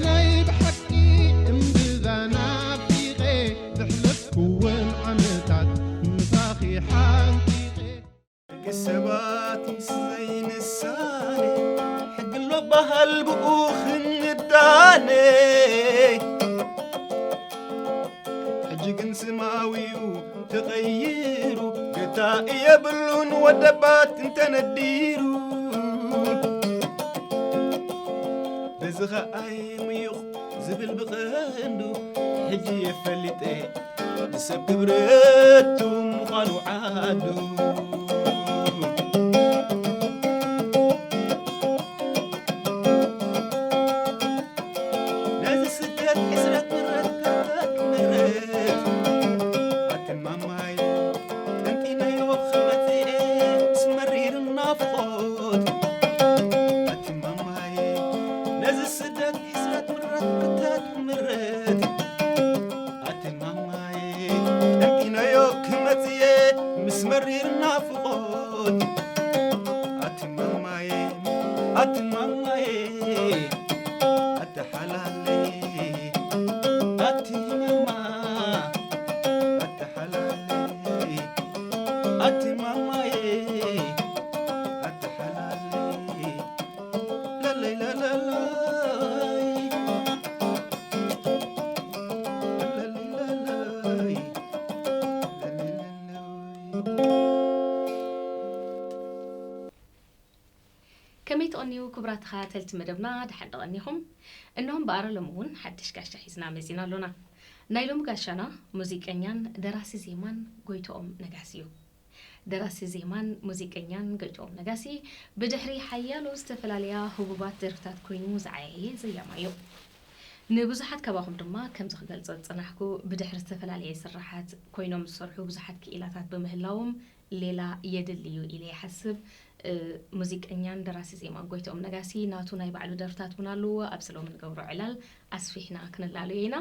ናይ ብሓቂ እምብዛ ናፊቐ ዘሕለፍኩወን ዓመታት ምሳኺ ሓንቂቐ። ደቂ ሰባት ምስ ዘይንሳነ፣ ሕጊ ኣሎ በሃል ብኡ ክንዳነ። ሕጂ ግን ስማዊኡ ተቐይሩ፣ ገታ የብሉን ወደባት እንተነዲሩ። በዚ ኸኣይ ምዩቕ ዝብል ብቐንዱ፣ ሕጂ የፈሊጠ ንሰብ ክብረቱ ምዃኑ ዓዱ። ነዚ ስደት ሕስረት ምረት ከርተት ምረት፣ ኣቲ ማማይ ጠንጢነዮ ክመጽኤ ምስ መሪር ናፍቖት። ኣቲ ማማይ ነዚ ስደት ሕስረት ምረት ከርተት ምረት፣ ኣቲ ማማይ ጠንጢነዮ ክመጽኤ ምስ መሪር ናፍቖት። ኣቲ ማማይ፣ ኣቲ ማማይ፣ ኣቲ ሓላለይ፣ ኣቲ ማማ፣ ኣቲ ሓላለይ፣ ኣቲ ማማይ፣ ኣቲ ሓላለይ፣ ላለይ፣ ላለላይ፣ ላለይ፣ ላለይ፣ ላለይ፣ ላለይ። ከመይ ትቐንዩ ክቡራት ተኸታተልቲ መደብና፣ ደሓን ዶ ቀኒኹም? እነሆ እምበኣር ሎሚ እውን ሓድሽ ጋሻ ሒዝና መጺና ኣሎና። ናይ ሎሚ ጋሻና ሙዚቀኛን ደራሲ ዜማን ጎይትኦም ነጋሲ እዩ። ደራሲ ዜማን ሙዚቀኛን ጎይትኦም ነጋሲ ብድሕሪ ሓያሎ ዝተፈላለያ ህቡባት ደርፍታት ኮይኑ ዝዓየየ ዘያማ እዩ። ንብዙሓት ካባኹም ድማ ከምዚ ክገልጾ ዝጸናሕኩ፣ ብድሕሪ ዝተፈላለየ ስራሓት ኮይኖም ዝሰርሑ ብዙሓት ክኢላታት ብምህላዎም ሌላ የድሊ እዩ ኢለ ይሓስብ። እ፣ ሙዚቀኛን ደራሲ ዜማን ጎይትኦም ነጋሲ ናቱ ናይ ባዕሉ ደርፍታት እውን ኣለዎ። ኣብዚ ሎሚ ንገብሮ ዕላል ኣስፊሕና ክነላልዮ ኢና።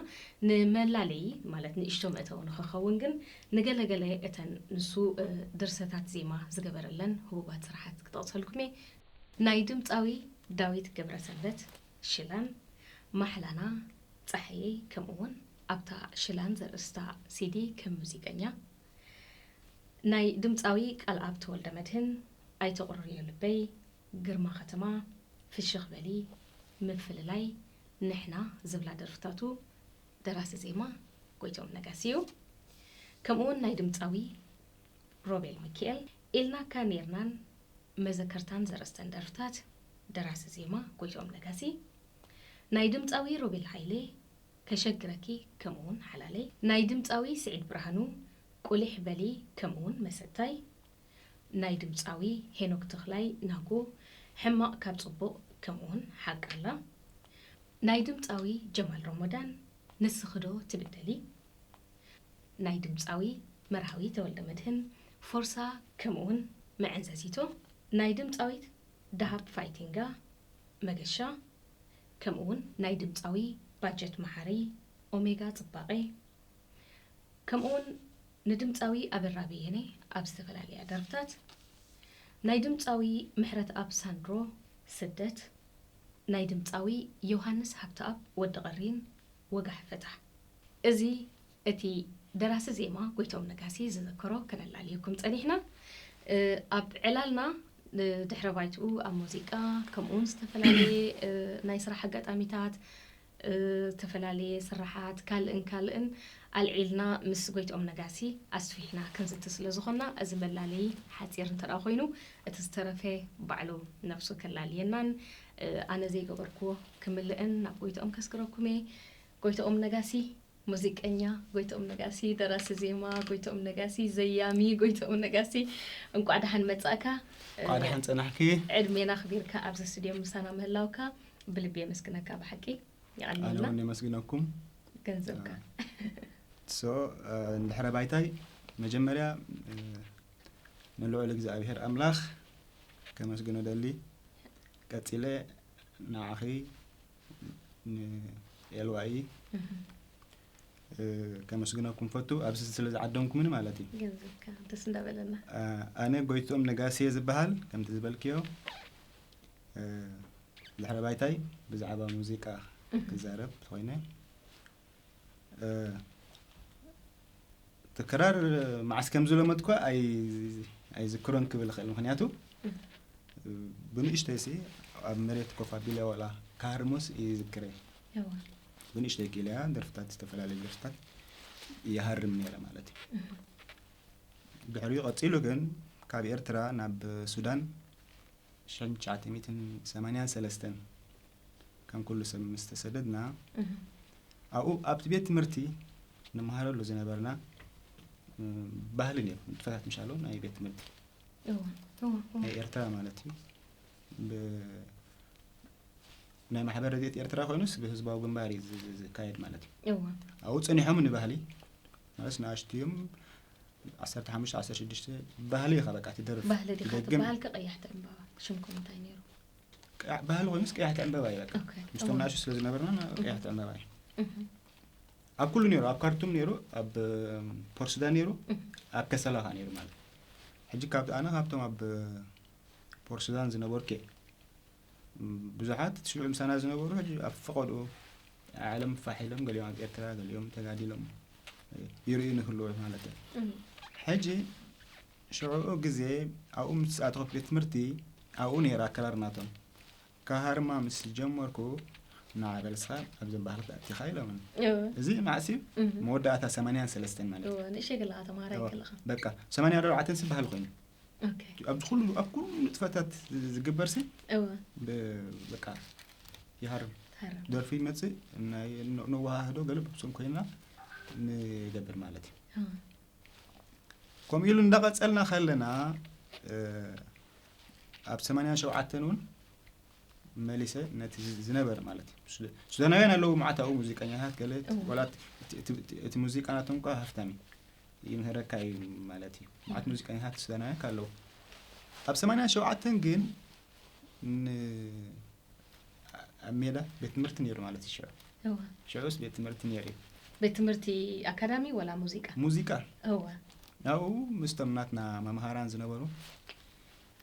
ንመላለዪ፣ ማለት ንእሽቶ መእተዊ ንኽኸውን ግን፣ ንገለገለ እተን ንሱ፣ እ፣ ድርሰታት ዜማ ዝገበረለን ህቡባት ስራሓት ክጠቕሰልኩም እየ። ናይ ድምጻዊ ዳዊት ገብረሰንበት ሽላን፣ ማሕላና፣ ጸሓየይ፣ ከምኡውን ኣብታ ሽላን ዘርእስታ ሲዲ ከም ሙዚቀኛ፣ ናይ ድምጻዊ ቃልኣብ ተወልደመድህን፣ ኣይተቑርርዮ ልበይ፣ ግርማ ከተማ፣ ፍሽኽ በሊ፣ ምፍልላይ፣ ንሕና ዝብላ ደርፍታቱ ደራሲ ዜማ ጎይትኦም ነጋሲ እዩ። ከምኡውን ናይ ድምጻዊ ሮቤል ሚኪኤል፣ ኢልናካ ኔርናን መዘከርታን ዘርእስተን ደርፍታት ደራሲ ዜማ ጎይትኦም ነጋሲ፣ ናይ ድምጻዊ ሮቤል ሃይሌ ከሸግረኪ ከምኡውን ሓላለይ፣ ናይ ድምጻዊ ስዒድ ብርሃኑ ቁሊሕ በሊ ከምኡውን መሰታይ፣ ናይ ድምጻዊ ሄኖክ ተኽላይ ናጎ ሕማቕ ካብ ጽቡቕ ከምኡውን ሓቂ ኣላ፣ ናይ ድምጻዊ ጀማል ሮሞዳን ንስኺ ዶ ትብደሊ፣ ናይ ድምጻዊ መርሃዊ ተወልደመድህን ፎርሳ ከምኡውን መዐንዘዚቶ፣ ናይ ድምጻዊት ደሃብ ፋይቲንጋ መገሻ፣ ከምኡውን ናይ ድምጻዊ ባጀት መሓሪ ኦሜጋ ጽባቐ፣ ከምኡውን ንድምጻዊ ኣበራ በየነ ኣብ ዝተፈላለያ ደርፍታት፣ ናይ ድምጻዊ ምሕረትኣብ ሳንድሮ ስደት፣ ናይ ድምጻዊ ዮሃንስ ሃብተኣብ ወዲ ቀሪን ወጋሕ ፈታሕ። እዚ እቲ ደራሲ ዜማ ጎይትኦም ነጋሲ ዝዘከሮ ከነላልየኩም ጸኒሕና። እ፣ ኣብ ዕላልና፣ እ፣ ድሕረ ባይትኡ ኣብ ሙዚቃ፣ ከምኡውን ዝተፈላለየ፣ እ፣ ናይ ስራሕ ኣጋጣሚታት፣ እ፣ ዝተፈላለየ ስራሓት፣ ካልእን ካልእን ኣልዒልና ምስ ጎይትኦም ነጋሲ ኣስፊሕና ክንዝቲ ስለ ዝኾንና፣ እዚ መላለዪ ሓጺር እንተ ደኣ ኮይኑ፣ እቲ ዝተረፈ ባዕሉ ነብሱ ከላልየናን፣ እ፣ ኣነ ዘይገበርክዎ ክምልእን ናብ ጎይትኦም ከስግረኩም እየ። ጎይትኦም ነጋሲ፣ ሙዚቀኛ፣ ጎይትኦም ነጋሲ፣ ደራሲ ዜማ፣ ጎይትኦም ነጋሲ፣ ዘያሚ፣ ጎይትኦም ነጋሲ፣ እንቋዕ ደሓን መጻእካ። እንቋዕ ደሓን ጸናሕኪ። ዕድሜና ኣኽቢርካ ኣብዚ ስቱድዮ ምሳና ምህላውካ ብልቢ የመስግነካ ብሓቂ። ኣነ የቐንየልና። እውን የመስግነኩም። ገንዘብካ። ሶ፣ እ፣ እንድሕረ ባይታይ መጀመርያ፣ እ፣ ንልዑል እግዚኣብሔር ኣምላኽ ከመስግኖ ደሊ። ቀጺለ ንዓኺ፣ ንኤልዋኢ፣ እህ። እ፣ ከመስግነኩም ፈቱ፣ ኣብዚ ስለ ዝዓደምኩምኒ ማለት እዩ። ገንዘብካ ደስ እንዳበለና። እ፣ ኣነ ጎይትኦም ነጋሲ እየ ዝበሃል፣ ከምቲ ዝበልክዮ። እ፣ ድሕረ ባይታይ ብዛዕባ ሙዚቃ ክዛረብ ተኾይነ፣ እ፣ እቲ ክራር መዓስ ከም ዝለመድኳ ኣይ-፣ ኣይዝክሮን ክብል እኽእል። ምኽንያቱ፣ እ፣ ብንእሽተይሲ ኣብ መሬት ኮፍ ኣቢለ ዋላ ክሃርሞስ ይዝክረ። እዋ። ብንእሽተይ ክኢለ እያ፣ ደርፍታት፣ ዝተፈላለዩ ደርፍታት ይሃርም ነይረ ማለት እዩ። እህ። ድሕሪኡ ቀጺሉ ግን ካብ ኤርትራ ናብ ሱዳን ሽሕን ትሽዓተ ሚእትን ሰማንያን ሰለስተን ከም ኩሉ ሰብ ምስ ተሰደድና፣ እህ። ኣብኡ ኣብቲ ቤት ትምህርቲ ንመሃረሉ ዝነበርና፣ እ፣ ባህሊ ነይሩ፣ ንጥፈታት ምሻሎ ናይ ቤት ትምህርቲ እዋ፣ እዋ፣ እዋ። ናይ ኤርትራ ማለት እዩ። ብ-፣ ናይ ማሕበር ረድኤት ኤርትራ ኮይኑስ ብህዝባዊ ግንባር እዩ ዝ-፣ ዝ-፣ ዝካየድ ማለት እዩ። እዋ። ኣብኡ ጸኒሖም ንባህሊ ማለት ንኣሽቱ እዮም፣ ዓሰርተ ሓሙሽተ፣ ዓሰርተ ሽዱሽተ ባህሊ ኢኻ በቃ ትደርፍ፣ ባህሊ ዲኻ ትደግም። ትበሃል ከ ቀያሕቲ ዕምባባ ሽምኩም እንታይ ነይሩ? ቀያ-፣ ባህሊ ኮይኑስ ቀያሕቲ ዕምባባ እዩ በቃ። ኦኬ። ምስቶም እዋ። ንኣሽቱ ስለ ዝነበርና ና-፣ እዋ። ቀያሕቲ ዕምባባ እዩ። እህ። ኣብ ኩሉ ነይሩ፣ ኣብ ካርቱም ነይሩ፣ ኣብ፣ እ፣ ፖርት ሱዳን ነይሩ፣ እህ። ኣብ ከሰላ ኸኣ ነይሩ ማለት። ሕጂ ካብ፣ ኣነ ካብቶም ኣብ፣ እ፣ ፖርት ሱዳን ዝነበርኩ እየ። ም፣ ብዙሓት እቲ ሽዑ ምሳና ዝነበሩ ሕጂ ኣብ ፈቐድኡ ዓለም ፋሕ ኢሎም፣ ገሊኦም ኣብ ኤርትራ፣ ገሊኦም ተጋዲሎም፣ እ፣ ይርእዩ ንህልዉ ማለት እዩ። እም። ሕጂ ሽዑኡ ግዜ ኣብኡ ምስ ኣተኹ ቤት ትምህርቲ፣ ኣብኡ ነይሩ ኣከራርናቶም። ካሃርማ ምስ ጀመርኩ፣ ንዓ በል እስኻ ኣብዘን ባህሊ ኣቲኻ ኢሎምኒ። እወ። እዚ መዓስ እዩ? እህ። መወዳእታ ሰማንያን ሰለስተን ማለት እዩ። እወ፣ ንእሸይ ከለኻ ተማሃራይ እወ። ከለኻ። በቃ፣ ሰማንያን ኣርባዕተን ሲ ባህሊ ኮይኑ። ኦኬ። ኣብዚ ኩሉ፣ ኣብ ኩሉ ንጥፈታት ዝግበር ሲ፣ እወ። ብ-፣ በቃ፣ ይሃርም። ትሃርም። ደርፊ ይመጽእ፣ ናይ ነ-፣ ነወሃህዶ ገለ ብብሶም ኮይና ንገብር ማለት እዩ። እወ። ከምኡ ኢሉ እንዳቐጸልና ከለና፣ እ፣ ኣብ ሰማንያን ሸውዓተን እውን መሊሰ ነቲ ዝ-፣ ዝነበረ ማለት እዩ። ሱ-፣ ሱዳናውያን ኣለዉ፣ መዓት ኣብኡ ሙዚቀኛታት ገለ፣ እወ። ዋላ እቲ፣ እቲ፣ እቲ፣ እቲ ሙዚቃ ናቶም እኳ ሃፍታም እዩ። ይምህረካ እዩ ማለት እዩ። መዓት ሙዚቀኛታት ሱዳናውያን ከ ኣለዉ። ኣብ ሰማንያን ሸውዓተን ግን ን-፣ ኣብ ሜዳ ቤት ትምህርቲ ነይሩ ማለት እዩ ሽዑ። እወ። ሽዑስ ቤት ትምህርቲ ነይሩ እዩ። ቤት ትምህርቲ ኣካዳሚ ወላ ሙዚቃ? ሙዚቃ። እወ። ኣብኡ ምስቶም ናትና መምሃራን ዝነበሩ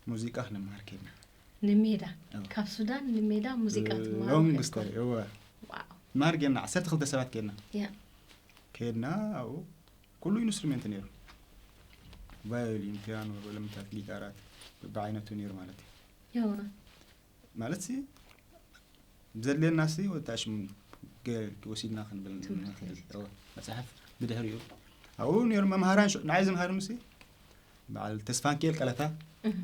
ሙዚቃ ክንመሃር ከድና። ንሜዳ? እወ። ካብ ሱዳን ንሜዳ ሙዚቃ ትመሃሩ ሎንግ ከድኩም? ስቶሪ፣ እወ። ዋው። ንመሃር ጌርና፣ ዓሰርተ ክልተ ሰባት ጌርና። ያ። ከድና፣ ኣብኡ ኩሉ ኢንስትሩሜንት ነይሩ። ቫዮሊን፣ ፒያኖ፣ ወለምታት፣ ጊታራት፣ በብዓይነቱ ነይሩ ማለት እዩ። እወ። ማለት ሲ፣ ዘድልየና ሲ፣ ወታሽ ገ-፣ ወሲድና ክንብል ትምህርቲ ንኽእል። ወሲድና። እወ፣ መጽሓፍ ብድሕሪኡ። ኣብኡ ነይሩ መምሃራን ሽ-፣ ንዓይ ዝምሃርኒ ሲ፣ በዓል ተስፋንኪኤል ቀለታ። እህ።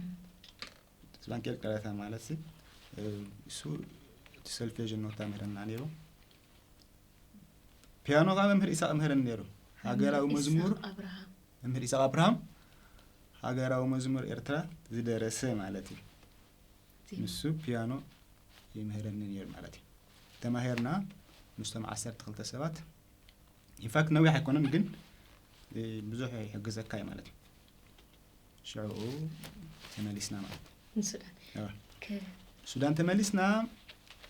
ተስፋንኪኤል ቀለታ ማለት ሲ፣ እ፣ እሱ እቲ ሰልፌዥ ኖታ ምህረና ነይሩ። ፒያኖ ከኣ መምህር ኢሳቕ ምህረኒ ነይሩ። ሃገራዊ መምህር መዝሙር፣ ኢሳቕ ኣብርሃም። መምህር ኢሳቕ ኣብርሃም፣ ሃገራዊ መዝሙር ኤርትራ ዝደረሰ ማለት እዩ። ዜማ። ንሱ ፒያኖ ይምህረኒ ነይሩ ማለት እዩ። ተማሂርና ምስቶም ዓሰርተ ክልተ ሰባት፣ ኢንፋክት ነዊሕ ኣይኮነን ግን፣ እ፣ ብዙሕ ይሕግዘካ እዩ ማለት እዩ። ሽዑኡ ተመሊስና ማለት እዩ። ንሱዳን። እወ። ከ- ሱዳን ተመሊስና፣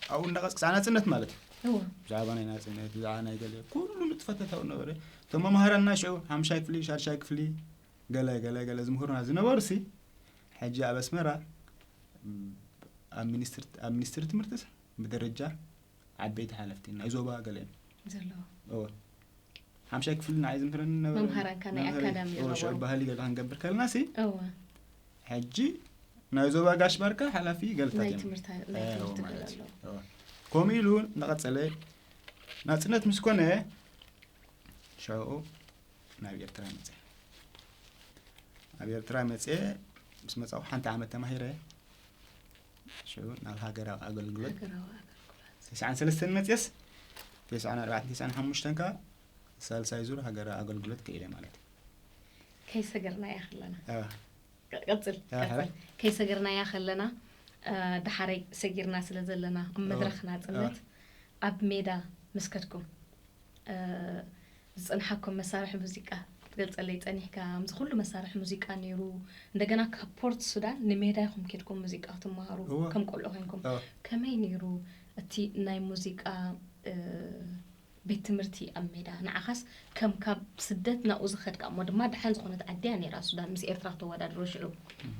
ኣብኡ እንዳቐጽ-፣ ክሳዕ ናጽነት ማለት እዩ። እወ። ብዛዕባ ናይ ናጽነት፣ ብዛዕባ ናይ ገለ፣ ኩሉ ንጥፈታት ኣብኡ ነበረ። እቶም መምሃራንና ሽዑ ሓምሻይ ክፍሊ፣ ሻድሻይ ክፍሊ፣ ገለ፣ ገለ፣ ገለ ዝምህሩና ዝነበሩ ሲ፣ ሕጂ ኣብ ኣስመራ፣ ኣብ ሚኒስትሪ፣ ኣብ ሚኒስትሪ ትምህርትስ ብደረጃ ዓበይቲ ሓለፍቲ ናይ ዞባ ገለ እዮም። ዘለዉ። እወ። ሓምሻይ ክፍሊ ንዓይ ዝምህረኒ ነበረ። መምሃራንካ ናይ መምህረይ፣ ኣካዳሚ እወ፣ ዝነበሩ። ሽዑ ባህሊ ገለ ክንገብር ከለና ሲ፣ እወ። ሕጂ ናይ ዞባ ጋሽ ባርካ ሓላፊ ገለታት ናይ እዮም። ትምህርቲ፣ ናይ እወ፣ ትምህርቲ ማለት ገለ እዩ። ኣለዉ። እወ። ከምኡ ኢሉ እናቐጸለ ናጽነት ምስ ኮነ ሽዑ ናብ ኤርትራ መጸ። ኣብ ኤርትራ መጸ ምስ መጻኹ ሓንቲ ዓመት ተማሂረ ሽዑ ናብ ሃገራዊ ኣገልግሎት ሃገራዊ ኣገልግሎት። ተስዓን ሰለስተን መጽየስ፣ ተስዓን ኣርባዕተን፣ ተስዓን ሓሙሽተን ከኣ ሳልሳይ ዙር ሃገራዊ ኣገልግሎት ከኢለ ማለት እዩ። ከይሰገርናያ ከለና። ኣዋ። ቅ-፣ ቀጽል፣ ኣዋ፣ ቀጽል። ሓራይ። ከይሰገርናያ ከለና፣ እ፣ ደሓረይ ሰጊርና ስለ ዘለና፣ ኣብ ኣዋ። መድረኽ ናጽነት፣ ኣዋ። ኣብ ሜዳ ምስ ከድኩም፣ እ፣ ዝጸንሓኩም መሳርሒ ሙዚቃ ክትገልጸለይ ጸኒሕካ፣ ኣብዚ ኩሉ መሳርሒ ሙዚቃ ነይሩ። እንደገና ካብ ፖርት ሱዳን ንሜዳ ኢኹም ኬድኩም ሙዚቃ ክትመሃሩ፣ እወ። ከም ቆልዑ ኮይንኩም። እወ። ከመይ ነይሩ እቲ ናይ ሙዚቃ፣ እ፣ ቤት ትምህርቲ ኣብ ሜዳ? ንዓኻስ ከም ካብ ስደት ናብኡ ዝኸድካ፣ እሞ ድማ ደሓን ዝኾነት ዓዲ እያ ነይራ ሱዳን፣ ምስ ኤርትራ ክተወዳድሮ ሽዑ። እህ።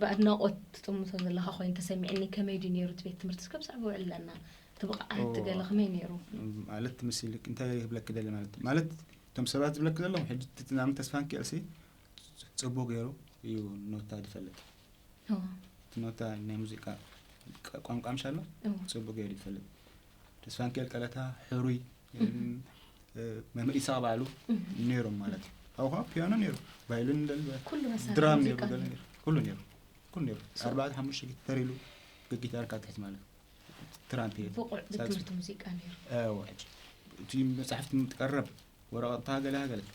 ብኣድናቖት ትጥምቶ ዘለኻ ኮይኑ ተሰሚዕኒ። ከመይ ድዩ ነይሩ እቲ ቤት ትምህርቲ? እስከ ብዛዕባኡ ኣዕልለና። እቲ ብቕዓት ገለ ከመይ ነይሩ? ማለት ትምስልክ እንታይ ይብለክ ደለ ማለት ማለት እቶም ሰባት ዝብለክ ዘለዉ ሕጂ ትናምን ተስፋን ክእልሲ ጽቡቅ ገይሩ እዩ ኖታ ዝፈልጥ። እቲ ኖታ ናይ ሙዚቃ ቋንቋ ምሻሎ ጽቡቅ ገይሩ ይፈልጥ። ተስፋን ክእል ቀለታ ሕሩይ መምህር ኢሳቅ ባዕሉ ነይሮም ማለት እዩ። ኣብኡ ከዓ ፒያኖ ነይሩ፣ ቫዮሊን፣ ድራም ነይሩ፣ ኩሉ ነይሩ፣ ኩሉ ነይሩ። ኣርባዕተ ሓሙሽተ ጊታር ኢሉ ጊታር ካብ ትሕቲ ማለት ትራምፔት ብቑዕ ቤት ትምህርቲ ሙዚቃ ነይሩ። እቲ መፅሓፍቲ ምትቀረብ ወረቐትካ ገለ ሃገለት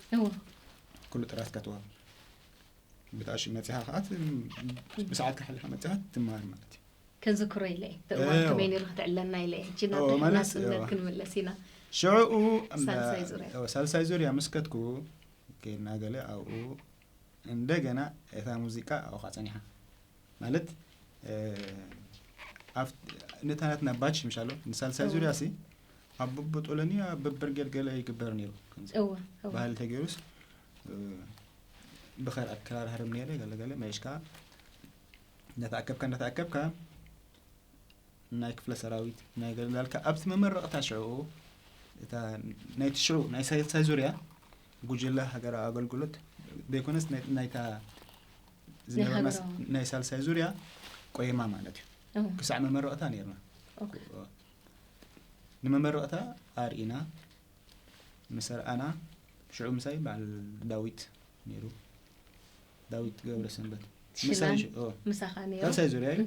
ኩሉ ጥራትካ ትዋብ ብጣሽ መፅኻ ከዓ ብሰዓትካ ሓሊኻ መፅኻ ትማር ማለት እዩ። ከዝክሮ ኢለ እየ እቲ እዋን ከመይ ነይሩ ክትዕለና ኢለ እየ። ሕጂ ናብ ናፅነት ክንምለስ ኢና። ሽዕኡ ሳልሳይ ዙርያ ምስ ከድኩ ከይድና ገለ ኣብኡ እንደገና እታ ሙዚቃ ኣብኡ ከዓ ፀኒሓ ማለት ነታ ናትና ባች ምሻሎ ንሳልሳይ ዙርያ ሲ ኣብ በቦጦሎኒ ኣብ በበርጌድ ገለ ይግበር ነይሩ። ባህሊ ተገይሩስ ብኸር ኣከራርሃርም ነይረ ገለገለ መይሽካ እንዳተኣከብካ እንዳተኣከብካ ናይ ክፍለ ሰራዊት ናይ ገለ እንዳልካ ኣብቲ መመረቕታ ሽዕኡ እታ ናይቲ ሽዑ ናይ ሳልሳይ ዙርያ ጉጅለ ሃገራዊ ኣገልግሎት ዘይኮነስ ናይታ ዝነበርና ናይ ሳልሳይ ዙርያ ቆየማ ማለት እዩ። ክሳዕ መመረቕታ ነርና። ንመመረቕታ ኣርኢና ምስ ኣርኣና ሽዑ ምሳይ በዓል ዳዊት ነይሩ። ዳዊት ገብረሰንበት ምሳይ ምሳኻ ነይሩ። ሳልሳይ ዙርያ እዩ።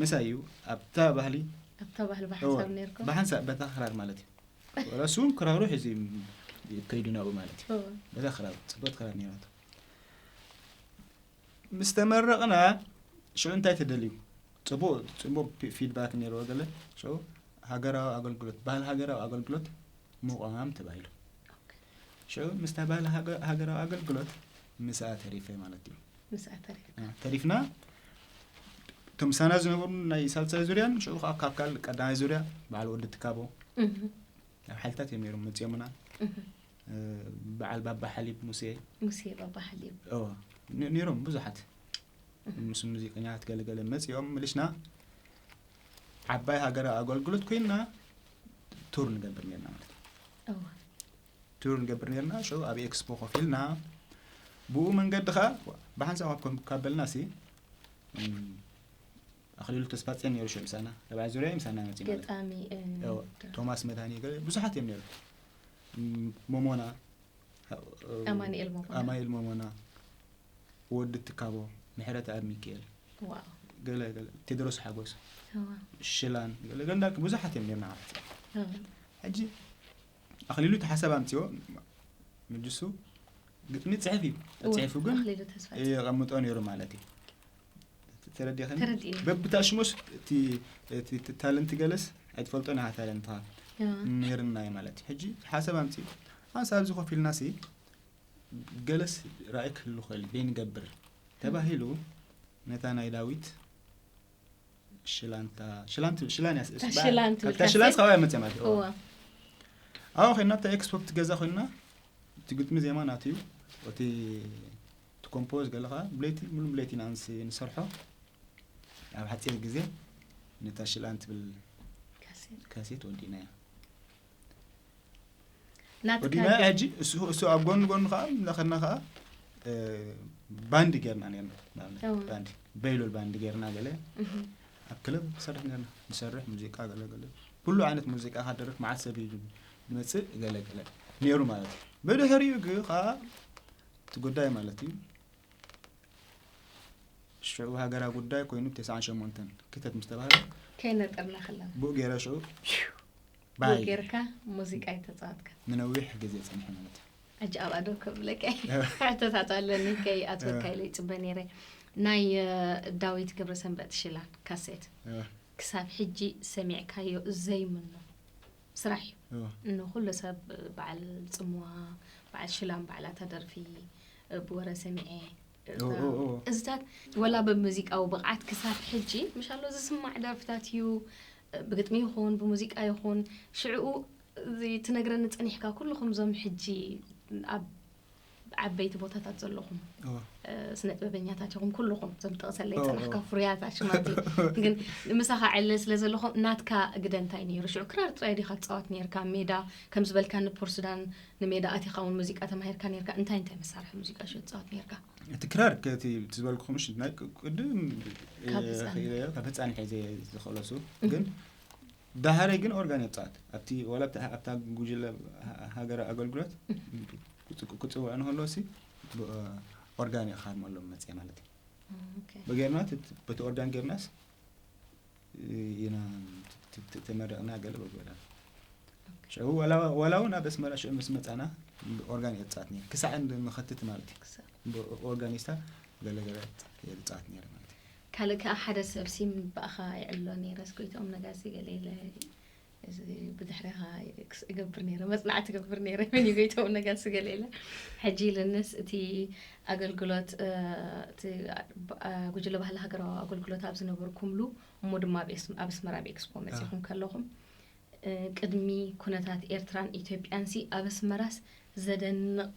ምሳይ እዩ ኣብታ ባህሊ ኣብታ ባህሊ ብሓንሳብ ነርኩም። ብሓንሳብ በታ ክራር ማለት እዩ። ወላ እሱ ክራሩ ሒዙ ከይዱ ናብኡ ማለት እዩ። በታ ክራር ፅቡቅ ክራር ነይራቶ። ምስ ተመረቕና ሽዑ እንታይ ተደልዩ? ፅቡቅ ፅቡቅ ፊድባክ ነይርዎ ገለ ሽዑ ሃገራዊ ኣገልግሎት ባህል ሃገራዊ ኣገልግሎት ምቋም ተባሂሉ። ሽዑ ምስታ ባህል ሃገራዊ ኣገልግሎት ምስኣ ተሪፈ ማለት እዩ። ምስኣ ተሪፈ ተሪፍና እቶም ምሳና ዝነበሩ ናይ ሳልሳይ ዙርያን ሽዑ ከዓ ካብ ካል ቀዳማይ ዙርያ በዓል ወዲ ትካቦ ኣብ ሓይልታት እዮም ነይሮም መፂኦምና። በዓል ባባ ሓሊብ ሙሴ ሙሴ ባባ ሓሊብ ነይሮም ብዙሓት ምስ ሙዚቀኛታት ገለገለ መፂኦም ምልሽና ዓባይ ሃገራዊ ኣገልግሎት ኮይንና ቱር ንገብር ነርና ማለት እዩ። ቱር ንገብር ነርና ሸው ኣብ ኤክስፖ ኮፍ ኢልና ብኡ መንገዲ ከዓ ብሓንሳብ ካብ በልና ሲ ኣኽሊሉ ተስፋጽዮን ነይሩ ሽዑ ምሳና ተባዕ ዙርያ ምሳና መፂ ማለት ገጣሚ እ፣ ቶማስ መድሃኒ ገለ ብዙሓት እዮም ነይሩ። ሞሞና ኣማኑኤል ሞሞና። ኣማኑኤል ሞሞና ወዲ ትካቦ ምሕረት ኣብ ሚካኤል ዋው ገለ ገለ ቴድሮስ ሓጎስ እዋ ሽላን ገለ ገለ እንዳልክ ብዙሓት እዮም ነርና ማለት እዩ። እዋ ሕጂ ኣኽሊሉ እቲ ሓሳብ ኣምፅኦ ምጅሱ ግጥሚ ፅሕፍ እዩ እዋ ፅሕፉ ግን ኣኽሊሉ ተስፋ የቐምጦ ነይሩ ማለት እዩ። ተረዲኸኒ ተረዲእኒ። በብታሽሞስ እቲ እቲ ታለንት ገለስ ኣይትፈልጦ ናሃ ታለንትኻ እዋ ነይርና እዩ ማለት እዩ። ሕጂ ሓሳብ ኣምፅኡ ኣንሳ ኣብዚ ኮፍ ኢልና ሲ ገለስ ራእይ ክህሉ ክእል በይ ንገብር ተባሂሉ ነታ ናይ ዳዊት ሽላንታ ሽላንት ሽላን ያስ እታ ሽላን ትብል ካብታ ሽላን ካሴት። ስኻባ መፅያ ማለት እዩ። እዋ ኣብኡ ኮይና ኣብታ ኤክስፖ ትገዛ ኮይና እቲ ግጥሚ ዜማ ናት እዩ። እቲ ትኮምፖዝ ገለ ከዓ ብለይቲ ሙሉ ብለይቲ ኢና ንስ- ንሰርሖ ኣብ ሓፂር ግዜ ነታ ሽላን ትብል ካሴት ካሴት ወዲእናያ። ናትካ ወዲና ግን ሕጂ እሱ እሱ ኣብ ጎኒ ጎኒ ከዓ ለኸና ከዓ እ፣ ባንድ ጌርና ነርና ንኣብነት እዎ። ባንድ በይሉል ባንድ ጌርና ገለ እህ፣ ኣብ ክለብ ንሰርሕ ነርና ንሰርሕ ሙዚቃ ገለ ገለ ኩሉ ዓይነት ሙዚቃ ካደርፍ መዓት ሰብ እዩ ዝመፅእ ገለ ገለ ነይሩ ማለት እዩ። ብድሕሪኡ ግ ከዓ እቲ ጉዳይ ማለት እዩ ሽዑ ሃገራዊ ጉዳይ ኮይኑ ብ ተስዓን ሸሞንተን ክተት ምስ ተባህለ ከይነጠርና ከለና ብኡ ገይረ ሽዑ ብኡ ባይ ጌርካ ሙዚቃ ይተፃወትካ ንነዊሕ ግዜ ፀኒሐ ማለት እዩ። ሕጂ ኣብኣ ደው ከብለካ ሕቶታት ኣለኒ ከይኣትወካ ኢለ ይፅበ ነይረ። ናይ እ፣ ዳዊት ገብረሰንበት ሽላን ካሴት እወ። ክሳብ ሕጂ ሰሚዕካዮ ዘይምኖ ስራሕ እዩ። እወ። ንኩሉ ሰብ በዓል ፅምዋ በዓል ሽላን በዓል ኣታ ደርፊ እ፣ ብወረ ሰሚዐ ኦ፣ ኦ፣ ኦ። እዚታት ወላ ብሙዚቃዊ ብቕዓት ክሳብ ሕጂ ምሻሎ ዝስማዕ ደርፍታት እዩ። ብግጥሚ ይኹን ብሙዚቃ ይኹን ሽዕኡ እዚ ትነግረኒ ጸኒሕካ ኩሉ ከምዞም ሕጂ ኣብ ዓበይቲ ቦታታት ዘለኹም እወ። ስነ ጥበበኛታት ኢኹም ኩልኹም፣ እዞም ጠቕሰለይ እወ፣ ጸናሕካ እወ። ፍሩያት ኣሽማት እዩ። ግን ምሳኻ ዕለ ስለ ዘለኹም ናትካ ግደ እንታይ ነይሩ? ሽዑ ክራር ጥራይ ዲኻ ትጻወት ነርካ? ሜዳ ከም ዝበልካ ንፖርት ሱዳን ንሜዳ ኣቲኻ እውን ሙዚቃ ተማሂርካ ነርካ። እንታይ እንታይ መሳርሒ ሙዚቃ ሽዑ ትጻወት ነርካ? እቲ ክራር ከቲ ዝበልኩኹም ምሽ ናይ ቅድም ካብ ህጻን። ካብ ህፃን ሒዘ ዝኽእለሱ ግን ዳሃረይ ግን ኦርጋን የብፃት ኣብቲ ዋላ ኣብታ ጉጅለ ሃገር ኣገልግሎት ክፅውዕ ንክሎ ሲ ኦርጋን የኻድመሎም መፅአ ማለት እዩ። በጌርና በቲ ኦርጋን ጌርናስ ኢና ተመረቕና ገለ በጎዳ ሽዑ ዋላ እውን ኣብ ኣስመራ ሽዑ ምስ መፃና ኦርጋን የብፃት ነር ክሳዕ ንኸትት ማለት እዩ። ኦርጋኒስታ ገለገለ የብፃት ነር ማለት እዩ። ካልእ ከዓ ሓደ ሰብ ሲም ብኣኻ ይዕሎ ነይረ ስጎይታኦም ነጋሲ ገለ ኢለ እዚ ብድሕሪኻ እገብር ነይረ መፅናዕቲ እገብር ነይረ መን ይጎይታኦም ነጋሲ ገለ ኢለ ሕጂ ኢልንስ እቲ ኣገልግሎት እቲ ጉጅለ ባህሊ ሃገራዊ ኣገልግሎት ኣብ ዝነበርኩምሉ እሞ ድማ ኣብ ኣስመራ ኣብ ኤክስፖ መፂኹም ከለኹም ቅድሚ ኩነታት ኤርትራን ኢትዮጵያን ሲ ኣብ ኣስመራስ ዘደንቕ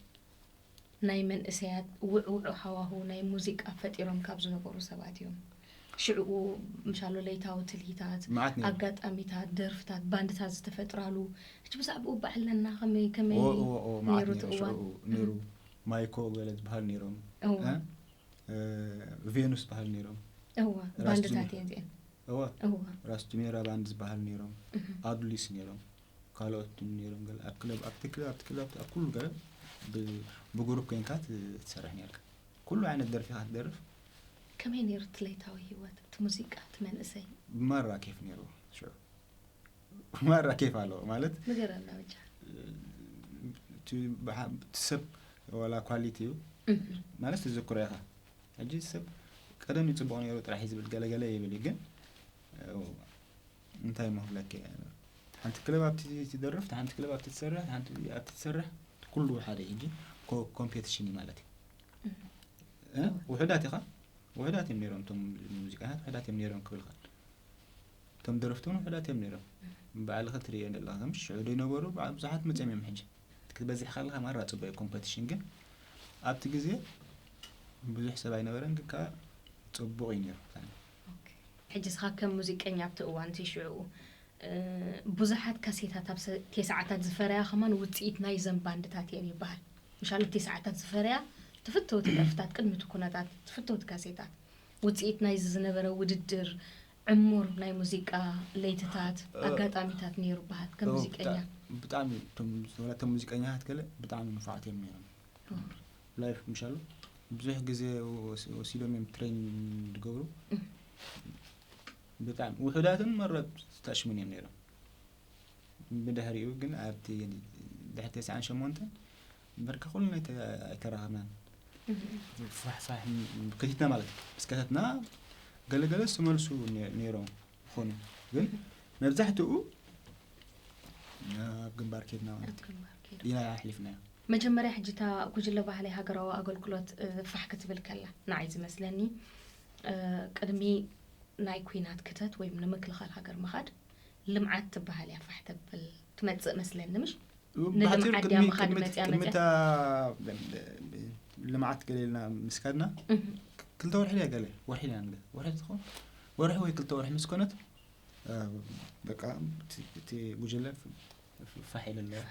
ናይ መንእሰያት ውዕውዑ ሃዋሁ ናይ ሙዚቃ ፈጢሮም ካብ ዝነበሩ ሰባት እዮም። ሽዕኡ ምሻሎ ለይታዊ ትልሂታት፣ መዓት ነይሩ። ኣጋጣሚታት፣ ደርፍታት፣ ባንድታት ዝተፈጥራሉ ሕጂ ብዛዕባኡ ባዕለና ከመይ ከመይ ኦ፣ ኦ፣ ኦ፣ መዓት ነይሩ ነይሩ። እቲ እዋን? ሽዑ ነይሩ። ማይኮ ገለ ዝበሃሉ ነይሮም። እወ። እ? እ፣ ቬኑስ ዝበሃሉ ነይሮም። እወ ራስ ባንድታት ጅማ። እየን እዚአን። እወ። እወ ራስ ጅሜራ ባንድ ዝበሃል ነይሮም። እህ። ኣዱሊስ ነይሮም። ካልኦት ነይሮም ገለ ኣብ ክለብ ኣብቲ ክለብ ኣብቲ ክለብ ኣብቲ ኣብ ኩሉ ገለ ብ- ብግሩፕ ኮይንካ ት- ትሰርሕ ነርካ። ኩሉ ዓይነት ደርፊ ኢኻ ትደርፍ። ከመይ ነይሩ እቲ ለይታዊ ህይወት እቲ ሙዚቃ እቲ መንእሰይ? ማራ ኬፍ ነይሩ ሽዑ። ማራ ኬፍ ኣለዎ ማለት ንገረና ብቻ። እቲ ብሓ- እቲ ሰብ ዋላ ኳሊቲ እዩ እህ። ማለት ትዝክሮ ኢኻ። ሕጂ ሰብ ቀደም ይፅቡቕ ነይሩ ጥራሕ እዩ ዝብል ገለገለ ይብል እዩ ግን እ፣ እንታይ እሞ ክብለካ እየ? ሓንቲ ክለብ ኣብቲ ትደርፍ ሓንቲ ክለብ ኣብቲ ትሰርሕ ሓንቲ ኣብቲ ትሰርሕ ኩሉ ሓደ እዩ። ሕጂ ኮ- ኮምፔቲሽን እዩ ማለት እዩ። እ? ውሑዳት ኢኻ ውሑዳት እዮም ነይሮም እቶም ሙዚቃታት ውሑዳት እዮም ነይሮም ክብል ኻል እቶም ደረፍቲ እውን ውሑዳት እዮም ነይሮም። ባዕልኻ ትርእዮ ዘለኻ ከም ሽዑ ዶ ይነበሩ ብዓ- ብዙሓት መፅኦም እዮም ሕጂ ክትበዝሕ ከለኻ ማራ ፅቡቅ እዩ ኮምፐቲሽን ግን ኣብቲ ግዜ ብዙሕ ሰብ ኣይነበረን ግን ከዓ ፅቡቅ እዩ ነይሩ። ሕጂ ስኻ ከም ሙዚቀኛ ኣብቲ እዋን እቲ ሽዑ እ፣ ብዙሓት ካሴታት ኣብ ሰ- ቴስዓታት ዝፈረያ ከማን ውፅኢት ናይ ዘን ባንድታት እየን ይበሃል። ምሻሉ ቴስዓታት ዝፈረያ ትፍተውቲ ደርፍታት ቅድሚ እቲ ኩነታት ትፍተውቲ ካሴታት ውፅኢት ናይዚ ዝነበረ ውድድር ዕሙር ናይ ሙዚቃ ለይትታት እ፣ ኣጋጣሚታት ነይሩ ይበሃል ከም ኦ፣ ሙዚቀኛ። ብጣ- ብጣዕሚ እቶም ወላ እቶም ሙዚቀኛታት ገለ ብጣዕሚ ንፉዓት እዮም ነይሮም። ላይፍ ምሻሉ ብዙሕ ግዜ ወስ- ወሲዶም እዮም ትሬን ዝገብሩ። እህ። ብጣዕሚ ውሑዳትን መረት ስታሽምን እዮም ነይሮም። ብድሕሪኡ ግን ኣብቲ ድሕሪ ተስዓን ሸሞንተን በርካ ኩልና ኣይተ- ኣይተራኸብናን። ፋሕፋሕ ከቲትና ማለት እዩ። ምስ ከተትና ገለገለ ዝመልሱ ነ- ነይሮም ይኾኑ ግን መብዛሕትኡ ኣብ ግንባር ኬድና ማለት እዩ። ኢና ኣሕሊፍናዮ። መጀመርያ ሕጂ እታ ጉጅለ ባህሊ ሃገራዊ ኣገልግሎት እ፣ ፋሕ ክትብል ከላ ንዓይ ዝመስለኒ እ፣ ቅድሚ ናይ ኩናት ክተት ወይም ንምክልኻል ሃገር ምኻድ ልምዓት ትበሃል እያ ፋሕ ተብል ትመፅእ መስለኒ ምሽ? ንልምዓት ድያ ምኻድ መፅያ መፅያ? ልምዓት ገለ ኢልና ምስካድና ክልተ ወርሒ ድያ ገለ ወርሒ ኢልና ንብል ወርሒ ትኸውን ወርሒ ወይ ክልተ ወርሒ ምስ ኮነት በቃ እቲ ጉጅለ ፋሕ ኢለ ኣለዋ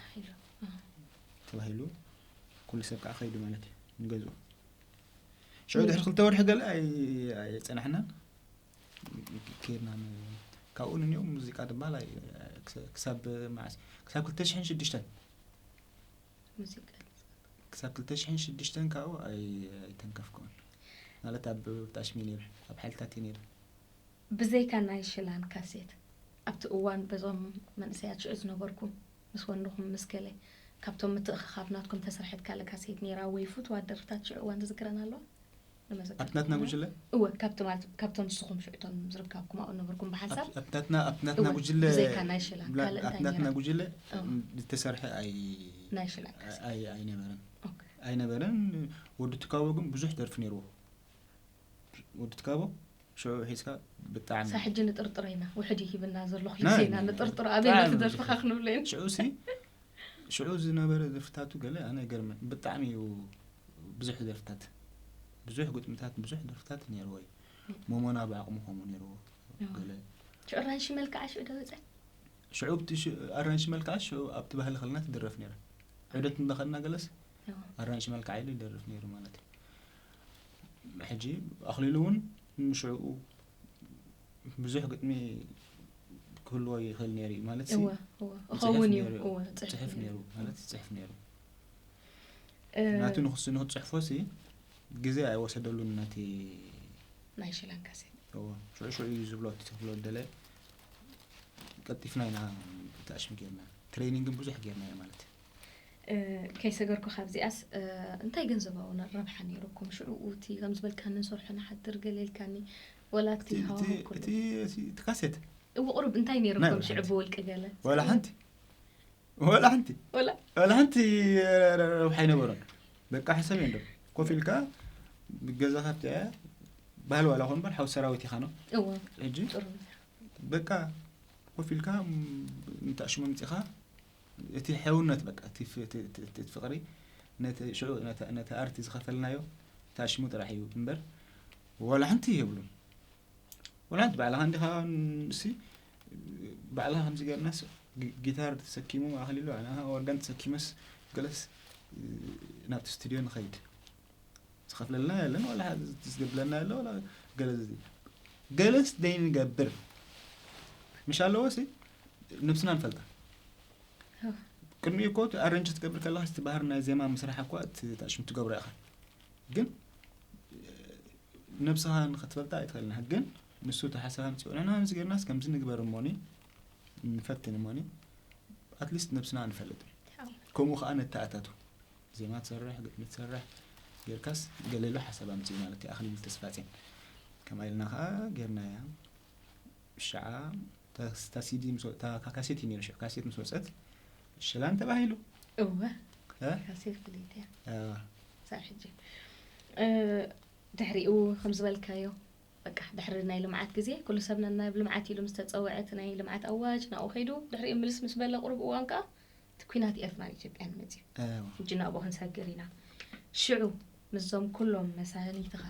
ተባሂሉ ኩሉ ሰብ ከዓ ከይዱ ማለት እዩ ንገዝኡ። ሽዑ ድሕሪ ክልተ ወርሒ ገለ ኣይፀናሕናን ከይድና ካብኡ ንኒኦም ሙዚቃ ድማ ክሳብ መዓስ ክሳብ ክልተ ሽሕን ሽዱሽተን ክሳብ ክልተ ሽሕን ሽዱሽተን ካብኡ ኣይተንከፍኩን ማለት ኣብ ብጣሽሚ ነይረ ኣብ ሓይልታት እየ ነይረ። ብዘይካ ናይ ሽላን ካሴት ኣብቲ እዋን በዞም መንእሰያት ሽዑ ዝነበርኩም ምስ ወንድኹም ምስ ገለ ካብቶም ምትእኽኻብ ናትኩም ተስርሐት ካልእ ካሴት ነይራ ወይ ፍትዋት ደርፍታት ሽዑ እዋን ትዝክረን ኣለዋ? ኣብቲ ናትና ጉጅለ እወ ካብቲ ማለት ካብቶም ንስኹም ሽዑ እቶም ዝርከብኩም ኣብኡ ነበርኩም ብሓንሳብ ኣብቲ ናትና ኣብቲ ናትና ጉጅለ ብዘይካ ናይ ሽላን ካልእ ኣብቲ እንታይ ናትና ነይራ? ጉጅለ ዝተሰርሐ ኣይ ናይ ሽላን ካሴት ኣይ ኣይነበረን ኦኬ። ኣይነበረን። ወዲ ትካቦ ግን ብዙሕ ደርፊ ነይርዎ። ወዲ ትካቦ ሽዑ ሒዝካ ብጣዕሚ ሳ ሕጂ ንጥርጥሮ ኢና ውሕድ እዩ ሂብና ዘሎ ናይ- ሒዝና ንጥርጥሮ ኣበይ ብጣዕሚ ነቲ ደርፊ ብዙሕ። ካክንብሎ ኢና ሽዑ ሲ ሽዑ ዝነበረ ደርፍታቱ ገለ ኣነ ገርመ ብጣዕሚ እዩ ብዙሕ ደርፍታት፣ ብዙሕ ግጥምታት፣ ብዙሕ ደርፍታት ነይርዎ እዩ። ሞሞና ብዓቕሙ ከምኡ ነይርዎ። እዎ። ገለ ሽዑ ኣራንሺ መልክዓ ሽዑ ዶ ወፀ? ሽዑ ኣብቲ ሽ- ኣራንሺ መልክዓ ሽዑ ኣብቲ ባህሊ ክልና ትድረፍ ነይራ። ዑደት እንዳኸድና ገለስ እዎ። ኣራንሺ መልክዓ ኢሉ ይደርፍ ነይሩ ማለት እዩ። ሕጂ ኣኽሊሉ እውን ንሽዕኡ ብዙሕ ግጥሚ ክህልዎ ይኽእል ነይሩ እዩ ማለት ሲ እወ እወ ይፅሕፍ እኸውን እዩ ነይሩ እዩ። እወ ፅሕፍ ነይሩ ማለት ይፅሕፍ ነይሩ። እ፣ ናቱ ንክስ ንክፅሕፎ ሲ ግዜ ኣይወሰደሉን ነቲ ናይ ሽላን ካሴት እዎ ሽዑ ሽዑ እዩ ዝብሎ እቲ ክብሎ ደለ ቀልጢፍና ኢና ተኣሽም ጌርና ትሬኒንግን ብዙሕ ጌርና እዩ ማለት እዩ። እ፣ ከይሰገርኩ ካብዚኣስ እ፣ እንታይ ገንዘባዊ ረብሓ ነይሩኩም ሽዑ እቲ ከም ዝበልካኒ ንሰርሖ ንሓድር ገለ ኢልካኒ ወላ እቲ እቲ- እቲ- ሃዋህው ኩሉ እቲ- እቲ- እቲ ካሴት እዎ ቁሩብ እንታይ ናይ ነይሩኩም ወላ ሽዑ ሓንቲ። ብውልቂ ገለ ወላ ሓንቲ ወላ ሓንቲ ወላ ወላ ሓንቲ ረብሓ ኣይነበሮን። በቃ ሕሰብ እንዶ ኮፍ ኢልካ ገዛ ካብቲ እያ ባህል ዋላ ኾን በር ሓው ሰራዊት ኢኻ ነው እዎ ሕጂ ጥሩ በቃ ኮፍ ኢልካ ንታሽሙ ምፂኻ እቲ ሕውነት በቃ እቲ ፍ- እቲ- እቲ- እቲ ፍቕሪ ነቲ ሽዑ ነቲ- ነቲ ኣርቲ ዝኸፈልናዮ ታሽሙ ጥራሕ እዩ እምበር ወላ ሓንቲ የብሉን። ወላ ሓንቲ ባዕልኻ እንዲኻ ንሲ ባዕልኻ ከምዚ ገርናስ ጊ- ጊታር ተሰኪሙ ኣኽሊሉ ኣነ ኦርጋን ተሰኪመስ ገለስ ናብቲ ስቱድዮ ንኸይድ ዝኸፍለልና የለን ዋላ ዝገብለና የለ ዋላ ገለ ዝ- ገለስ ደይንገብር ምሽ ኣለዎ ሲ ነብስና ንፈልጣ። ቅድሚ እኮ ኣረንጅ ትገብር ከለካ እቲ ባህር ናይ ዜማ ምስራሕ እኳ እቲ ታሽም ትገብሮ ኢኻ ግን ነብስኻ ንክትፈልጣ ኣይትኽእልና ግን ንሱ እቲ ሓሳብ ኣምፅኦ ንሕና ከምዚ ገርናስ ከምዚ ንግበር እሞኒ ንፈትን እሞኒ ኣትሊስት ነብስና ንፈልጥ ከምኡ ከዓ ነተኣታቱ ዜማ ትሰርሕ ግጥሚ ትሰርሕ ጌርካስ ገለሉ ሓሳብ ኣምፅኡ ማለት እዩ ኣኽሊል ተስፋፅን ከማ ኢልና ከዓ ጌርናያ ሽዓ እታ ሲዲ እታ ካሴት እዩ ነይሩ ሽዑ ካሴት ምስ ወፀት ሽላን ተባሂሉ እወ እ? ካሴት ፍልይቲ እያ እ፣ ሳብ ሕጂ እ፣ ድሕሪኡ ከም ዝበልካዮ በቃ ድሕሪ ናይ ልምዓት ግዜ ኩሉ ሰብ ነናብ ልምዓት ኢሉ ምስ ተፀውዐ እቲ ናይ ልምዓት ኣዋጅ ናብኡ ከይዱ ድሕሪኡ ምልስ ምስ በለ ቁሩብ እዋን ከዓ እቲ ኩናት ኤርትራን ኢትዮጵያን መፅዩ እዋ። ሕጂ ናብኡ ክንሰግር ኢና ሽዑ ምስዞም ኩሎም መሳኒትኻ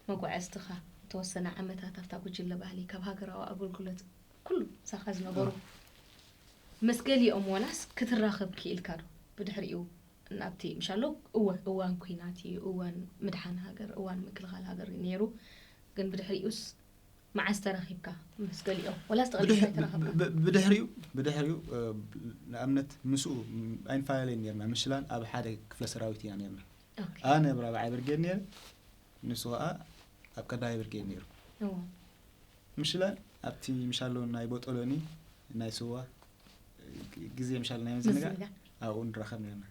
መጓዕዝትኻ ዝተወሰነ ዓመታት ኣብታ ጉጅለ ባህሊ ካብ ሃገራዊ ኣገልግሎት ኩሉ ምሳኻ ዝነበሩ ምስ ገሊኦም ወላስ ክትራኸብ ክኢልካ ዶ ብድሕሪኡ ናብቲ ምሻሎ እወ እዋን ኩናት እዩ እዋን ምድሓን ሃገር እዋን ምክልኻል ሃገር እዩ ነይሩ ግን ብድሕሪኡስ መዓስ ተራኺብካ ምስ ገሊኦም ወላስ ጠቕሊልካ ብድሕ- ኣይተራኸብካ ብ- ብድሕሪኡ ብድሕሪኡ እ፣ ንኣብነት ምስኡ ም- ኣይንፈላለየን ነርና ምሽላን ኣብ ሓደ ክፍለ ሰራዊት ኢና ነርና ኦኬ። ኣነ ኣብ ራብዓይ ብርጌድ ነይረ ንሱ ከዓ ኣብ ቀዳማይ ብርጌድ ነይሩ እዎ። ምሽላን ኣብቲ ምሻሎ ናይ ቦጦሎኒ ናይ ስዋ ግ- ግዜ ምሻሎ ናይ ምዝንጋዕ ምዝንጋዕ። ኣብኡ ንራኸብ ነርና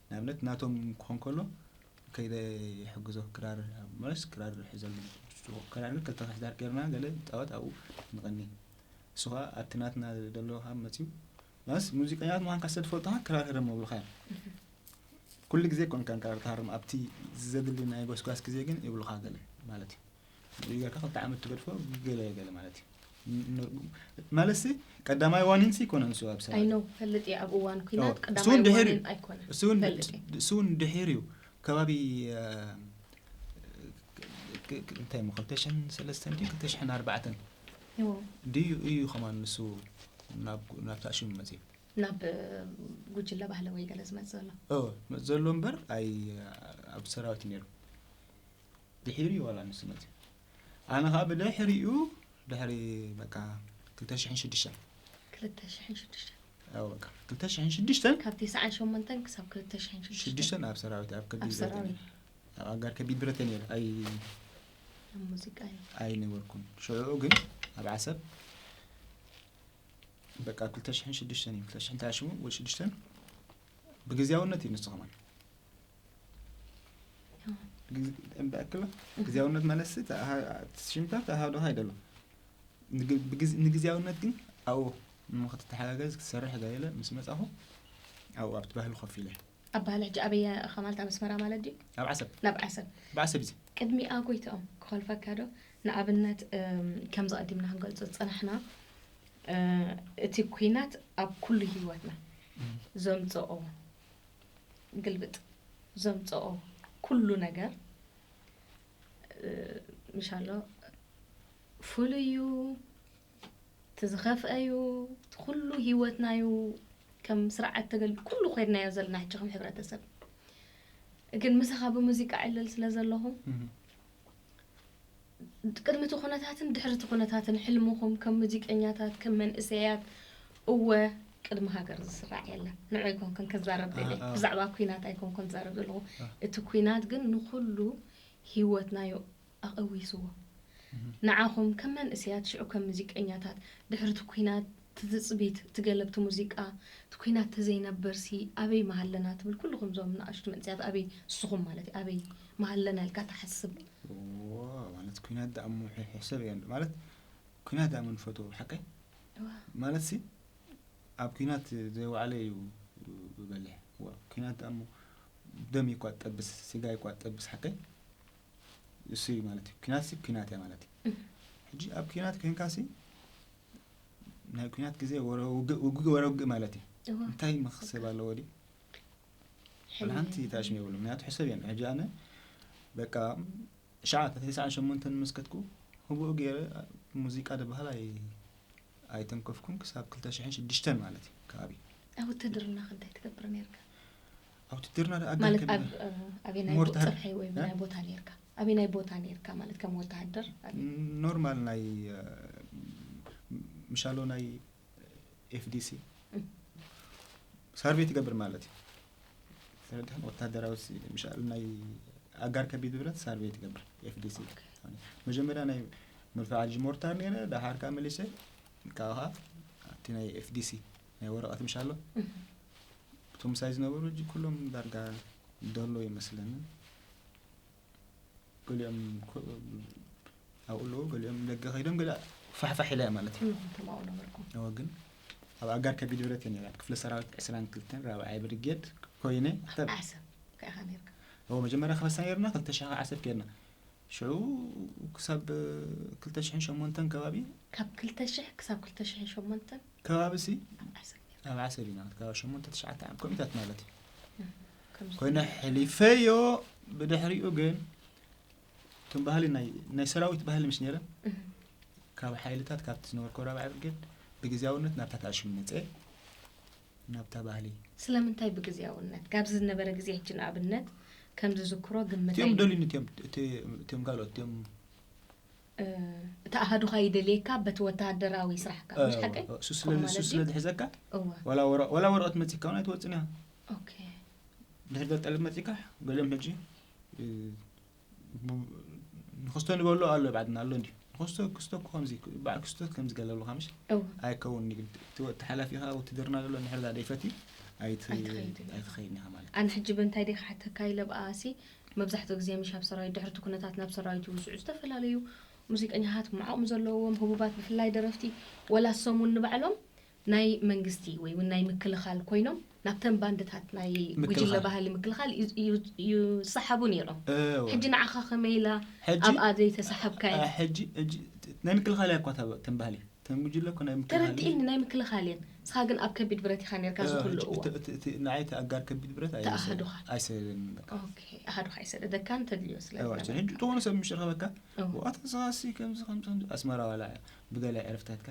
ንኣብነት ናቶም ክኾን ከሎ ከይደ ይሕግዞ ክራር ማለት ክራር ሕዘሉ ክራር ክልተ ክሕዳር ገርና ገለ ጣወት ኣብኡ ንቐኒ እሱ ከዓ ኣብቲ ናትና ዘሎ ካብ መፅዩ ማለት ሙዚቀኛት ምዃንካ ስለ ዝፈልጡካ ክራር ህረም መብሉካ እዮም ኩሉ ግዜ ኮንካ ክራር ትሃርም ኣብቲ ዘድሊ ናይ ጎስጓስ ግዜ ግን ይብሉካ ገለ ማለት እዩ ንኡ ጌርካ ክልተ ዓመት ትገድፎ ገለ ገለ ማለት እዩ ን- ን- ማለት ሲ ቀዳማይ ዋኒን ሲ ይኮነ ንሱ ኣብ ኣይ ሰ ኖ ፈልጥ እየ ኣብ እዋን ኩናት እሱ ቀዳማይ እንድሕር እዩ። እዋን ኣይኮነን እሱ እውን- ፈልጥ እየ እሱ እውን ድሒር እዩ ከባቢ እ፣ ክ- ክ- እንታይ ሞ ክልተ ሽሕን ሰለስተን ድዩ ክልተ ሽሕን ኣርባዕተን እዎ። ድዩ እዩ ከማን ንሱ ናብ ናብታ ሽሙ መፅዩ ናብ ጉጅለ ባህሊ ወይ ገለ ዝመፅ ዘሎ ኦ፣ ዘሎ እምበር ኣይ ኣብ ሰራዊት እዩ ነይሩ ድሒሩ እዩ ዋላ ንሱ መፅዩ ኣነ ከዓ ብድሕሪኡ ድሕሪ በቃ ክልተ ሽሕን ሽዱሽተን ክልተ ሽሕን ሽዱሽተን ያው በቃ ክልተ ሽሕን ሽዱሽተን ካብ ትስዓን ሸሞንተን ክሳብ ክልተ ሽሕን ሽዱሽተን ሽዱሽተን ኣብ ሰራዊት ኣብ ከቢድ ኣብ ሰራዊት ኣብ ኣጋር ከቢድ ብረት ነይሩ ኣይ ኣብ ሙዚቃ እዩ ኣይነበርኩን ሽዑ ግን ኣብ ዓሰብ በቃ ክልተ ሽሕን ሽዱሽተን እዩ ክልተ ሽሕን ተኣሽሙ ወይ ሽዱሽተን ብግዜያውነት እዩ ንሱ ከማን ብኣክሎ ግዜያውነት ማለት ሽምታ ተሃዶ ሃይደሎ ንግዜያውነት ግን ኣብኡ ንክትተሓጋገዝ ክትሰርሕ ገለ ምስ መፃኹ ኣብኡ ኣብቲ ባህሊ ኮፍ ኢለ ኣብ ባህሊ ሕጂ ኣበየ ኢኻ ማለት ኣብ ኣስመራ ማለት ድዩ ኣብ ዓሰብ ናብ ዓሰብ ብዓሰብ እዚ ቅድሚኣ ጎይትኦም ክኸልፈካ ዶ ንኣብነት እም፣ ከምዚ ቀዲምና ክንገልጾ ዝጸናሕና እ፣ እቲ ኩናት ኣብ ኩሉ ህይወትና ዘምጽኦ ግልብጥ ዘምፀኦ ኩሉ ነገር፣ እ፣ ምሻሎ ፍሉይ እዩ፣ እቲ ዝኸፍአ እዩ፣ እቲ ኩሉ ህይወትና እዩ። ከም ስርዓት ተገል-፣ ኩሉ ኮይድናዮ ዘለና ሕጂ ከም ሕብረተሰብ። ግን ምሳኻ ብሙዚቃ ዕልል ስለ ዘለኹ፣ እህ። ቅድሚ እቲ ኩነታትን ድሕሪ እቲ ኩነታትን ሕልምኹም ከም ሙዚቀኛታት፣ ከም መንእሰያት፣ እወ፣ ቅድሚ ሃገር ዝስራዕ የለን። ንዑ ኣይኮንኩን ክዛረብ ደልየ። ኣሃ። ብዛዕባ ኲናት ኣይኮንኩን ዝዛረብ ዘለኹ። ኣሃ። እቲ ኲናት ግን ንኹሉ ህይወትና እዩ ኣቐዊስዎ። እህ። ንዓኹም ከም መንእሰያት፣ ሽዑ ከም ሙዚቀኛታት፣ ድሕሪ እቲ ኲናት፣ እቲ ትጽቢት፣ እቲ ገለብቲ ሙዚቃ፣ እቲ ኲናት ተዘይነበርሲ ኣበይ መሃለና ትብል? ኩልኹም እዞም ንኣሽቱ መንእሰያት ኣበይ፣ ንስኹም ማለት እዩ፣ ኣበይ መሃለና ኢልካ ትሓስብ? ዋ፣ ማለት ኲናት ደኣ እሞ ሕ-፣ ሕሰብ እየ ማለት ኲናት ደኣ እሞ ንፈትዎ ብሓቀይ? እዋ። ማለት ሲ ኣብ ኲናት ዘይወዓለ እዩ ዝበልሕ። ዋ፣ ኲናት ደኣ እሞ ደም እኳ ትጠብስ፣ ስጋ እኳ ትጠብስ ሓቀይ? እሱ እዩ ማለት እዩ። ኲናት ሲ ኲናት እያ ማለት እዩ። እህ። ሕጂ ኣብ ኲናት ኮይንካ ሲ ናይ ኲናት ግዜ ወረ ውግእ፣ ውግእ ወረ ውግእ ማለት እዩ። እዋ። እንታይ መኽሰብ ኣለዎ ድዩ? ሕልሚ። ሓንቲ ተኣሽም የብሉ። ምክንያቱ ሕሰብ እየን። ሕጂ ኣነ በቃ ሻዓ ተስዓን ሸሞንተን መስከትኩ ህቡእ ገይረ ሙዚቃ ዝበሃል ኣይ-፣ ኣይተንከፍኩን ክሳብ ክልተ ሽሕን ሽዱሽተን ማለት እዩ ከባቢ። ኣብ ውትድርና ከ እንታይ ትገብር ነርካ? ኣብ ውትድርና ደኣ ማለት ኣጋር ኣብ፣ ከ-፣ እ፣ ኣበናይ ሞርታር። ጽርሒ ወይ እ? ብናይ ቦታ ነርካ? ኣበናይ ቦታ ነርካ ማለት ከም ወተሃደር? ኣብ ኖርማል ናይ፣ እ፣ ምሻሎ ናይ ኤፍ ዲ ሲ እም። ሳርቬይ ትገብር ማለት እዩ። ተረድሕን? ወታደራዊ ሲ-፣ ምሻል ናይ ኣጋር ከቢድ ንብረት ሳርቬይ ትገብር ኤፍ ዲ ሲ። ኦኬ። መጀመርያ ናይ መልፍዓ ልጅ ሞርታር ነይረ፣ ደሓር ከዓ መሊሰ ካብኻ ኣብቲ ናይ ኤፍ ዲ ሲ ናይ ወረቐት ምሻሎ እም። እቶም ምሳይ ዝነበሩ እጂ ኩሎም ዳርጋ ደሎ ይመስለኒ። ገሊኦም ኮ-፣ ኣብኡ ኣለዉ፣ ገሊኦም ደገ ከይዶም፣ ገለ ፋሕፋሕ ኢለ ማለት እዩ። ኩልኹም ተማኡ ነበርኩም? እወ፣ ግን ኣብ ኣጋር ከቢድ ብረት እየ ነይረ። ኣብ ክፍለ ሰራዊት ዕስራን ክልተን ራብዓይ ብርጌድ ኮይነ፣ ኣብ ክተብ-፣ ዓሰብ ከ ኢኻ ነርካ? እወ፣ መጀመርያ ክፈሳ ነይርና፣ ክልተ ሽሕ ዓሰብ ከይድና። ሽዑ ክሳብ ክልተ ሽሕን ሸሞንተን ከባቢ፣ ካብ ክልተ ሽሕ ክሳብ ክልተ ሽሕን ሸሞንተን ከባቢ ሲ ኣብ ዓሰብ ነርካ? ኣብ ዓሰብ ኢና፣ ካብ ሸሞንተ ትሽዓተ ዓመት ኮሚታት ማለት እዩ። እም፣ ከምዚ ኮይነ ሕሊፈዮ። ብድሕሪኡ ግን እቶም ባህሊ ናይ፣ ናይ ሰራዊት ባህሊ ምሽ ነይረ። እም። ካብ ሓይልታት ካብቲ ዝነበርኩ ራብዓይ ብርጌድ ብግዜያውነት ናብታ ተኣሽሙ መጸ። ናብታ ባህሊ። ስለምንታይ ብግዜያውነት? ካብዚ ዝነበረ ግዜ ሕጂ ንኣብነት ከም ዝዝክሮ ግምት እቲኦም ኣይነ- ደልዩኒ እቲኦም፣ እቲ-፣ እቲኦም ካልኦት እቲኦም እ፣ እቲ ኣሃዱኻ ይደልየካ በቲ ወተሃደራዊ ስራሕካ፣ ምሽ ሓቀይ? እሱ ስለ፣ ከምኡ እሱ ማለት ስለ ድዩ? ዝሕዘካ እወ። ዋላ ወረ-፣ ዋላ ወረቐት መጺካ እውን ኣይትወጽን ኢኻ። ኦኬ። ድሕሪ ጠልጠል መጺካ ገሊኦም ሕጂ፣ እ፣ ቡ-፣ ንክስቶ ንበሎ ኣሎ ባዕድና ኣሎ እንዲ። ንክስቶ፣ ክስቶ እኮ ከምዚ፣ በዓል ክስቶ ከምዚ ገለ ኣለካ ምሽ? እወ። ኣይከውን ንግድ። እቲ ወ-፣ እቲ ሓላፊኻ ውትድርና ዘሎ እንድሕር ዳ ደይፈቲ ኣይት-፣ ኣይትኸይድን ኢኻ። ኣይትኸይድን ኢኻ ማለት። ኣነ ሕጂ በእንታይ ደይ ክሓተካ ኢለ ብኣሲ መብዛሕትኡ ግዜ ምሽ ኣብ ሰራዊት ድሕርቲ ኩነታት ናብ ሰራዊት ይውስዑ ዝተፈላለዩ ሙዚቀኛታት መዓኦም ዘለዎም ህቡባት ብፍላይ ደረፍቲ ወላ እሶም እውን ንባዕሎም ናይ መንግስቲ ወይ እውን ናይ ምክልኻል ኮይኖም ናብተን ባንድታት ናይ ጉጅለ ምክልኻል። ባህሊ ምክልኻል ዩ- ዩ- ይሰሓቡ ነይሮም። እወ። ሕጂ ንዓኻ ከመይ ኢላ ሕጂ ኣብኣ ዘይተሰሓብካዮ? አ፣ ሕጂ፣ ሕጂ ናይ ምክልኻል እያ እኳ እታ ተን ባህሊ። ተን ጉጅለ እኮ ናይ ምክልኻል ተረዲእኒ፣ ናይ ምክልኻል እየን። ንስኻ ግን ኣብ ከቢድ ብረት ኢኻ ነርካ እዚ እ፣ ኩሉ ሕጂ እዋን። እቲ፣ እቲ፣ እቲ ንዓይ እቲ ኣጋር ከቢድ ብረት እቲ ኣሃዱኻ። ኣይሰደደኒ በቃ። ኦኬ፣ ኣሃዱኻ ኣይሰደደካን ተድልዮ ስለ እወ፣ ዝነበረ። ሕጂ ትኾነ ሰብ ምሽ ረኸበካ። እወ። ዋታ ንስኻሲ ከምዚ፣ ከምዚ፣ ከምዚ ኣስመራ ዋላ ብገለ ዕረፍታትካ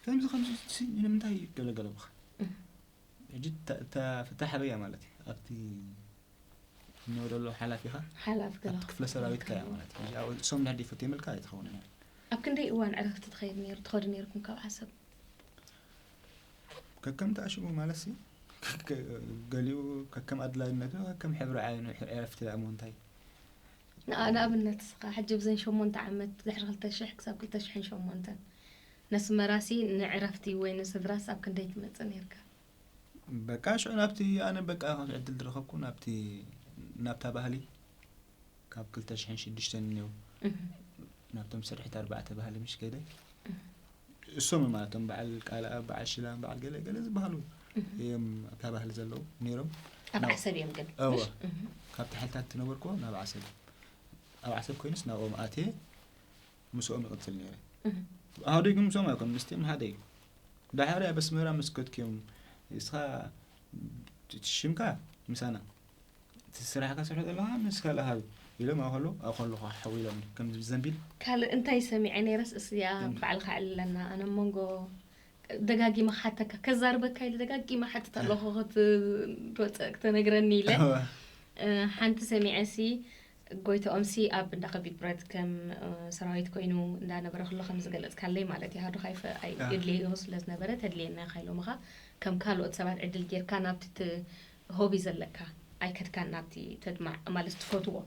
ከምዚ፣ ከምዚ ሲ ንምንታይ ገለገለብኻ? እህ። ሕጂ እታ፣ እታ ፍታሕ ኣበይ እያ ማለት እዩ? ኣብቲ እኒኦ ዘሎ ሓላፊኻ? ሓላፊ ገለ ኣብቲ ክፍለ ሰራዊትካ እያ ማለት እዩ። ሕጂ ኣብ እሶም እንድሕር ደይፈትዮም ኢልካ ኣይትኸውን እያ። ኣብ ክንደይ እዋን ዕረፍቲ ትኸይድ ነይሩ፣ ትኸዱ ነይርኩም ካብ ዓሰብ? ከከም ተኣሽሙ ማለት ሲ፣ ከ-፣ ገሊኡ ከከም ኣድላይነቱ፣ ከከም ሕብሪ ዓይኑ፣ ዕረፍቲ ደኣ እሞ እንታይ? ንኣ-፣ ንኣብነት እስኻ ሕጂ ብዘን ሸሞንተ ዓመት ድሕሪ ክልተ ሽሕ ክሳብ ክልተ ሽሕን ሸሞንተን ነስመራሲ ንዕረፍቲ ወይ ንስድራስ ኣብ ክንደይ ትመጽእ ነይርካ? በቃ ሽዑ ናብቲ ኣነ በቃ ከምዚ ዕድል ዝረኸብኩ ናብቲ፣ ናብታ ባህሊ ካብ ክልተ ሽሕን ሽዱሽተን እኒኦ እህ። ናብቶም ስርሒት ኣርባዕተ ባህሊ ምሽ ከይደ እህ። እሶም ማለት እዮም በዓል ቃልኣብ፣ በዓል ሽላን፣ በዓል ገለ ገለ ዝበሃሉ እህ። እዮም ኣብታ ባህሊ ዘለዉ ነይሮም። ኣብ ናብ ዓሰብ እዮም ግን፣ እወ። ምሽ? እህ። ካብቲ ሓይልታት ትነበርኩ ናብ ዓሰብ። ኣብ ዓሰብ ኮይኑስ ናብኦም ኣትየ ምስኦም ይቕጽል ነይረ። እህ። ኣሃደይ ግን ምስኦም ኣይኮኑን፣ ምስቲኦም ሓደ እዩ። ዳሓር ኣብ ኣስመራ ምስ ከድክዮም፣ ንስኻ እቲ ሽምካ ምሳና፣ እቲ ስራሕ ከሰርሑ ዘለኻ ምስ ካልእ ሃቢ ኢሎም ኣብ ከሎ ኣብ ከሎ ሓዊሎም ከምዚ ብዘንቢል። ካልእ እንታይ ሰሚዐ ነይረስ እስያ ዘንቢል። ባዕልካ ዕልለና። ኣነ መንጎ ደጋጊመ ክሓተካ፣ ከዛርበካ ኢለ ደጋጊመ ሓትት ኣለኹ ክትወፀእ ክተነግረኒ ኢለ። ሓንቲ ሰሚዐ ሲ ጎይተኦም ሲ ኣብ እንዳ ከቢድ ብረት ከም ሰራዊት ኮይኑ እንዳነበረ ክሎ ከም ዝገለፅካለይ ማለት እዩ። ሃዱኻ የድልየዮ ስለ ዝነበረ ተድልየና ኢኻ ኢሎምኻ። ከም ካልኦት ሰባት ዕድል ጌርካ ናብቲ ሆቢ ዘለካ ኣይከድካን፣ ናብቲ ተድማዕ ማለት ትፈትዎ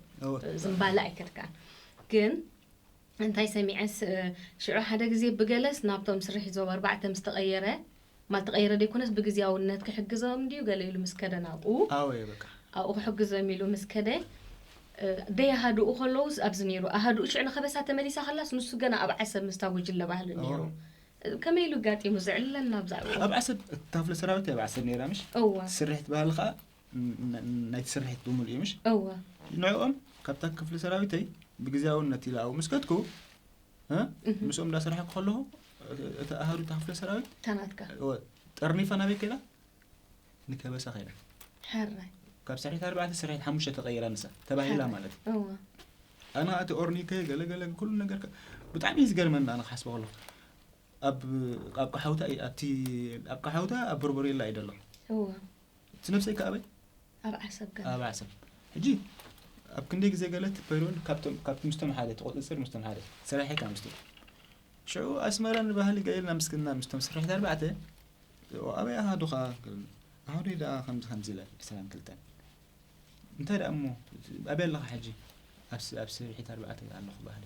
ዝምባለ ኣይከድካን። ግን እንታይ ሰሚዐስ ሽዑ ሓደ ግዜ ብገለስ ናብቶም ስርሒት ዞባ ኣርባዕተ ምስ ተቐየረ፣ ማለት ተቐየረ ዘይኮነስ ብግዝያውነት ክሕግዞም ድዩ ገለ ኢሉ ምስ ከደ ናብኡ ኣወ በቃ ኣብኡ ክሕግዞም ኢሉ ምስ ከደ ደይ ኣሃድኡ ከለውስ ኣብዚ ነይሩ። ኣሃድኡ ሽዑ ንከበሳ ተመሊሳ ከላስ ንሱ ገና ኣብ ዓሰብ ምስታ ጉጅለ ባህሊ ነይሩ። ከመይ ኢሉ ኣጋጢሙ ዝዕለልና ብዛዕባ ኣብ ዓሰብ እታ ክፍለ ሰራዊት ኣብ ዓሰብ ነይራ ምሽ እዋ ስርሒት ባህሊ ከዓ ናይቲ ስርሒት ብምሉእ እዩ ምሽ እዋ ንዕኦም ካብታ ክፍለ ሰራዊተይ ብግዜያውነት ኢለ ኣብኡ ምስ ከድኩ እ? ምስኦም እንዳሰራሕኩ ከለኹ እቲ ኣሃዱ እታ ክፍለ ሰራዊት ታናትካ እወ፣ ጠርኒፋ ናበይ ከይዳ ንከበሳ ከይዳ ሕራይ ካብ ስርሒት ኣርባዕተ ስርሒት ሓሙሽተ ተቐይራ ንሳ ተባሂላ ማለት እዩ እዋ ኣነ እቲ ኦርኒከ ገለገለ ኩሉ ነገር ከ- ብጣዕሚ እዩ ዝገርመኒ ኣነ ክሓስቦ ከለኹ ኣብ ኣብ ቀሓውታ እዩ ኣብቲ ኣብ ቀሓውታ ኣብ ቦርቦሬላ እዩ ደሎ እዋ እቲ ነብሰይ ከ ኣበይ ኣብ ዓሰብ ገና ኣብ ዓሰብ ሕጂ ኣብ ክንደይ ግዜ ገለ እቲ ፔሪዮድ ካብቶም ካብቲ ምስቶም ሓደ ትቆፅፅር ምስቶም ሓደ ሰራሒ ካብ ምስቶም ሽዑ ኣስመራ ንባህሊ ገይርና ምስክና ምስቶም ስርሒት ኣርባዕተ ኣበይ ኣሃዱኻ ኣሃዱይ ደኣ ከምዚ ከምዚ ኢለ ዕስራን ክልተን እንታይ ደኣ እሞ ኣበይ ኣለኻ ሕጂ ኣብ ስ- ኣብ ስርሒት ኣርባዕተ ኣለኹ ባህሊ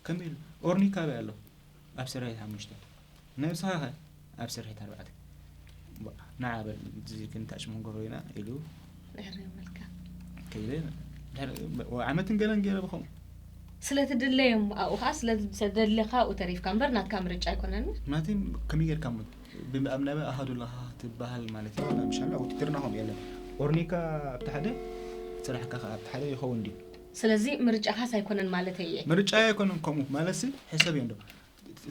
ከመይ ኢሉ ኦርኒካ ኣበይ ኣሎ ኣብ ስርሒት ሓሙሽተ ነብስኻ ኸ ኣብ ስርሒት ኣርባዕተ ንዓ በል እዚ ክንታሽ መንጎሮ ኢና ኢሉ ድሕሪ መልካ ከይደ ድሕሪ- ዓመትን ገለን ገይረ ብኸምኡ ስለ ትድለዮም ኣብኡ ከዓ ስለ ተደለኻ ኣብኡ ተሪፍካ እምበር ናትካ ምርጫ ኣይኮነን። ማለተይ ከመይ ጌርካ ሞ ብኣብ ናበይ ኣሃዱ ኣለኻ ትበሃል ማለት እዩ ምሻላ ውትድርና ከምኡ የለን ኦርኒካ ኣብቲ ሓደ ስራሕካ ከዓ ኣብቲ ሓደ ይኸውን ድዩ ስለዚ ምርጫኻስ ኣይኮነን ማለት እየ። ምርጫ ኣይኮነን ከምኡ ማለት ሕሰብ እዮም ዶ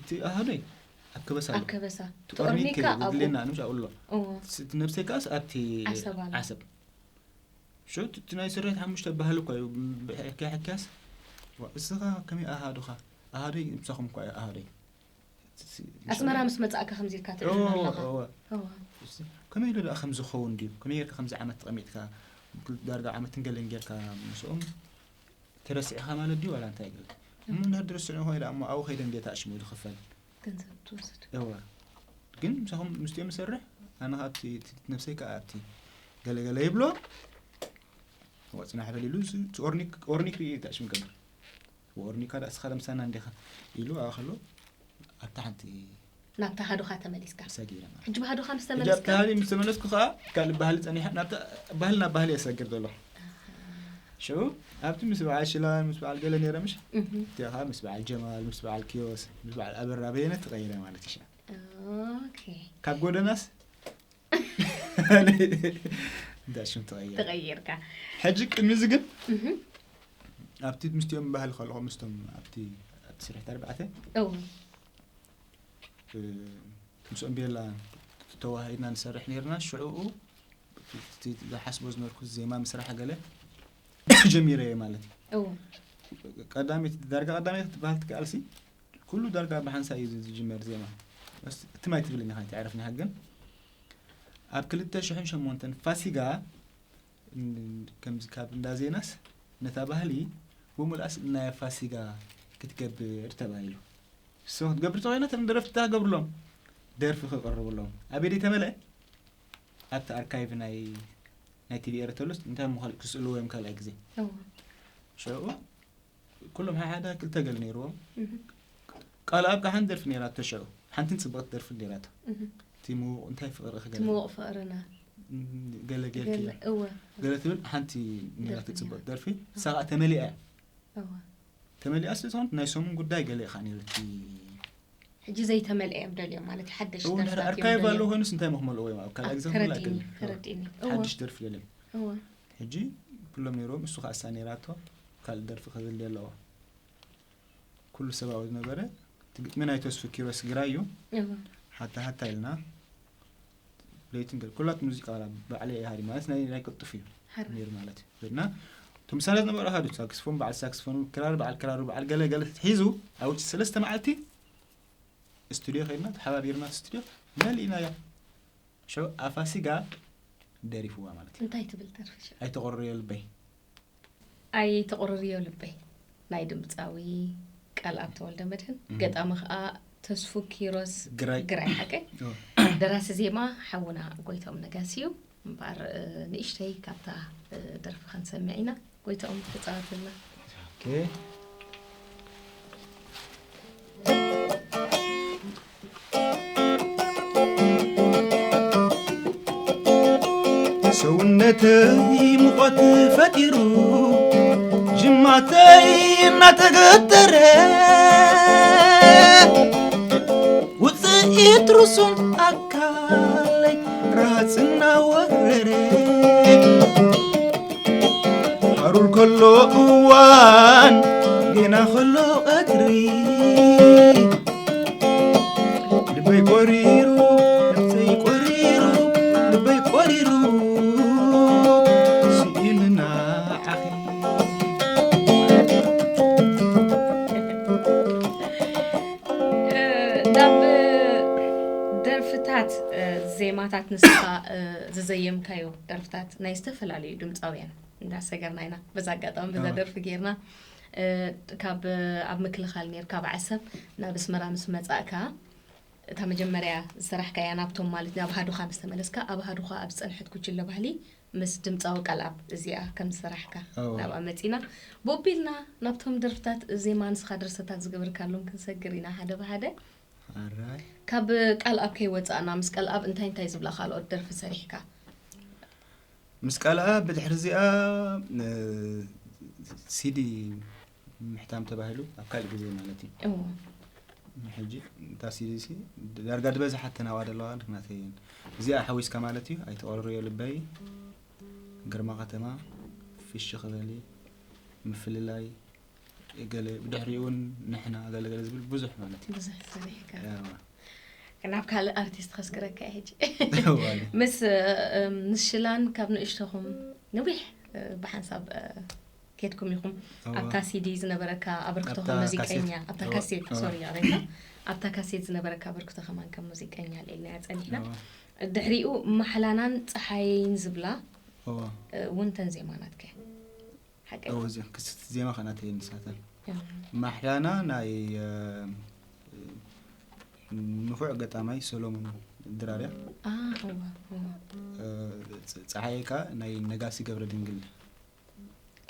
እቲ ኣሃዶይ ኣብ ከበሳ ኣሎ ኣብ ከበሳ እቲ ኦርኒክ ኦርኒካ ኣብኡ ድሌና ንሽ ኣብሎ እዎ ነብሰይ ከዓስ ኣብቲ ዓሰብ ኣሎ። ዓሰብ ሽዑ እቲ ናይ ስርሒት ሓሙሽተ ባህሊ እኮ እዩ ብሕክያ ሕክያስ ዋ፣ እስኻ ከመይ ኣሃዱኻ ኣሃደይ ምሳኹም እኳ እዩ ኣሃደይ ኣስመራ ምስ መጻእካ ከምዚ ኢልካ ትዕልል ኣለኻ። እዎ። ከመይ ኢሉ ደኣ ከም ዝኸውን ድዩ ከመይ ጌርካ ከምዚ ዓመት ተቐሚጥካ ዳርጋ ዓመትን ገለን ጌርካ ምስኦም ተረሲዕኻ ማለት ድዩ ዋላ እንታይ ገለ እሞ እንድሕር ድርሲዑ ኮይኑ ደኣ እሞ ኣብኡ ከይደ እንዴት ኣሽሙ ዝኽፈል ገንዘብ ትወስድ። እዋ ግን ምሳኹም ምስቲኦም ዝሰርሕ ኣነ ከዓ ኣብቲ እቲ ነብሰይ ከዓ ኣብቲ ገለገለ ይብሎ ወፅና ሕበል ኢሉ እዚ ኦርኒክ ኦርኒክ ርኢ ታሽም ገበር ኦርኒካ ዳ እስኻ ለምሳና እንዲኻ ኢሉ ኣኸሎ ኣብታ ሓንቲ ናብታ ሃዱኻ ተመሊስካ ሰጊረ ማለት ሕጂ ባህዱኻ ምስ ሕጂ ኣብቲ ተመለስካ ባህሊ ምስ ተመለስኩ ከዓ ካልእ ባህሊ ፀኒሐ ናብታ ባህሊ ናብ ባህሊ የሰግር ዘሎ ሽዑ ኣብቲ ምስ በዓል ሽላን ምስ በዓል ገለ ነይረ ምሽ እህ፣ እቲኻ ምስ በዓል ጀማል ምስ በዓል ኪዮስ ምስ በዓል ኣበራ በየነ ተቐይረ ማለት ይሻ ኦኬ ካብ ጎደናስ እንታይ ሽም ተቐይረ ተቐይርካ ሕጂ ቅድሚ እዚ ግን እህ፣ ኣብቲ ምስቲኦም ባህሊ ከለኹ ምስቶም ኣብቲ ኣብቲ ስርሕቲ ኣርባዕተ እው እ፣ ምስኦም ቤላ ተዋሂድና ንሰርሕ ነርና ሽዑኡ እቲ ዝሓስቦ ዝነበርኩ ዜማ ምስራሕ ገለ ጀሚረ እየ ማለት እዩ እው ቀዳሚት ዳርጋ ቀዳሚት ክትበሃል ትከኣልሲ ኩሉ ዳርጋ ብሓንሳ እዩ ዝጅመር ዜማ በስ ትማይ ትብልኒ ከይትዕረፍኒ ሃገን ኣብ ክልተ ሽሕን ሸሞንተን ፋሲጋ ን- ከምዚ ካብ እንዳ ዜናስ ነታ ባህሊ ብምልኣስ እናየ ፋሲጋ ክትገብር ተባሂሉ እሶ ክትገብር ተኮይና ተም ደረፍቲ ገብርሎም ደርፊ ክቅርብሎም ኣበይ ተመልአ ኣብቲ ኣርካይቭ ናይ ናይ ቲቪ ኤረ ተሉስ እንታይ ምዃል ክስእልዎ እዮም ካልኣይ ግዜ እው ሽዑ ኩሎም ሓደ ክልተ ገል ነይርዎም እህ፣ ቃል ኣብ ሓንቲ ደርፊ ነይራቶ ሽዑ ሓንትን ፅብቕቲ ደርፊ ነይራቶ እህ። እቲ ምውቕ እንታይ ፍቕሪ ክገለ ትምወቕ ፍቕርና ገለ ገለ ጌርክያ እወ ገለ ትብል ሓንቲ ነይራቶ ደርፊ ፅብቕቲ ነይራ። ደርፊ ሳቓ ተመሊኣ እያ እወ ተመሊኣ ስለ ዝኾነት ናይ ሰሙን ጉዳይ ገለ ኢኻ ነይሩ እቲ ሕጂ ዘይተመልአ እዮም ደልዮም ማለት እዩ ሓደሽ እውን ድሕሪ ደርፍታት ኣርካይቭ እዮም ኣለዎ ደልዮም። ኮይኑስ እንታይ መክመልዎ እዮም ኣብ ካልእ ግዜ ክመልእ ተረዲእኒ ኣይክእልን ተረዲእኒ እወ ሓድሽ ደርፊ ደልዮም እወ ሕጂ ኩሎም ነይሮም እሱ ከዓ እሳ ነይራቶ ካልእ ደርፊ ክብል ኣለዎ ኩሉ ሰብኣዊ ዝነበረ እቲ ግጥሚ ናይ ተስፉ ኪሮስ ግራ እዩ እወ ሓታ ሓታ ኢልና ለይትን ገለ ኩላት ሙዚቃ ዋላ ባዕለይ እየ ሃዲ ማለት ናይ ናይ ቅልጡፍ እዩ። ነይሩ ማለት እዩ። እና እቶም ምሳሌ ዝነበሩ ኣሃዱ ሳክስፎን በዓል ሳክስፎን ክራር በዓል ክራሩ በዓል ገለ ገለ ሒዙ ኣብ ውሽጢ ሰለስተ መዓልቲ ስቱድዮ ከይድና ተሓባቢርና ስቱድዮ መሊእናያ። ሸው ኣፋሲጋ ደሪፍዋ ማለት እዩ። እንታይ ትብል ደርፊ ሽዑ? ኣይተቆርርዮ ልበይ። ኣይተቆርርዮ ልበይ ናይ ድምፃዊ ቃልኣብ ተወልደ መድህን፣ ገጣሚ ከዓ ተስፉ ኪሮስ ግራይ። ግራይ ሓቀይ። ደራሲ ዜማ ሓውና ጎይቶም ነጋሲ እዩ። እምበኣር ንእሽተይ ካብታ ደርፊ ክንሰምዕ ኢና። ጎይቶም ተፃወትልና። ሰውነተይ ሙቐት ፈጢሩ ጅማተይ እናተገተረ ውፅኢት ርሱን ኣካለይ ራሃፅ እናወረረ ሃሩር ከሎ እዋን ጌና ከሎ ቀትሪ ልበይ ቆሪሩ ነፍሰይ ቆሪሩ ልበይ ቆሪሩ ስኢልና ዓኺ ናብ ደርፍታት ዜማታት ንስኻ ዝዘየምካዮ ደርፍታት ናይ ዝተፈላለዩ ድምፃውያን እንዳሰገርና ኢና። በዛ ኣጋጣሚ በዛ ደርፊ ጌርና ካብ ኣብ ምክልኻል ነይርካ ኣብ ዓሰብ ናብ ኣስመራ ምስ መጻእካ እታ መጀመርያ ዝሰራሕካያ ናብቶም ማለት ናብ ኣሃዱኻ ምስ ተመለስካ ኣብ ኣሃዱኻ ኣብ ዝጸንሐት ጉጅለ ባህሊ ምስ ድምጻዊ ቃልኣብ እዚኣ ከም ዝሰራሕካ ናብኣ መጺና ብኡ ኣቢልና ናብቶም ደርፍታት ዜማ ንስኻ ድርሰታት ዝገበርካሎም ክንሰግር ኢና ሓደ ብሓደ። ካብ ቃልኣብ ከይወጻእና ምስ ቃልኣብ እንታይ እንታይ ዝብላ ካልኦት ደርፊ ሰሪሕካ? ምስ ቃልኣ ብድሕሪ እዚኣ ሲዲ ምሕታም ተባሂሉ ኣብ ካልእ ግዜ ማለት እዩ። ሕጂ እታ ሲዲ ሲ ዳርጋ ዝበዝሓ ተናዋ ዘለዋ ናተይ እየን። እዚኣ ሓዊስካ ማለት እዩ። ኣይተቐርርዮ ልበይ፣ ግርማ ከተማ፣ ፍሽኽ በሊ፣ ምፍልላይ፣ ገለ ብድሕሪኡ እውን ንሕና ገለገለ ዝብል ብዙሕ ማለት እዩ። ብዙሕ ሰሪሕካ። ናብ ካልእ ኣርቲስት ከስግረካ እየ ሕጂ ምስ ምስ ሽላን ካብ ንእሽተኹም ነዊሕ ብሓንሳብ ኬድኩም ኢኹም ኣብታ ሲዲ ዝነበረካ ኣበርክቶ ከም ሙዚቀኛ ኣብታ ካሴት ሶሪ ይቕሬታ ኣብታ ካሴት ዝነበረካ ኣበርክቶ ከማን ከም ሙዚቀኛ ልዒልናያ ጸኒሕና ድሕሪኡ ማሕላናን ጸሓየይን ዝብላ እውን ተን ዜማ ናትከ ሓቀይ እወ እዚኣ ክስቲ ዜማ ከናተየ ንሳተን ማሕላና ናይ ንፉዕ ገጣማይ ሰሎሙን ድራርያ አ እወ እወ ጸሓየ ከ ናይ ነጋሲ ገብረ ድንግል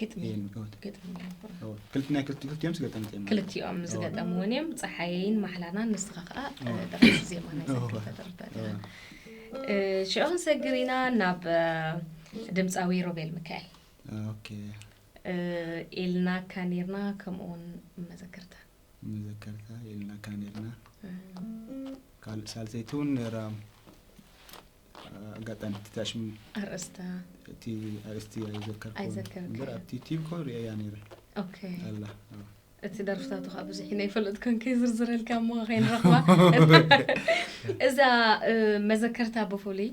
ግጥሚ እየን እወ ግጥሚ እወ ክልቲ ናይ ክልቲ ክልቲኦም ዝገጠምት እየን ማለት እዩ። ክልቲኦም ዝገጠምውን እዮም ፀሓየይን ማሕላናን ንስኻ ከዓ ደራሲ ዜማ ናይ ዘክልተ ደርፍታት ኢኻ። ሽዑ ክንሰግር ኢና ናብ ድምፃዊ ሮቤል ሚካኤል ኦኬ ኢልናካ ኔርና ከምኡውን መዘከርታ መዘከርታ ኢልናካ ኔርና ካልእ ሳልሰይቲ እውን ነራ ኣጋጣሚ እቲ ታሽም ኣርእስታ እቲ ኣርእስቲ ኣይዘከርኩ ኣይዘከርኩ እምበር ኣብቲ ቲቪ ኮ ርእያ ነይረ ኦኬ ኣላ እቲ ደርፍታቱ ከዓ ብዙሕ ናይ ፈለጥኮን ከይዝርዝረልካ እሞ ከይንረኽባ እዛ መዘከርታ ብፍሉይ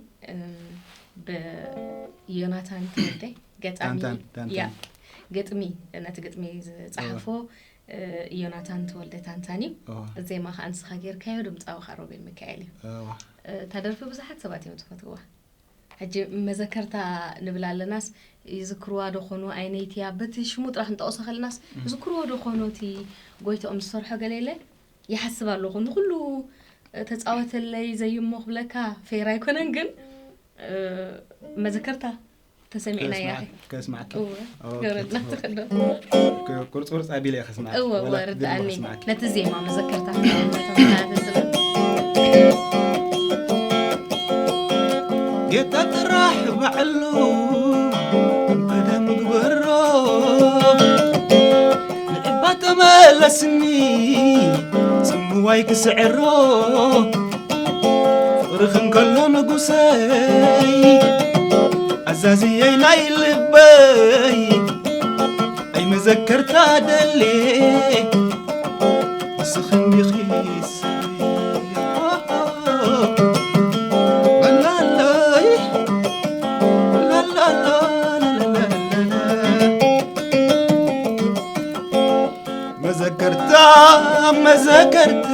ብዮናታን ተወልደ ገጣሚ ግጥሚ ነቲ ግጥሚ ዝፀሓፎ ዮናታን ተወልደ ታንታን እዩ ዜማ ከዓ ንስኻ ጌርካዮ ድምፃዊ ከዓ ሮቤል ሚካኤል እዩ እታ ደርፊ ብዙሓት ሰባት እዮም ዝፈትውዋ ሕጂ መዘከርታ ንብል ኣለናስ ይዝክርዋ ዶ ኾኑ ኣይነይትያ በቲ ሽሙ ጥራሕ ንጠቕሶ ከለናስ ዝክርዎ ዶ ኾኑ እቲ ጎይትኦም ዝሰርሖ ገለ የለ ይሓስብ ኣለኹ ንኩሉ ተፃወተለይ ዘዩሞ ክብለካ ፌር ኣይኮነን ግን መዘከርታ ተሰሚዕናያ ከስማዕኪ ገረድና ትኽዶ ቁርፅቁርፅ ኣቢለ እየ ከስማዕኪ እወ እወ ርድኣኒ ነቲ ዜማ መዘከርታ ጌታ ጥራሕ ባዕሉ እንከደ ምግበሮ ንዕባ ተመለስኒ ጽምዋይ ክስዕሮ ፍቕርኺ እንከሎ ንጉሰይ ኣዛዝየይ ናይ ልበይ ኣይ መዘከርታ ደሌ ንስኺ እንዲኺ ሰበይ መዘከርታ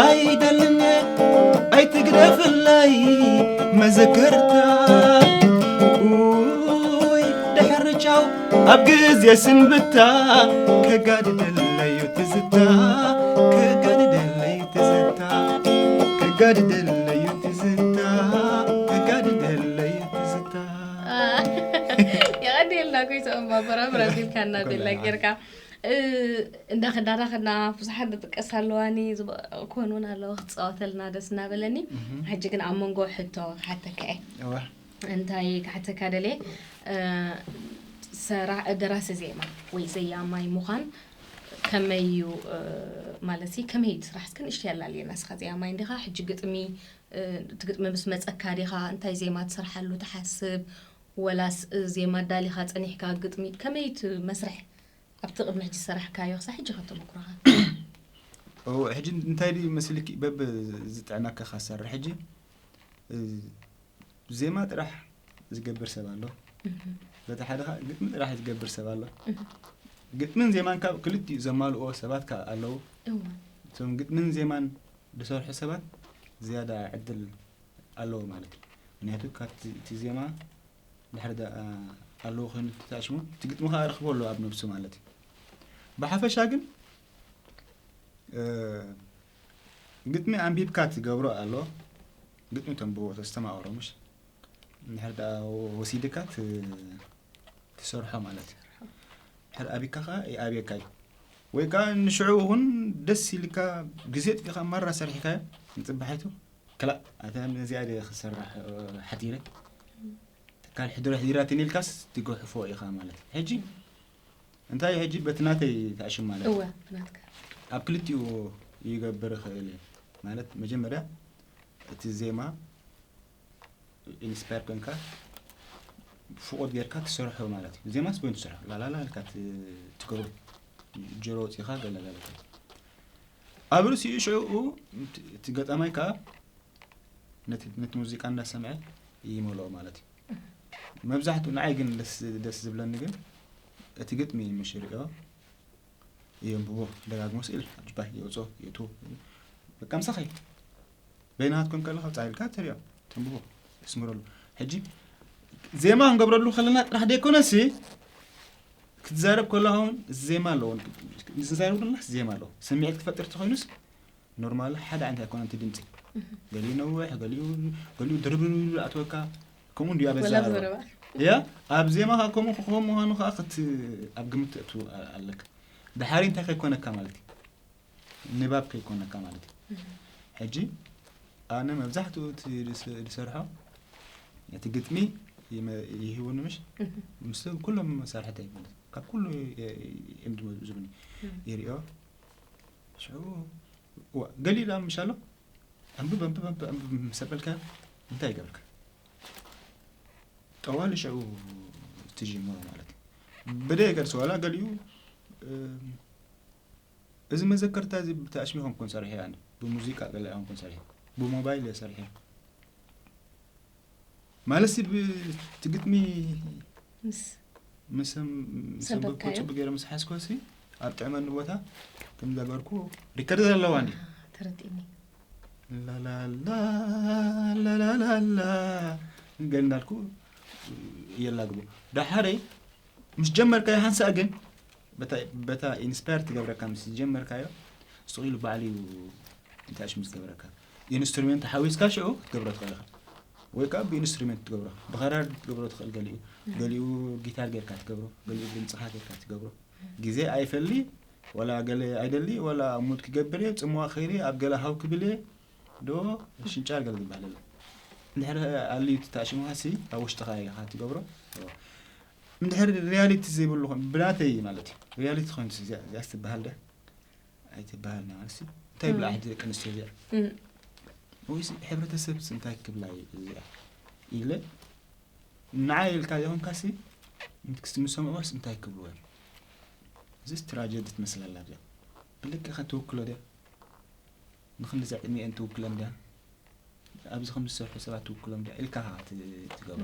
ኣይደልን ኣይትግደፍለይ መዘከርታ ኡይ ድሕሪ ቻው ኣብ ግዜ ስንብታ ከጋድደለዩ ትዝታ ከጋድደለዩ ትዝታ ከጋድደለዩ ትዝታ ከጋድደለዩ ትዝታ የቐድየልና ጎይትኦም ኣበራብር ኣቢልካና ደላ ጌርካ እንዳኸዳዳኸና ብዙሓት ንጥቀስ ኣለዋኒ ክኾን እውን ኣለዋ ክትፃወተልና ደስ እናበለኒ ሕጂ ግን ኣብ መንጎ ሕቶ ክሓተካ እየ እንታይ ክሓተካ ደልየ ደራሲ ዜማ ወይ ዘያማይ ምዃን ከመይ እዩ ማለት ከመይ እዩ ስራሕ እስከ ንእሽተይ ኣላልየና እስኻ ዘያማይ እንዲኻ ሕጂ ግጥሚ እቲ ግጥሚ ምስ መፀካ ዲኻ እንታይ ዜማ ትሰርሓሉ ትሓስብ ወላስ ዜማ ኣዳሊኻ ፀኒሕካ ግጥሚ ከመይ እቲ መስርሕ ኣብቲ ቅድሚ ሕጂ ዝሰራሕካዮ ክሳብ ሕጂ ካብ ተመኩሮኻ ሕጂ እንታይ ድዩ መስልኪ በብ ዝጥዕመካ ካሰርሕ ሕጂ ዜማ ጥራሕ ዝገብር ሰብ ኣሎ በቲ ሓደ ከዓ ግጥሚ ጥራሕ ዝገብር ሰብ ኣሎ ግጥምን ዜማን ካብ ክልቲኡ ዘማልእዎ ሰባት ከዓ ኣለዉ እቶም ግጥምን ዜማን ዝሰርሑ ሰባት ዝያዳ ዕድል ኣለዎ ማለት እዩ ምክንያቱ ካብቲ እቲ ዜማ ድሕሪ ኣለዎ ኮይኑ ተታሽሙ እቲ ግጥሚ ከዓ ረኽቦ ኣለዎ ኣብ ነብሱ ማለት እዩ ብሓፈሻ ግን ግጥሚ ኣንቢብካ ትገብሮ ኣሎ ግጥሚ ተንብቦ ተስተማቕሮ ምሽ እንድሕር ደኣ ወሲድካ ትሰርሖ ማለት እዩ ድሕር ኣቢካ ከዓ ይኣብየካ እዩ ወይ ከዓ ንሽዑ እውን ደስ ኢልካ ግዜ ጥፊኻ ማራ ሰሪሕካዮ ንፅባሒቱ ክላእ ኣታ ነዚኣ ድየ ክሰርሕ ሓቲረ ትካል ሕድሮ ሕዲራትኒ ኢልካስ ትገሕፎ ኢኻ ማለት እዩ ሕጂ እንታይ ሕጂ በቲ ናተይ ተኣሽም ማለት እዩ እወ ብናትካ ኣብ ክልቲኡ ይገብር ይኽእል እየ ማለት መጀመርያ እቲ ዜማ ኢንስፓየር ኮንካ ፍቑድ ጌርካ ትሰርሖ ማለት እዩ ዜማስ በይኑ ትሰርሖ ላላላ ኢልካ ትገብሮ ጆሮ ወፂኻ ገለገለካ ኣብ ርእሲኡ ሽዑ እቲ ገጣማይ ከዓ ነቲ ሙዚቃ እንዳሰምዐ ይመልኦ ማለት እዩ መብዛሕትኡ ንዓይ ግን ደስ ዝብለኒ ግን እቲ ግጥሚ ምሽ ርእዮ የንብቦ ደጋግሞ ስእል ኣጅባህ የውፅኦ የእትዎ በቃ ምሳኸ በይናትኩም ከለኻ ፃ ኢልካ ትሪኦ ተንብቦ ተስምረሉ ሕጂ ዜማ ክንገብረሉ ከለና ጥራሕ ደይኮነሲ ክትዛረብ ከለኻ እውን ዜማ ኣለዎ ንዛረብ ድማ ዜማ ኣለዎ ስምዒት ክፈጥር ተኮይኑስ ኖርማል ሓደ ዓይነት ኣይኮነን እቲ ድምፂ ገሊኡ ነውሕ ገሊኡ ገሊኡ ድርብርብር ኣትወካ ከምኡ እንዲዩ ኣብ ወላ ዘረባ ዘረባ ያ ኣብ ዜማ ከዓ ከምኡ ክኸውን ምዃኑ ከዓ ክት ኣብ ግምት ተእቱ ኣለካ ድሓሪ እንታይ ከይኮነካ ማለት እዩ ንባብ ከይኮነካ ማለት እዩ ሕጂ ኣነ መብዛሕትኡ እቲ ዝስ- ዝሰርሖ እቲ ግጥሚ ይመ- ይህቡኒ ምሽ ምስ ኩሎም መሳርሕተይ ማለት እዩ ካብ ኩሉ እዮም ዝመ- ዝብኒ ይሪኦ ሽዑ እዋ፣ ገሊኡ ደኣ ምሽ ኣሎ ኣንብብ ኣንብብ ኣንብብ ኣንብብ ምስ ኣበልካዮ እንታይ ይገብርካ? ጠዋሊ ሽዑ ትጅምሮ ማለት እዩ። ብደይ ገልጽ ዋላ ገሊኡ እዚ መዘከርታ እዚ ብተኣሽሚ ከምኩን ሰርሐ ኣነ ብሙዚቃ ገለ ከምኩን ሰርሐ ብሞባይል እየ ሰርሐ ማለት ሲ ብትግጥሚ ምስ ምስ ሰንበብኮ ሰንበብካዮ? ጽቡቅ ገይረ ምስ ሓዝኮ ሲ ኣብ ጥዕመኒ ቦታ ከም ዛገርኩ ሪከርድ ዘለዋ እንዲ ተረዲእኒ ላላላላላላ ገል እንዳልኩ የላግቦ ዳሓረይ ምስ ጀመርካዮ ሓንሳእ ግን በታ ኢንስፓየር ትገብረካ ምስ ጀመርካዮ ስቕ ኢሉ ባዕሉ እዩ እንታይ ሽሙ ዝገብረካ ኢንስትሩሜንት ሓዊስካ ሽዑ ክትገብሮ ትኽእል ኢኻ ወይ ከዓ ብኢንስትሩሜንት ትገብሮ ብኸራር ክትገብሮ ትኽእል ገሊኡ ገሊኡ ጊታር ጌርካ ትገብሮ ገሊኡ ድምፅኻ ጌርካ ትገብሮ ግዜ ኣይፈሊ ወላ ገለ ኣይደሊ ወላ ሙድ ክገብር እየ ፅምዋ ኸይሪ ኣብ ገለ ሃው ክብል እየ ዶ ሽንጫር ገለ ዝበሃል ኣሎ እንድሕር ኣልዩ ትታሽምኻ ሲ ኣብ ውሽጥኻ ኢኻ ትገብሮ እንድሕር ሪያሊቲ ዘይብሉ ኾን ብናተይ ማለት እዩ ሪያሊቲ ኾን እዚኣ ትበሃል ደ ኣይትበሃልና ማለት እዩ እንታይ ይብላ ሕጂ ደቂ ኣንስትዮ እዚኣ ወይስ ሕብረተሰብ እንታይ ክብላ እዩ እዚኣ ኢለ ንዓይ ኢልካ ዘይኮንካ ሲ ምስ ዝሰምዕዎስ እንታይ ክብልዎ እዮም እዚስ ትራጀዲ ትመስለላ እዚኣ ብልክኻ ትውክሎ ድያ ንክንድዚ ዕድሚኤን ትውክለን ድያ ኣብዚ ከም ዝሰርሑ ሰባት ትውክሎም ድያ ኢልካ ትገብሮ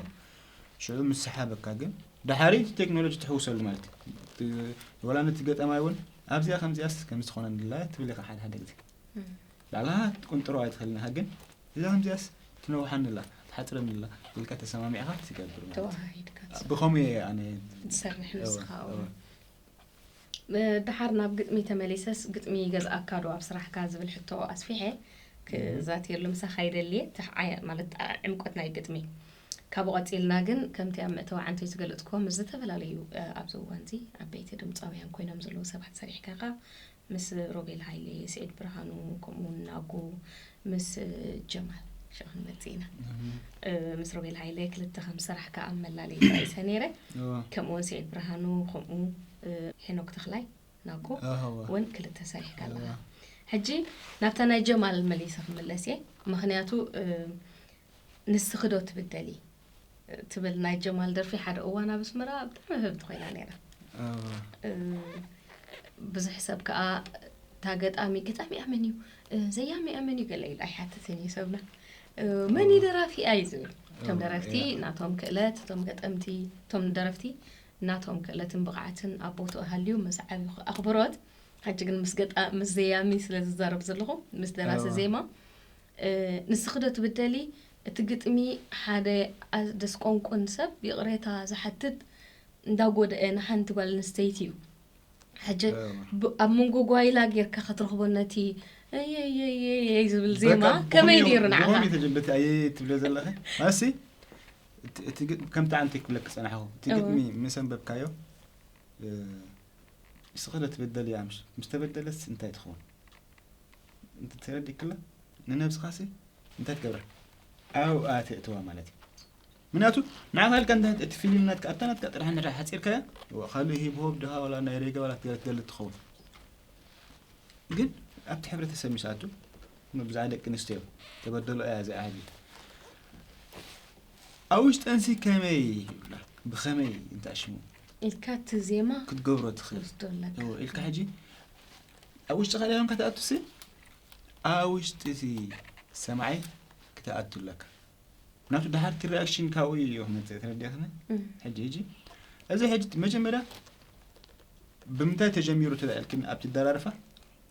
ሽዑ ምስ ሰሓበካ ግን ዳሓሪ እቲ ቴክኖሎጂ ትሕውሰሉ ማለት እዩ ወላ ነቲ ገጠማይ እውን ኣብዚኣ ከምዚኣስ ከምዚ ትኾነኒ ኣላ ትብል ኢኻ ሓደ ሓደ ግዜ። እም፣ ባዕልኻ ትቁንጥሮ ኣይትኽእልን ኢኻ፣ ግን እዛ ከምዚኣስ ትነውሓኒ ኣላ፣ ትሓጽረኒ ኣላ ኢልካ ተሰማሚዕካ ትገብር ማለት እዩ። ተወሃሂድካ ትሰርሕ። ብኸምኡ እየ ኣነ ትሰርሕ እወ፣ ንስኻ። እወ። እወ። እ፣ ደሓር ናብ ግጥሚ ተመሊሰስ፣ ግጥሚ ይገዝኣካ ዶ ኣብ ስራሕካ ዝብል ሕቶ ኣስፊሐ ክዛትየሉ ምሳኻ ይደሊ እየ። ትሕ-፣ ዓያ-፣ ማለት፣ ጣ-፣ ዕምቆት ናይ ግጥሚ። ካብኡ ቀጺልና ግን፣ ከምቲ ኣብ መእተዊ ዓንተይ ዝገለጽኩዎ፣ ምስ ዝተፈላለዩ፣ እ፣ ኣብዚ እዋንዚ ዓበይቲ ድምጻውያን ኮይኖም ዘለዉ ሰባት ሰሪሕካ ኢኻ። ምስ ሮቤል ሃይለ፣ ስዒድ ብርሃኑ፣ ከምኡ እውን ናጎ፣ ምስ ጀማል ሽዑ ክንመጽእ ኢና። እህ፣ እ፣ ምስ ሮቤል ሃይለ ክልተ ከም ዝሰራሕካ ኣብ መላለዪ ጠቒሰ ነይረ። እወ። ከምኡ እውን ስዒድ ብርሃኑ፣ ከምኡ፣ እ፣ ሄኖክ ተኽላይ፣ ናጎ እህ፣ እወ። እውን ክልተ ሰሪሕካ ኣለኻ። እወ። ሕጂ ናብታ ናይ ጀማል መሊሰ ክምለስ እየ። ምኽንያቱ፣ እ፣ ንስኺ ዶ ትብደሊ ትብል ናይ ጀማል ደርፊ ሓደ እዋን ኣብ ኣስመራ ብጣዕሚ ህብቲ ኮይና ነይራ። እወ። እ፣ ብዙሕ ሰብ ከኣ፣ "እታ ገጣሚ፣ ገጣሚኣ መን እዩ? እ፣ ዘያሚኣ መን እዩ?" ገለ ኢሉ ኣይሓትትን እዩ ሰብና። እ፣ "መን እዩ ደራፊኣ?" እዩ ዝብል። እቶም እወ፣ ደረፍቲ እያ። ናቶም ክእለት፣ እቶም ገጠምቲ፣ እቶም ደረፍቲ ናቶም ክእለትን ብቕዓትን ኣብ ቦትኡ ሃልዩ፣ ምስ ዓቢ ኣኽብሮት። ሕጂ ግን ምስ ገጣ-፣ ምስ ዘያሚ ስለ ዝዛረብ ዘለኹ፣ ምስ ደራሲ እወ። ዜማ፣ እ፣ ንስኺ ዶ ትብደሊ? እቲ ግጥሚ ሓደ ኣደስቆንቁን ሰብ ይቕሬታ ዝሓትት እንዳጎደኤ ንሓንቲ ጓል ኣንስተይቲ እዩ። ሕጂ እወ። ብ-፣ ኣብ መንጎ ጓይላ ጌርካ ክትረኽቦ ነቲ "እየየየየ" ዝብል ዜማ በቃ ከመይ ብኸምኡ፣ ነይሩ ንዓኻ? ብኸምኡ ተጀ-፣ በቲ ኣየ ትብለ ዘለኺ? ኣሲ፣ እቲ፣ እቲ ግ-፣ ከምቲ ዓንተይ ክብለኪ ጸናሕኩ። እቲ እወ። ግጥሚ ምስ ኣንበብካዮ፣ እ፣ ንስኺ ዶ ትበደሊ እያ፣ ምስ፣ ምስ ተበደለስ እንታይ ትኸውን? እንተ ተረዲእክላ፣ ንነብስኻሲ እንታይ ትገብራ? ኣብኣ ተእትዋ ማለት እዩ። ምኽንያቱ፣ ንዓኻ ኢልካ እንተ እቲ ፊልም ናትካ፣ ኣብታ ናትካ ጥራሕ እንድሕር ሓጺርካያ፣ ዋ፣ ካልእ ሂፕ ሆፕ ድኻ፣ ዋላ ናይ ሬገ፣ ዋላ ትገ-፣ ትደሊ ትኸውን። ግን ኣብቲ ሕብረተሰብ ምስ ኣቱ፣ ብዛዕባ ደቂ ኣንስትዮ ተበደሎ እያ እዚኣ ሕጂ። ኣብ ውሽጠንሲ ከመይ ይብላ፣ ብኸመይ እንተኣሽሙ ኢልካ እቲ ዜማ ክትገብሮ ትኽእል። ክትወስዶ ኣለካ። እወ፣ ኢልካ ሕጂ ኣብ ውሽጢ ካልእ እዮም ከተኣቱሲ፣ ኣብ ውሽጢ እቲ ሰማዓይ ክትኣቱ ኣለካ። ምኽንያቱ ድሓር እቲ ሪኣክሽን ካብኡ እዩ ክመጽእ፣ ተረዲእክኒ? እም። ሕጂ፣ ሕጂ፣ እዚ ሕጂ መጀመርያ ብምንታይ ተጀሚሩ ትበልክን ኣብቲ ደራርፋ፣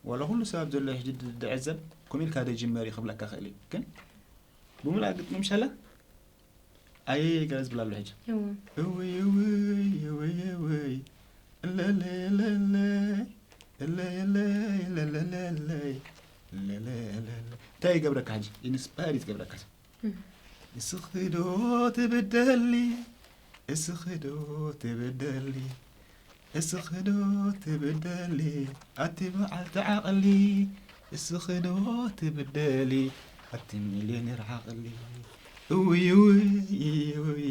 ዋላ ኩሉ ሰብ ኣብ ዘሎ ሕጂ ድ-፣ ድዕዘብ፣ ከምኡ ኢልካ ዶ ይጅመር እዩ ክብለካ ክእል እዩ። ግን ብምልኣ ግጥሚ ምሻላ፣ ኣየ ገለ ዝብል ኣሎ ሕጂ። እወ። እውይ፣ እውይ፣ እውይ፣ እውይ፣ እለለይ፣ እለለይ፣ እለይ፣ እለይ፣ እለለለይ፣ እለለለለ። እንታይ ይገብረካ ሕጂ? ኢንስፓየር እዩ ዝገብረካ። እም። እስኺ ዶ ትብደሊ፣ እስኺ ዶ ትብደሊ፣ እስኺ ዶ ትብደሊ፣ ኣቲ በዓልቲ ዓቕሊ፣ እስኺ ዶ ትብደሊ፣ ኣቲ ሚልዮነር ዓቕሊ። እውይ፣ እውይ፣ እውይ፣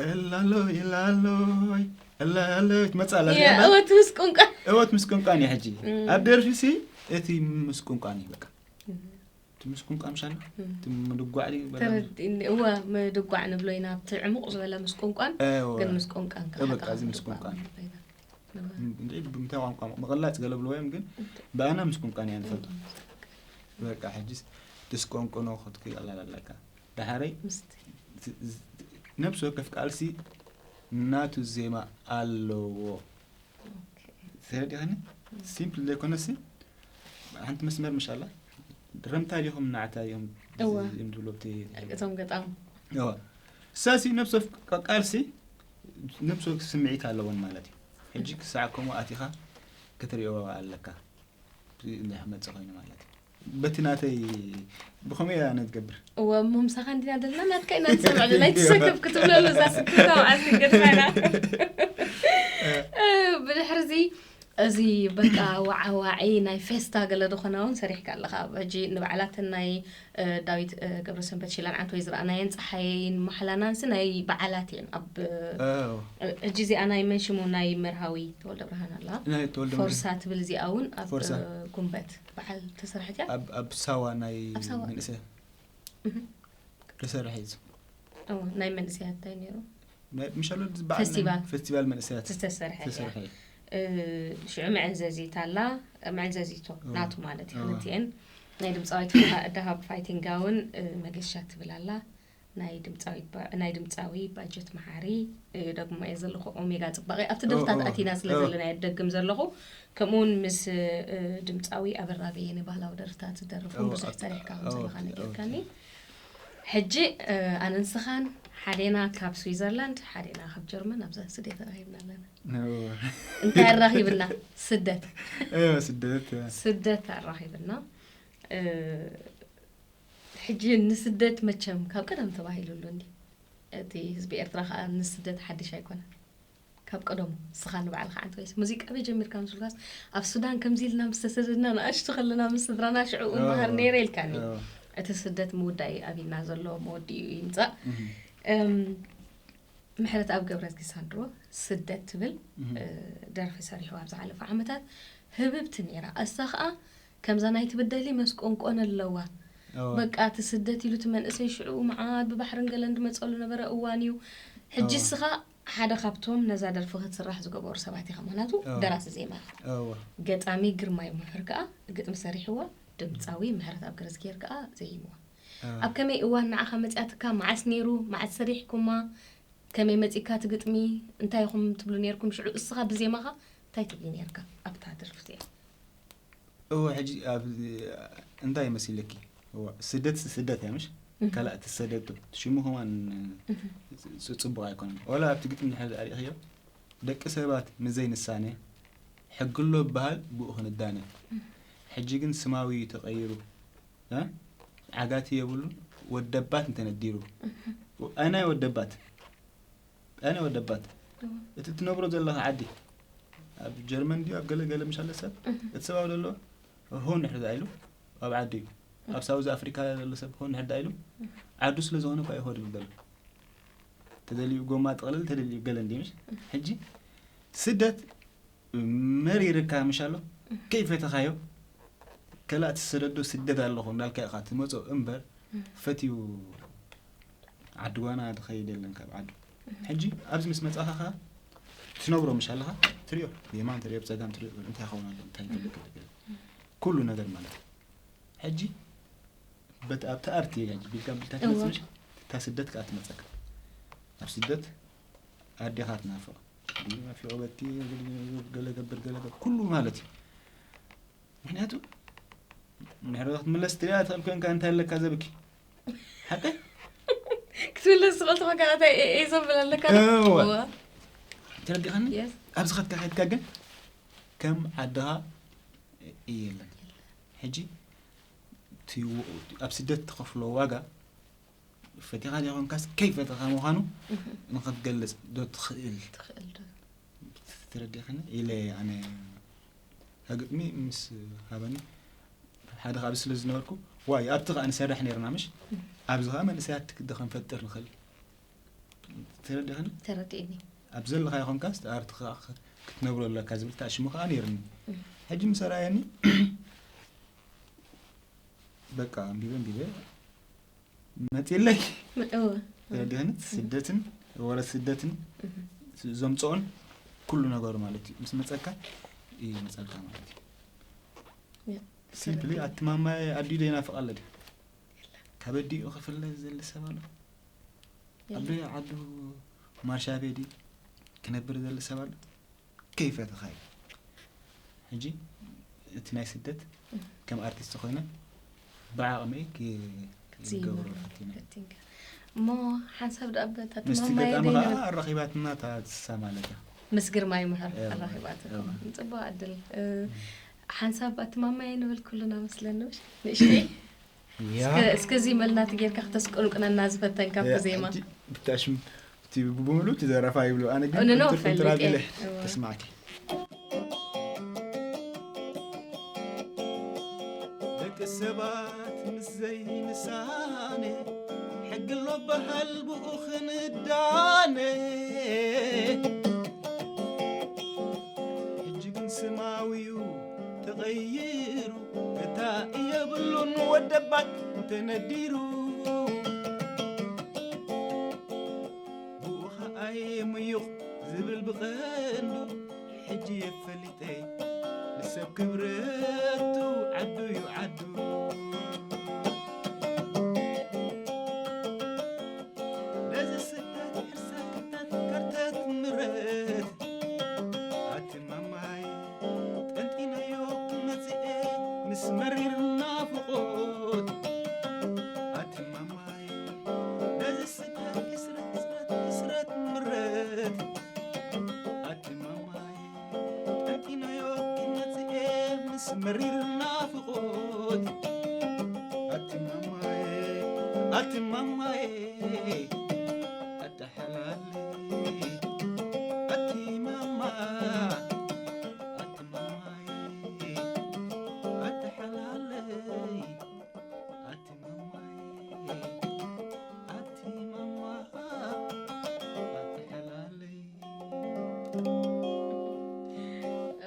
እላሎይ፣ እላሎይ፣ እላሎይ፣ ትመጽእ ኣላ እያ፣ እዚኣ። እወ፣ እቲ ምስቁንቋን። እወ፣ እቲ ምስቁንቋን እዩ ሕጂ። እም። ኣብ ደርፊ ሲ፣ እቲ ምስቁንቋን እዩ በቃ። እም። እቲ ምስቁንቋን ምሻል? እም። እቲ ምድጓዕ ድዩ? በላ ተረዲእኒ። እወ፣ ምድጓዕ ንብሎ ኢና። ኣብቲ ዕሙቕ ዝበለ ምስቁንቋን፣ እወ። ግን ምስቁንቋን እወ፣ በቃ፣ ክሓታ እዚ ምስቁንቋን። ንብሎ ኢና። እወ። እንዴ፣ ብምንታይ ቋንቋ ምቕላጽ ገለ ብልዎ እዮም፣ ግን እንተ- ብኣና ምስቁንቋን እያ ንፈልጦ። እም። በቃ፣ ሕጂስ ትስቆንቁኖ ክትክእል ኣለካ። ደሓረይ ምስቲ ት-፣ ዝ-፣ ነብሲ ወከፍ ቃልሲ ናቱ ዜማ ኣለዎ። ኦኬ። ተረዲእኽኒ? እም። ሲምፕል ዘይኮነሲ፣ ሓንቲ መስመር ምሽ ኣላ። ረምታ ዲኹም ናዕታ እዮም እወ። እዮም ዝብሉ ኣብቲ እቶም ገጣሚ። እወ። እሳሲ ነብሲ ወከፍ ቃልሲ፣ ነብሲ ወከፍ ስምዒት ኣለወን ማለት እዩ። ሕጂ ክሳዕ ከምኡ ኣቲኻ ክትሪኦ ኣለካ። እዚ እንታይ ክመጽእ ኮይኑ ማለት እዩ። በቲ ናተይ ብኸመይ እያ ኣነ ትገብር? እወ፣ እሞ ምሳኻ እንዲና ዘለና፣ ናትካ ኢና ንሰምዕ ዘለና። ኣይትሰከፍ ክትብለሉ፣ እዛ ስክፍታ መዓልቲ ገድፋና። እ፣ ብድሕሪ እዚ፣ እዚ በቃ ዋዓዋዒ ናይ ፌስታ ገለ ዝኾነ እውን ሰሪሕካ ኣለኻ። ሕጂ ንበዓላትን ናይ፣ እ፣ ዳዊት፣ እ፣ ገብረሰንበት ሽላን ዓንተወይ ዝረኣናየን ጸሓይን ማሕላናንሲ ናይ በዓላት እየን። ኣብ፣ እ፣ ኣዎ። እ፣ ሕጂ እዚኣ ናይ መን ሽሙ ናይ መርሃዊ ተወልደ ብርሃን ኣላ? ናይ ተወልደ ብርሃን። ፎርሳ ትብል እዚኣ እውን ኣብ፣ ፎርሳ። እ፣ ጉንበት በዓል ተሰርሐት እያ? ኣብ፣ ኣብ ሳዋ ናይ ኣብ ሳዋ። መንእሰያት እህ። ተሰርሐ እዩ። ኦ፣ ናይ መንእሰያት እንታይ ነይሩ? ናይ፣ ምሻሎ በዓል ናይ ፌስቲቫል። ፌስቲቫል መንእሰያት ዝተሰርሐ እያ። ዝተሰርሐ እዩ። እ፣ ሽዑ መዐንዘዚት ኣላ፣ መዐንዘዚቶ ኦ። ናቱ ማለት እዩ። ኦ። ክልቲኤን ናይ ድምፃዊት ፍርሃ ደሃብ ፋይቲንጋ እውን፣ እ፣ መገሻ ትብል ኣላ። ናይ ድምፃዊ ባ- ናይ ድምፃዊ ባጀት መሓሪ፣ እ፣ ደግሞ እየ ዘለኹ። ኦሜጋ ፅባቐ ኣብቲ ደርፍታት ኣቲና ስለ ዘለና እየ ደግም ዘለኹ። ከምኡውን ምስ፣ እ፣ ድምፃዊ ኣበራ በየነ ባህላዊ ደርፍታት ዝደርፉን ብዙሕ ሰሪሕካ ከም ዘለኻ ነጊርካኒ። ሕጂ፣ እ፣ ኣነ ንስኻን ሓዴና ካብ ስዊዘርላንድ፣ ሓዴና ካብ ጀርመን ኣብዛ ስደት ተራኺብና ኣለና። እንታይ ኣራኺብና? ስደት። ስደት ስደት ኣራኺብና። እ፣ ሕጂ ንስደት መቸም ካብ ቀደም ተባሂሉ ኣሎ እንዲ። እቲ ህዝቢ ኤርትራ ከዓ ንስደት ሓድሽ ኣይኮነን። ካብ ቀደሙ ንስኻ ንባዕልኻ ዓንተ ወይስ ሙዚቃ በይ ጀሚርካ ምስ በልካስ፣ ኣብ ሱዳን ከምዚ ኢልና ምስ ተሰደድና፣ ንኣሽቱ ከለና ምስ ስድራና ሽዑ እውን ባህር ነይረ ኢልካኒ። እቲ ስደት ምውዳእ እዩ ኣብና ዘሎ፣ መወዲኡ ይምጻእ። እም፣ ምሕረተኣብ ገብረዝጊ ሳንድሮ ስደት ትብል፣ እ፣ ደርፊ ሰሪሑ ኣብ ዝሓለፈ ዓመታት። ህብብቲ ነይራ። እሳ ኸኣ ከምዛ ናይ ትብደሊ መስቆንቆን ኣለዋ። በቃ እቲ ስደት ኢሉ እቲ መንእሰይ ሽዑ መዓት ብባሕርን ገለን ዝመጸሉ ነበረ እዋን እዩ። ሕጂ እስኻ ሓደ ካብቶም ነዛ ደርፊ ክትስራሕ ዝገበሩ ሰባት ኢኻ። ምኽንያቱ ደራሲ ዜማ ኢኻ። ገጣሚ ግርማይ ምሕር ከኣ ግጥሚ ሰሪሕዋ፣ ድምጻዊ ምሕረተኣብ ገረዝጊሄር ከኣ ዘይምዋ። ኣብ ከመይ እዋን ንዓኻ መጺኣትካ? መዓስ ነይሩ? መዓስ ሰሪሕኩማ? ከመይ መጺካ እቲ ግጥሚ? እንታይ ኢኹም ትብሉ ነይርኩም? ሽዑ እስኻ ብዜማኻ እንታይ ትብል ነይርካ ኣብታ ደርፊ እቲኣ? እወ፣ ሕጂ ኣብ እንታይ መሲልኪ? እወ፣ ስደት ስደት እያ፣ ምሽ? ካልእ ትሰደዱ። ሽሙ ከማን ጽ-፣ ጽቡቕ ኣይኮነን። ዋላ ኣብቲ ግጥሚ ድሕሪ ኣሪእኽዮ፣ ደቂ ሰባት ምስ ዘይንሳነ፣ ሕጊ ኣሎ ዝበሃል ብኡ ክንዳነ። ሕጂ ግን ስማዊ እዩ ተቐይሩ። እ? ዓጋቲ የብሉን፣ ወደባት እንተነዲሩ። ኣናይ ወደባት? ኣነ ወደባት? እቲ ትነብሮ ዘለኻ ዓዲ፣ ኣብ ጀርመን ድዩ ኣብ ገለ ገለ ምሻለ ሰብ፣ እቲ ሰብ ኣብ ዘሎ ሆን ድሕሪ ዳ ኢሉ ኣብ ዓዲ እዩ። ኣብ ሳውዝ ኣፍሪካ ዘሎ ሰብ ሆን ድሕሪ ዳ ኢሉ ዓዱ ስለ ዝኾነ እኳ ይኸዱ ይበሉ። ተደልዩ ጎማ ጥቕልል፣ ተደልዩ ገለ እንዲ፣ ምሽ? ሕጂ ስደት መሪርካ፣ ምሽ ኣሎ? ከይፈተኻዮ፣ ከላእ ትሰደዶ ስደት ኣለኹ እንዳልካ ኢኻ ትመጾ እምበር፣ ፈትዩ ዓዲ ጓና ትኸይድ የለን ካብ ዓዱ። ሕጂ ኣብዚ ምስ መጻኻ ኸኣ ትነብሮ፣ ምሽ ኣለኻ? ትሪኦ፣ ብየማን ትሪኦ፣ ብጸጋም ትሪኦ፣ እንታይ ይኸውን ኣሎ፣ እንታይ ይገብር፣ ገለ፣ ገለ። ኩሉ ነገር ማለት እዩ። ሕጂ በት-፣ ኣብቲ ኣርቲ እያ ቢልካ ቢልካ ትመጽእ፣ ምሽ? እታ ስደት ከኣ ትመጸካ። ኣብ ስደት ኣዴኻ ትናፍቕ። ናፊቑ በቲ ገለ ገብር፣ ገለ ገብር፣ ኩሉ ማለት እዩ። ምክንያቱ ንሕሮ ክትምለስ ትሪኣ ትኽእል ኮንካ፣ እንታይ ኣለካ ዘብኪ? ሓቀ? ክትምለስ ትኽእል ተኾንካ፣ እንታይ ኤ-፣ ኤ ዘብል ኣለካ? እወ። እዋ። ተረዲኻኒ? የስ። ኣብዚ ኸድካ ኸድካ ግን ከም ዓድኻ የለን። ሕጂ እቲ ው-፣ ኣብ ስደት ትኸፍሎ ዋጋ ፈቲኻ ዘይኮንካስ ከይፈተኻ ምዃኑ ንኽትገልጽ ዶ ትኽእል? ትኽእል ዶ? ተረዲእክኒ ኢለ ኣነ። እታ ግጥሚ ምስ ሃበኒ ሓደ ካብዚ ስለ ዝነበርኩ፣ ዋይ፣ ኣብቲ ኸኣ ንሰርሕ ነይርና፣ ምሽ? ኣብዚ ኸኣ መንእሰያት ዶ ክንፈጥር ንኽእል? ተረዲእክኒ? ተረዲእኒ። ኣብ ዘለኻ ይኾንካስ ኣርቲ ኸኣ ክትነብሮ ኣለካ ዝብል ሽሙ ኸኣ ነይርኒ። ሕጂ ምስ ኣርኣየኒ፣ በቃ ኣንቢበ ኣንቢበ መጺለይ። እወ። ተረዲእክኒ? ስደትን፣ ወረ ስደትን፣ ዘምጽኦን ኩሉ ነገሩ ማለት እዩ። ምስ መጸካ ይመጸልካ ማለት እዩ። ያ። ሲምፕሊ፣ ኣቲ ማማይ ኣዲኡ ዘይናፍቕ ኣሎ ድዩ? ካብ ኣዲኡ ክፍለ ዝደሊ ሰብ ኣሎ? የለን። ኣዶ ዓዱ ማርሻ ቤዲ ክነብር ዝደሊ ሰብ ኣሎ? ከይፈተኻዮ። ሕጂ እቲ ናይ ስደት ከም ኣርቲስት ኮይነ ብዓቕመይ ክ-፣ ክገብሮ ፈቲነ። ፈቲንካ። እሞ ሓንሳብ ደኣ በታ ምስቲ ትማማየ ገጣሚ ደይ ከዓ ንብል። ኣራኺባትና እታ ንሳ ማለት እያ። ምስ ግርማይ ምሕር እዋ፣ ኣራኺባትኩም። እዋ። ጽቡቕ ዕድል። እ፣ ሓንሳብ ኣቲ ማማየ ንብል ኩልና መስለኒ፣ ምሽ? ንእሽተይ? ያ። እስከ-፣ እስከዚ መልናቲ ጌርካ ክተስቆንቁነና ዝፈተንካ ኣብቲ ያ፣ ዜማ። ሕጂ ብታሽም እቲ ብምሉእ እቲ ዘረፋ ይብሉ። ኣነ ግን ኖ፣ ኖ፣ ቁንጥር ቁንጥር ፈልጥ ኣቢለ እየ። እዋ። ተስማዕኪ። ደቂ ሰባት ምስ ዘይንሳነ፣ ሕጊ ኣሎ በሃል ብኡ ክንዳነ። ሕጂ ግን ስማዊዩ ተቐይሩ፣ እታ የብሉን ወደባት ተነዲሩ። ብኡ ኸኣ ምዩቕ ዝብል ብቐንዱ፣ ሕጂ የፈሊጠ ንሰብ ክብረቱ ዓዱ እዩ ዓዱ። መሪር ናፍቆት ኣቲ ማማዬ ኣቲ ማማዬ ኣቲ ሓላለይ ኣቲ ማማ ኣቲ ማማዬ ኣቲ ሓላለይ ኣቲ ማማዬ ኣቲ ማማ ኣቲ ሓላለይ።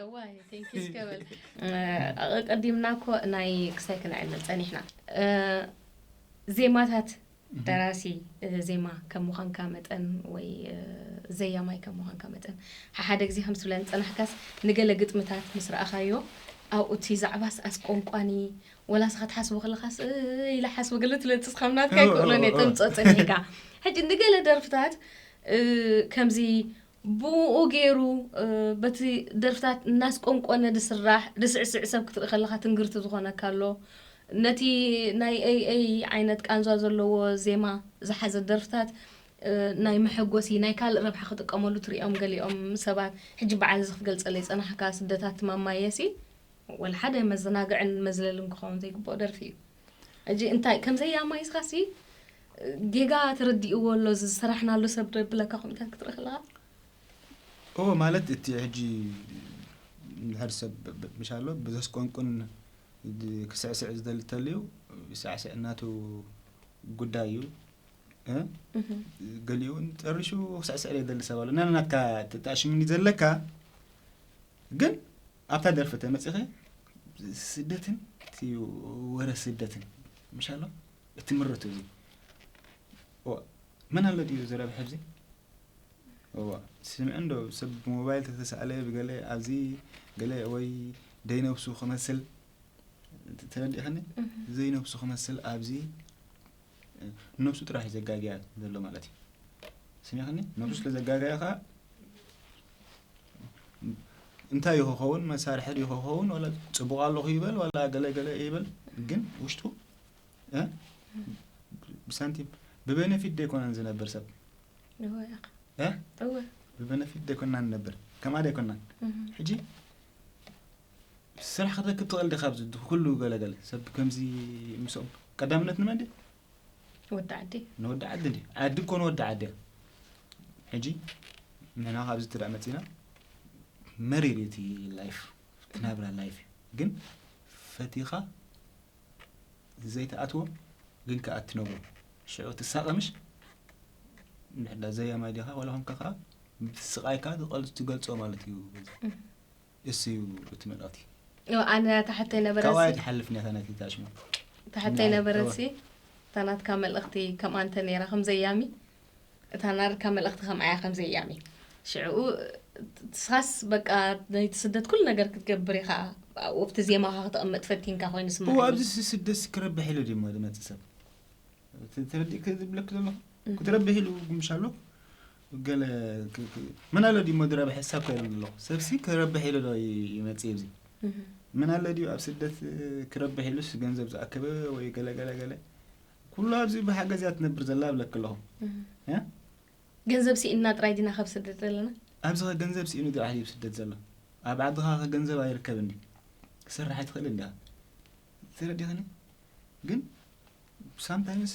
እዋይ፣ thank you እስከ በል። ኣቐዲምና እኮ ናይ ክሳይ ክነዕልል ጸኒሕና። ዜማታት ደራሲ፣ ዜማ ከም ምዃንካ መጠን ወይ ዘያማይ ከም ምዃንካ መጠን፣ ሓሓደ ግዜ ከም ትብለን ጸናሕካስ፣ ንገለ ግጥምታት ምስ ረኣኻዮ ኣብኡ እቲ ዛዕባስ ኣስቆንቋኒ፣ ወላስ ክትሓስቦ ከለኻስ ኢለ ሓስቦ ገለ ትለጥስ ከም ናትካ ኣይክእሎን እየ ተምፅኦ ጸኒሕካ። ሕጂ ንገለ ደርፍታት ከምዚ ብኡ ገይሩ በቲ ደርፍታት እናስቆንቆነ ዝስራሕ ዝስዕስዕ ሰብ ክትርኢ ከለኻ ትንግርቲ ዝኾነካ ኣሎ። ነቲ ናይ ኤይ ኤይ ዓይነት ቃንዛ ዘለዎ ዜማ ዝሓዘ ደርፍታት ናይ መሐጎሲ ናይ ካልእ ረብሓ ክጥቀመሉ ትሪኦም ገሊኦም ሰባት። ሕጂ በዓል እዚ ክትገልፀለይ ዝፀናሕካ ስደታት ማማየሲ ወላ ሓደ መዘናግዕን መዝለልን ክኸውን ዘይግብኦ ደርፊ እዩ። ሕጂ እንታይ ከም ዘያማይ እስኻሲ ጌጋ ተረዲእዎ ኣሎ እዚ ዝሰራሕናሉ ሰብ ዶ ይብለካ ከምታት ክትርኢ ከለኻ? ኦ ማለት እቲ ሕጂ ድሕር ሰብ ብ- ብ- ምሽ ኣሎ ብዘስቆንቁን ድ- ክስዕስዕ ዝደሊ ተልዩ ሳዕስዕ እናቱ ጉዳይ እዩ እ? ገሊኡ እውን ጠሪሹ ክስዕስዕ ዘይደሊ ሰብ ኣሎ እና ናትካ ተጣሽምኒ ዘለካ ግን ኣብታ ደርፊ ተመፂኸ ስደትን እቲ ወረ ስደትን ምሽ ኣሎ እቲ ምርቱ እዚ ዋ፣ መን ኣሎ ድዩ ዝረብሐ ኣብዚ እዋ ስምዕ እንዶ ሰብ ብሞባይል ተተሳእለ ብገለ ኣብዚ ገለ ወይ ደይነብሱ ክመስል ተረዲእኸኒ ዘይነብሱ ክመስል ኣብዚ ነብሱ ጥራሕ እዩ ዘጋግያ ዘሎ ማለት እዩ ስሚዕኸኒ ነብሱ ስለ ዘጋግያ ከዓ እንታይ እዩ ክኸውን መሳርሒ ድዩ ክኸውን ዋላ ፅቡቅ ኣለኹ ይበል ዋላ ገለ ገለ ይበል ግን ውሽጡ እ? ብሳንቲም ብቤነፊት ደይኮነን ዝነብር ሰብ እወ ኢኻ። እ? እወ ብቤነፊት ደይኮንና ንነብር ከምኣ ደይኮንና እህ። ሕጂ ስራሕ ክትረክብ ትኽእል ዲኻ ኣብዚ ኩሉ ገለገለ ሰብ ከምዚ ምስኦም ቀዳምነት ንመን ድዩ ወዲ ዓዲ ንወዲ ዓዲ እንዲ ዓዲ እኮ ንወዲ ዓዲ እያ ሕጂ ንሕና ካብዚ ትዳእ መፂና መሪር እቲ ላይፍ ትናብራ ላይፍ እዩ ግን ፈቲኻ ዘይትኣትዎ ግን ከዓ ትነብሮ ሽዑ ትሳቐምሽ ንሕዳ ዘያማይ ዲኻ ዋላ ኾንካ ከዓ ስቓይካ ትቐል- ትገልፆ ማለት እዩ እሱ እዩ እቲ መልእኽቲ ያው ኣነ ታሕተይ ነበረ ካብኣ ሲ- ትሓልፍ እኒኣ ታናት ይታሽሙ ታሕተይ ናይ- ነበረ እወ። ሲ እታ ናትካ መልእኽቲ ከምኣ እንተ ነይራ ከም ዘያሚ እታ ናርካ መልእኽቲ ከምኣያ ከም ዘያሚ ሽዕኡ ትስኻስ በቃ ናይቲ ስደት ኩሉ ነገር ክትገብር ኢኻ ኣብቲ ዜማኻ ክተቕምጥ ፈቲንካ ኮይኑ እዎ ስምዓኒ ኣብዚ ስ- ስደት ክረብሕ ኢሉ ድሞ ዝመፅእ ሰብ እቲ ተረዲእክ ዝብለክ ዘለኹ ክትረብሕ ኢሉ ምሽ ኣሎ ገለ ክ- ክ- መን ኣሎ ድሞ ዝረብሐ ሳብ ኮይነ ኣለኹ ሰብሲ ክረብሕ ኢሉ ዶ ይ- ይመፅእ ኣብዚ እህ። መን ኣሎ ድዩ ኣብ ስደት ክረብሕ ኢሉስ ገንዘብ ዝኣከበ ወይ ገለ ገለ ገለ ኩሉ ኣብዚ ብሓገዝ እያ ትነብር ዘላ ብለክ ኣለኹ እህ። እ? ገንዘብ ስኢንና ጥራይ ዲና ካብ ስደት ዘለና ኣብዚ ኸ ገንዘብ ስኢኑ ድዩ ዓሊ ስደት ዘሎ ኣብ ዓድኻ ኸ ገንዘብ ኣይርከብን ድዩ ክሰርሕ ኣይትኽእል እንዲኻ ተረዲኽኒ ግን ሳምታይምስ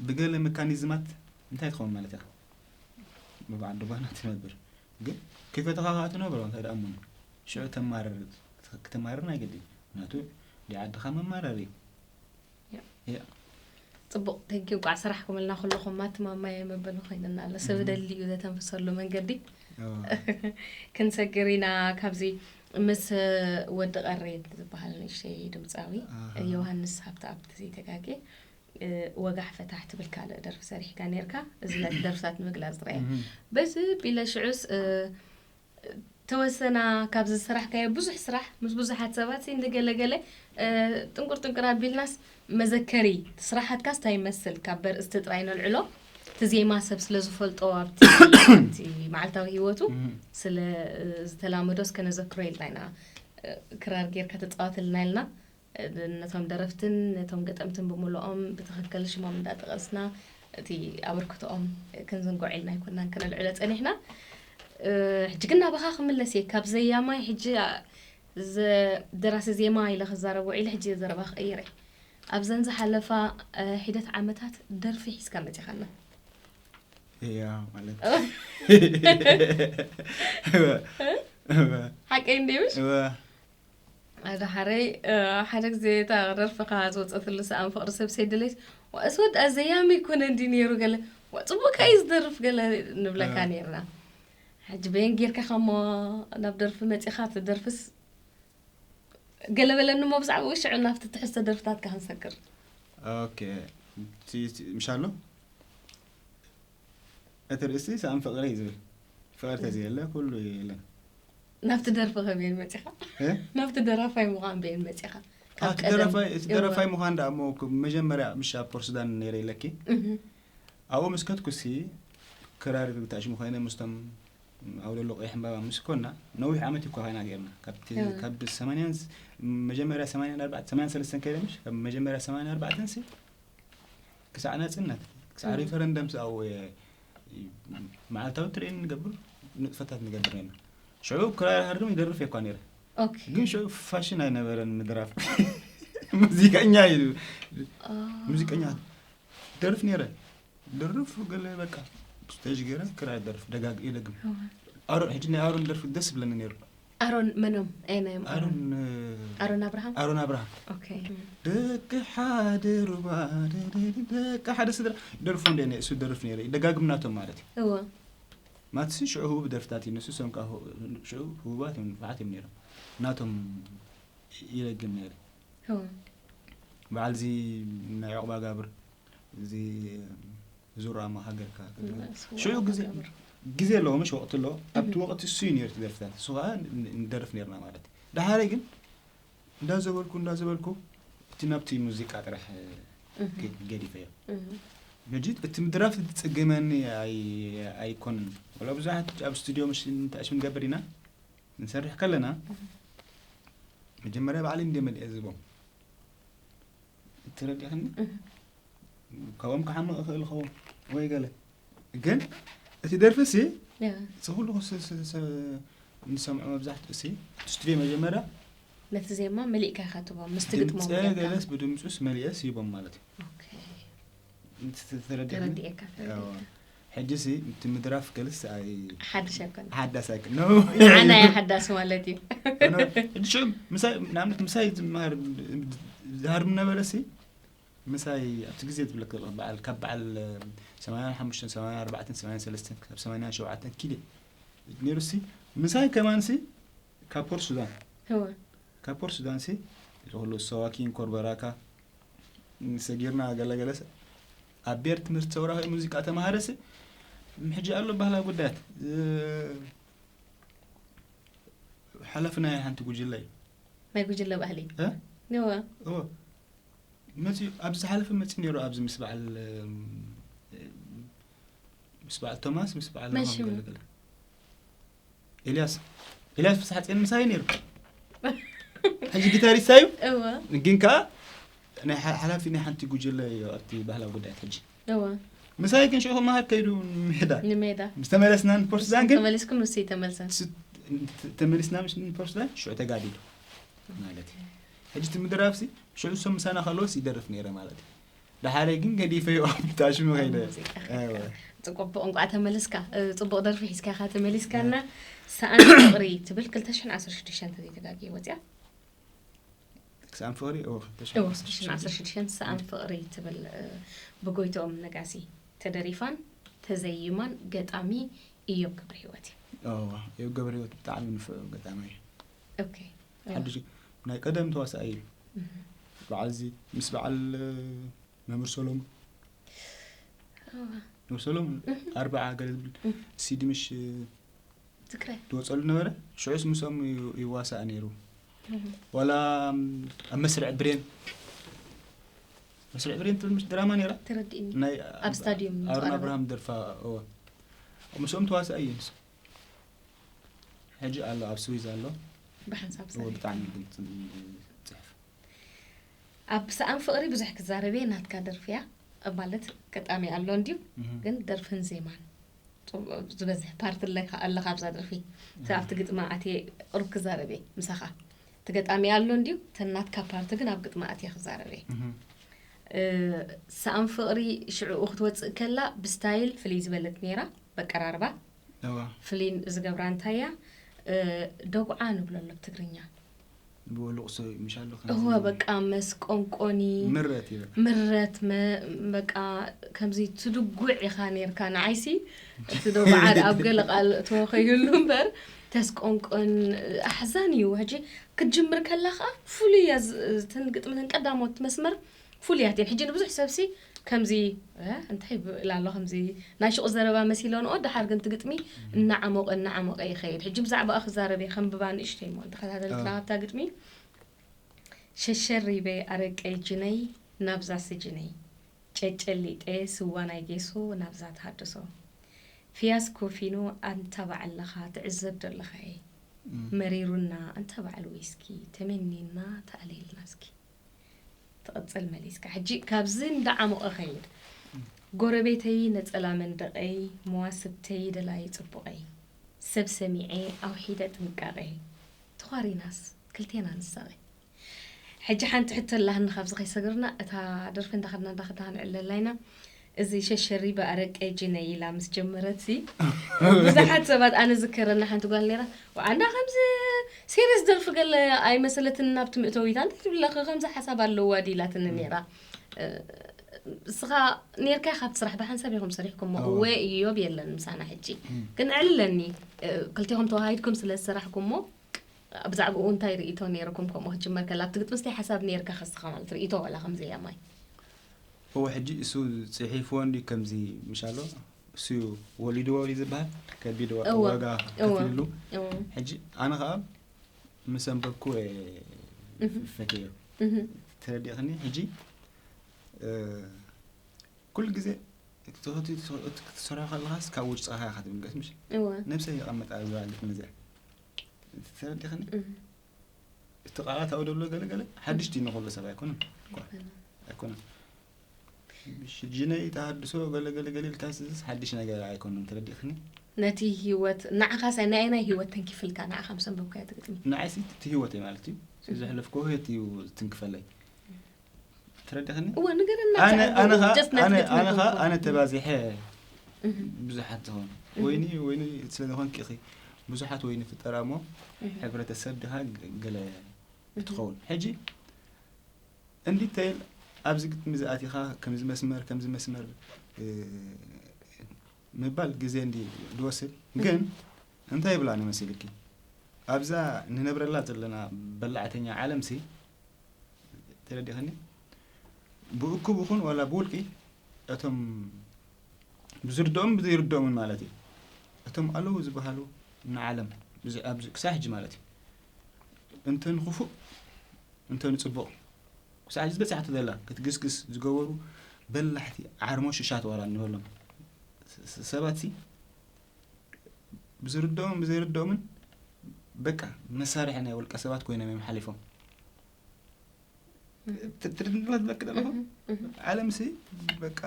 ብገለ መካኒዝማት እንታይ ትኸውን ማለት እያ ብበዓል ድጓና ትነብር ግን ከይፈተኻ ከዓ ትነብሮ እንታይ ደኣ እሞ ሽዑ ተማርር ክትማርር ናይ ግዲ ምክንያቱ ዲዓድኻ መማረር እዩ ጽቡቕ ቴንኪ እንቋዕ ሰራሕኩምልና ኩልኹም ማትማማየ መበሊ ኮይንና ኣሎ ሰብ ደሊ እዩ ዘተንፍሰሉ መንገዲ ክንሰግር ኢና ካብዚ ምስ ወዲ ቀሬት ዝበሃል ንእሽተይ ድምፃዊ ዮሃንስ ሃብተኣብ ተዘይተጋጌ ወጋሕ ፈታሕ ትብል ካልእ ደርፊ ሰሪሕካ ነርካ እዚ ነቲ ደርፍታት ንምግላፅ ጥራይ በዚ ቢለ ሽዑስ ተወሰና ካብዚ ዝሰራሕካዮ ብዙሕ ስራሕ ምስ ብዙሓት ሰባት ንገለገለ ጥንቁር ጥንቁር ኣቢልናስ መዘከሪ ስራሓትካስ እንታይ ይመስል ካብ በርእስቲ ጥራይ ነልዕሎ እቲ ዜማ ሰብ ስለ ዝፈልጦ ኣብቲ መዓልታዊ ህይወቱ ስለ ዝተላመዶስ ከነዘክሮ ኢልና ኢና ክራር ጌርካ ተፃወትልና ኢልና ነቶም ደረፍትን ነቶም ገጠምትን ብምልኦም ብትኽክል ሽሞም እንዳጠቐስና እቲ ኣበርክቶኦም ክንዝንጎዕ ኢልና ኣይኮናን ከነልዕሎ ፀኒሕና ሕጂ ግን ናባኻ ክምለስ እየ ካብ ዘያማይ ሕጂ ደራሲ ዜማ ኢለ ክዛረብ ውዒለ፣ ሕጂ ዘረባ ክቕይር እየ። ኣብዘን ዝሓለፋ እ፣ ሒደት ዓመታት ደርፊ ሒዝካ መጺኻና። እያ ማለት ሓቀይ እንዴ ምሽ? ኣደ ሓረይ እ፣ ሓደ ግዜ እታ ደርፍኻ ዝወፀትሉ ሰኣን ፍቕሪ ሰብ ሰይድለይት፣ "ዋእስ ወድ ኣዘያሚ ይኮነ እንዲ ነይሩ ገለ፣ ዋ ፅቡቅ እዩ ዝደርፍ ገለ" ንብለካ ነርና። ሕጂ በየን ጌርካ ከሞ ናብ ደርፊ መፂኻ ትደርፍስ? ገለ በለኒ እሞ ብዛዕባ ሽዑ ናብቲ ትሕዝቶ ደርፍታትካ ክንሰግር። ኦኬ። እቲ- እቲ- ምሽ ኣሎ እቲ ርእሲ ሰኣን ፍቕሪ እዩ ዝብል። ፍቕሪ ተዘየለ ኩሉ የለን። ናብቲ ደርፊ ከበየን መፂኻ? እ? ናብቲ ደራፋይ ምዃን በየን መፂኻ? ካብ እቲ ቀደም- ደራፋይ እቲ እወ። ደራፋይ ምዃን ደኣ እሞ ክ- መጀመርያ ምሽ ኣብ ፖርሱዳን ነይረ ኢለኪ። እህ። ኣብኡ ምስ ከድኩሲ ክራር ግታሽ ምዃነ ምስቶም ኣብ ደሎ ቀይሕ ዕምባባ ምስ ኮና ነዊሕ ዓመት እኳ ኮይና ገይርና። ካብቲ እወ። ካብ ሰማንያን ስ- መጀመርያ ሰማንያን ኣርባዕተ ሰማንያን ሰለስተን ከይደ ምሽ ካብ መጀመርያ ሰማንያን ኣርባዕተን ሲ ክሳዕ ናጽነት ክሳዕ እወ። ሪፈረንደም ሲ ኣብኡ የ- መዓልታዊ ትሬን ንገብር ንጥፈታት ንገብር ነና። ሽዑ ክራር ሃርም ይደርፍ እኳ ነይረ። ኦኬ። ግን ሽዑ ፋሽን ኣይነበረን ምድራፍ። ሙዚቀኛ እዩ። አ- ሙዚቀኛ ደርፍ ነይረ። ደርፍ ገለ በቃ ስቴጅ ገይረ ክራር ደርፍ ደጋግ ይደግም። እወ። ኣሮን ሕጂ ናይ ኣሮን ደርፊ ደስ ብለኒ ነይሩ። ኣሮን መኖም? ኣይ ናይ ኣሮን ኣሮን ኣብርሃም? ኣሮን ኣብርሃም ኦኬ። ደቂ ሓደ ሩባ ደደደ ደቂ ሓደ ስድራ ደርፎ እንደ እሱ ደርፍ ነይረ ደጋግም ናቶም ማለት እዩ። እወ። ማትሲ ሽዑ ህቡብ ደርፍታት እዩ ንሱ ሰም ከዓ ሁ- ሽዑ ህቡባት እዮም ንፉዓት እዮም ነይሮም ናቶም ይደግም ነይረ። እወ። በዓል እዚ ናይ ዕቑባ ጋብር እዚ ዙራማ ሃገርካ እወ፣ እሱ ሽዑ ግዜ ጋብር። ግዜ ኣለዎ ምሽ ወቅቲ ኣለዎ ኣብቲ ወቅቲ እሱ እዩ ነይሩ ደርፍታት እሱ ከዓ ን- ንደርፍ ነርና ማለት እዩ። ደሓረይ ግን እንዳዘበልኩ እንዳዘበልኩ እቲ ናብቲ ሙዚቃ ጥራሕ እህ። ገ- ገዲፈዮ። እህ። ሕጂ እቲ ምድራፍ ዝፅገመኒ ኣይ- ኣይኮንን ወላ ብዙሓት ኣብ ስቱድዮ ምሽ ንትኣሽ ንገብር ኢና ንሰርሕ ከለና መጀመርያ ባዕለይ እንደ መልእየ ዝቦም ትረዲእክኒ እህ። ካብኦም ክሓምቕ እኽእል ኸውን ወይ ገለ ግን እቲ ደርፊ ሲ ያ። እዚ ኩሉ ስ- ስ- ስ- ንሰምዖ መብዛሕትኡ ሲ እቲ ስቱድዮ መጀመርያ ነቲ ዜማ መሊእካ ኢኻ ትቦ ምስቲ ግጥሞም ድምፀ ጌርካ። ገለስ ብድምፁስ መሊእስ ይቦም ማለት እዩ ኦኬ። እቲ ተረዲእክኒ ተረዲኤካ ያው፣ ተረዲኤካ። ሕጂ ሲ እቲ ምድራፍ ገለስ ኣይ ሓድሽ ኣይኮነ። ሓዳስ ኣይክ ኖ ንዓና እያ ሓዳስ ማለት እዩ። ሕጂ ሽዑ ምሳይ ንኣብነት ምሳይ ዝመሃር ዝሃርም ነበረ ሲ ምሳይ ኣብቲ ግዜ ዝብለክ ዘለኹ በዓል ካብ በዓል ሰማንያን ሓሙሽተን ሰማንያን ኣርባዕተን ሰማንያን ሰለስተን ክሳብ ሰማንያን ሸውዓተን ኪደ ነይሩ ሲ ምሳይ ከማን ሲ ካብ ፖርት ሱዳን እወ። ካብ ፖርት ሱዳን ሲ እዚ ኩሉ ሰዋኪን ኮርበራካ ሰጊርና ገለገለ ሲ ኣብ ቤር ትምህርቲ ሰውራዊ ሙዚቃ ተማሃረ ሲ ሕጂ ኣሎ ባህላዊ ጉዳያት እ፣ ሓላፊ ናይ ሓንቲ ጉጅለ እዩ ናይ ጉጅለ ባህሊ እ? እወ። እዎ መፂኡ ኣብ ዝሓለፈ መፂ ነይሩ ኣብዚ ምስ በዓል እም፣ ምስ በዓል ቶማስ ምስ በዓል መን ሮሃም ሽሙ? ገለገለ ኤልያስ ኤልያስ ፍስሓፅዮን ምሳይ ነይሩ ሕጂ ጊታሪስት እዩ እወ። ግን ከዓ ናይ ሓ- ሓላፊ ናይ ሓንቲ ጉጅለ እዩ ኣብቲ ባህላዊ ጉዳያት ሕጂ እወ። ምሳይ ግን ሽዑ መሃር ከይዱ ሜዳ ንሜዳ ምስ ተመለስና ንፖርት ሱዳን ግን ተመሊስኩም ንሱ ይተመልሰን ስ- ተመሊስና ምስ ፖርት ሱዳን ሽዑ ተጋዲሉ ማለት እዩ ሕጂ እቲ ምድራፍሲ ሽዑ እሶም ምሳና ከለዎስ ይደርፍ ነይረ ማለት እዩ ደሓረይ ግን ገዲፈዮ ብታሽሙ ከይደ ሙዚቃ እወ። ጽቡቅ እንቋዕ ተመልስካ እ፣ ጽቡቅ ደርፊ ሒዝካ ኢኻ ተመሊስካና ሰኣን ፍቕሪ ትብል ክልተ ሽሕን ዓሰርተ ሽዱሽተን እንተዘይተጋግየ ወፅያ ክሳብ ፍቕሪ እወ፣ እወ፣ ክልተ ሽሕን ዓሰርተ ሽዱሽተን ሰኣን ፍቕሪ ትብል እ፣ ብጎይትኦም ነጋሲ ተደሪፋን ተዘይማን ገጣሚ እዮብ ገብረ ህይወት እዩ እወ፣ እዮብ ገብረ ህይወት ብጣዕሚ ንፍዑ ገጣማይ እዩ ኦኬ ሓድሽ ናይ ቀደም ተዋሳኣይ እዩ እህ፣ በዓል እዚ ምስ በዓል እ፣ መምህር ሰሎሙን እወ፣ መምህር ሰሎሙን ኣርባዓ ገለ ዝብል ሲዲ ምሽ እ፣ ትግራይ ዝወፀሉ ነበረ ሽዑስ ምስኦም እዩ- ይዋሳእ ነይሩ እህ፣ ዋላ ኣብ መስርዕ ብሬን መስርዕ ብሬን ትብል ምሽ ድራማ ነይራ ተረዲእኒ ናይ ኣብ ስታዲየም ኣሮን ዝቐረበ። ኣብርሃም ደርፋ እወ ምስኦም ተዋሳእ እዩ ንሱ ሕጂ ኣሎ ኣብ ስዊዝ ኣሎ ብሓንሳብ እወ ሰሪሑ ብጣዕሚ ግልፂ ፅሕፍ ኣብ ሰኣን ፍቕሪ ብዙሕ ክዛረብ እየ ናትካ ደርፊ እያ ማለት ገጣሚ ኣሎ እንድዩ እህ። ግን ደርፍን ዜማን ጽቡቕ ዝበዝሕ ፓርት ኣለካ ኣለካ ኣብዛ ደርፊ እቲ ኣብቲ ግጥማ ኣትየ ቅሩብ ክዛረብ እየ ምሳኻ ትገጣሚ ኣሎ እንድዩ፣ ተን ናትካ ፓርቲ ግን ኣብ ግጥሚ ኣትየ ክዛረብ እየ። እህ። እ፣ ሰኣን ፍቕሪ ሽዕኡ ክትወጽእ ከላ ብስታይል ፍልይ ዝበለት ነይራ፣ በቀራርባ። እዋ። ፍልይ ዝገብራ እንታይ እያ? እ፣ ደጉዓ ንብሎ ኣሎ ብትግርኛ። ብወሉቕ ሰብ ምሻሉ እወ፣ ከምዚ በቃ መስቆንቆኒ። ምረት እዩ። ምረት መ-፣ በቃ ከምዚ ትድጉዕ ኢኻ ነይርካ። ንዓይሲ እቲ ደጉዓ ኣብ ገለ ቃል እተወ ከይህሉ እምበር ተስቆንቆን ኣሕዛን እዩ። ሕጂ ክትጅምር ከላ ኸኣ ፍሉይ እያ ዝ-፣ እተን ግጥምተን ቀዳሞት መስመር ፍሉያት እየን። ሕጂ ንብዙሕ ሰብሲ ከምዚ፣ "እ፣ እንታይ ይብል ኣሎ?" ከምዚ ናይ ሽቑ ዘረባ መሲለንኦ፣ ደሓር ግን እቲ ግጥሚ እናዓሞቐ፣ እናዓሞቐ ይኸይድ። ሕጂ ብዛዕባኣ ክዛረብ እየ፣ ከንብባ ንእሽተይ እሞ፣ ተኸታተልትና ኣዎ። ካብታ ግጥሚ። ሸሸሪበ ኣረቀይ ጅነይ፣ ናብዛ ስጅነይ። ጨጨሊጠ ስዋ ናይ ጌሶ፣ ናብዛ ተሃድሶ። ፍያስኮ ፊኖ፣ ኣንታ ባዕልኻ ትዕዘብ ደለኻ እየ። እም። መሪሩና፣ ኣንታ ባዕል ዊስኪ። ተመኒና፣ ተኣለይልና እስኪ። ትቕጽል መሊስካ። ሕጂ ካብዚ እንዳዓሞቐ ኸይድ። ጎረቤተይ ነጸላ መንደቐይ፣ መዋስብተይ ደላይ ጽቡቐይ። ሰብ ሰሚዐ ኣውሒደ ጥንቃቐይ። ተዃሪናስ ክልቴና ንሳቐ። ሕጂ ሓንቲ ሕቶ ኣላህኒ ካብዚ ከይሰግርና፣ እታ ደርፊ እንዳኸድና እንዳኸድና ክንዕለላ ኢና። እዚ ሸሸሪበ ኣረቀይ ጅነይ ኢላ ምስ ጀመረት ሲ፣ ብዙሓት ሰባት ኣነ ዝከረና ሓንቲ ጓል ነይራ፣ "ወዓንዳ ከምዚ ሲሪየስ ደርፊ ገለ ኣይመሰለትን ናብቲ ምእተዊታ፣ እንታይ ትብለኺ ከምዚ ሓሳብ ኣለዋ ድዩ?" ኢላትኒ ነይራ። እ፣ እስኻ ነይርካ ኢኻ ኣብቲ ስራሕ ብሓንሳብ ኢኹም ሰሪሕኩሞ። ኣዎ። እወ፣ እዮብ የለን ምሳና ሕጂ። እም። ግን ዕልለኒ፣ እ፣ ክልቴኹም ተዋሃሂድኩም ስለ ዝሰራሕኩሞ፣ ብዛዕባኡ እንታይ ርእይቶ ነይርኩም? ከምኡ ክትጅመር ከላ፣ ኣብቲ ግጥምስ እንታይ ሓሳብ ነይርካ ከስኻ ማለት ርእይቶ ዋላ ከምዚ እያ ማይ? እወ፣ ሕጂ እሱ ጽሒፍዎ እንዲ ከምዚ ምሽ ኣሎ፣ እሱ እዩ ወሊድዎ እዩ ዝበሃል፣ ከቢድ ዋ-፣ እወ፣ ዋጋ እወ፣ ከፊልሉ። እወ። ሕጂ ኣነ ኸኣ ምስ ኣንበብኩ እየ እህ። ፈትየዮ። እህ። ተረዲእኽኒ? ሕጂ፣ እ፣ ኩሉ ግዜ እቲ፣ እቲ፣ እቲ፣ እቲ ክትሰርሖ ከለኻስ ካብ ውሽጥኻ ኢኻ ትብገስ፣ ምሽ? እወ። ነብሰይ ይቐመጥ ኣብ ዝባል ግጥሚ እዚኣ። ተረዲእኽኒ? እህ። እቲ ቃላት ኣብኡ ዘሎ ገለ ገለ ሓድሽ ድዩ ንኹሉ ሰብ? ኣይኮነን እኳ። ኣይኮነን። ኣይኮነን። ሽጅነይ ተሃድሶ ገለ ገለ ገለ ኢልካ ስስ ሓድሽ ነገር ኣይኮነን። ተረዲእኽኒ? ነቲ ህይወት፣ ንዓኻስ ናይ ኣየናይ ህይወት ተንኪፍልካ ንዓኻ ምስ ኣንበብካዮ እቲ ግጥሚ? ንዓይሲ እቲ ህይወት እዩ ማለት እዩ። እህ። ዘሕለፍኩ ህይወት እዩ ዝትንክፈለይ። ተረዲእኽኒ? እወ፣ ንገረና ኣነ፣ ብዛዕባኡ። ኣነ ኸኣ፣ Just ናቲ ኣነ፣ ግጥሚ ኣነ ኸኣ፣ ይኹን። ኣነ ተባዚሐ እህ። ብዙሓት ዝኾኑ። እህ። ወይኒ፣ ወይኒ ስለ ዝኾንኪ ኢኺ ብዙሓት ወይኒ ፍጠራ እሞ እህ። ሕብረተሰብ ድኻ ገ-፣ ገለ እህ። ክትኸውን። ሕጂ እንዲተይል ኣብዚ ግጥሚ ዝኣቲኻ ከምዚ መስመር፣ ከምዚ መስመር፣ እ፣ ምባል ግዜ እንዲ ዝወስድ። እህ። ግን እንታይ ይብላ ንመሲልኪ? ኣብዛ ንነብረላ ዘለና በላዕተኛ ዓለምሲ፣ ተረዲእኽኒ? ብእኩብ ይኹን ዋላ ብውልቂ፣ እቶም ብዝርድኦም ብዘይርድኦምን ማለት እዩ። እቶም ኣለዉ ዝበሃሉ ንዓለም፣ ብዚ-፣ ኣብዚ ክሳብ ሕጂ ማለት እዩ። እንተ ንኽፉእ፣ እንተ ንጽቡቕ፣ ክሳብ ሕጂ ዝበጻሕቶ ዘላ ክትግስግስ ዝገበሩ በላሕቲ ዓርሞሽሻት ዋላ እንበሎም ስ-፣ ስ-፣ ሰባትሲ፣ ብዝርድኦምን ብዘይርድኦምን፣ በቃ፣ መሳርሒ ናይ ውልቀ ሰባት ኮይኖም እዮም ሓሊፎም። እህ። ት-፣ ትርድእኒ ትብለኪ ዘለኹ? እህ፣ እህ። ዓለምሲ፣ በቃ፣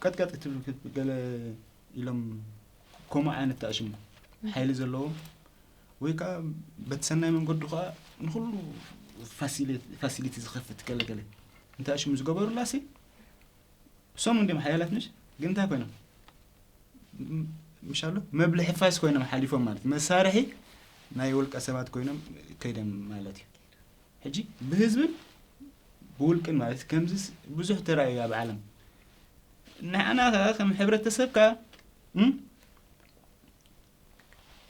ቀጥቀጥ ክትብል ገለ ኢሎም ከምኡ ዓይነት ተኣሽሙ። እህ። ሓይሊ ዘለዎም፣ ወይ ከኣ በቲ ሰናይ መንገዱ ከኣ ንኹሉ ፋሲሊ-፣ ፋሲሊቲ ዝኸፍት ገለ ገለ እንተኣሽሙ ዝገበሩላሲ፣ እሶም እንዲም ሓያላት ምሽ? ግን እንታይ ኮይኖም? ም-፣ ምሽ ኣሎ? መብልሒ ፋስ ኮይኖም ሓሊፎም ማለት፣ መሳርሒ ናይ ውልቀ ሰባት ኮይኖም ከይዶም ማለት እዩ። ሕጂ ብህዝብን ብውልቅን ማለት ከምዚስ ብዙሕ ተራእዩ ኣብ ዓለም። ንዓና ከ ከም ሕብረተሰብ ከ፣ እም?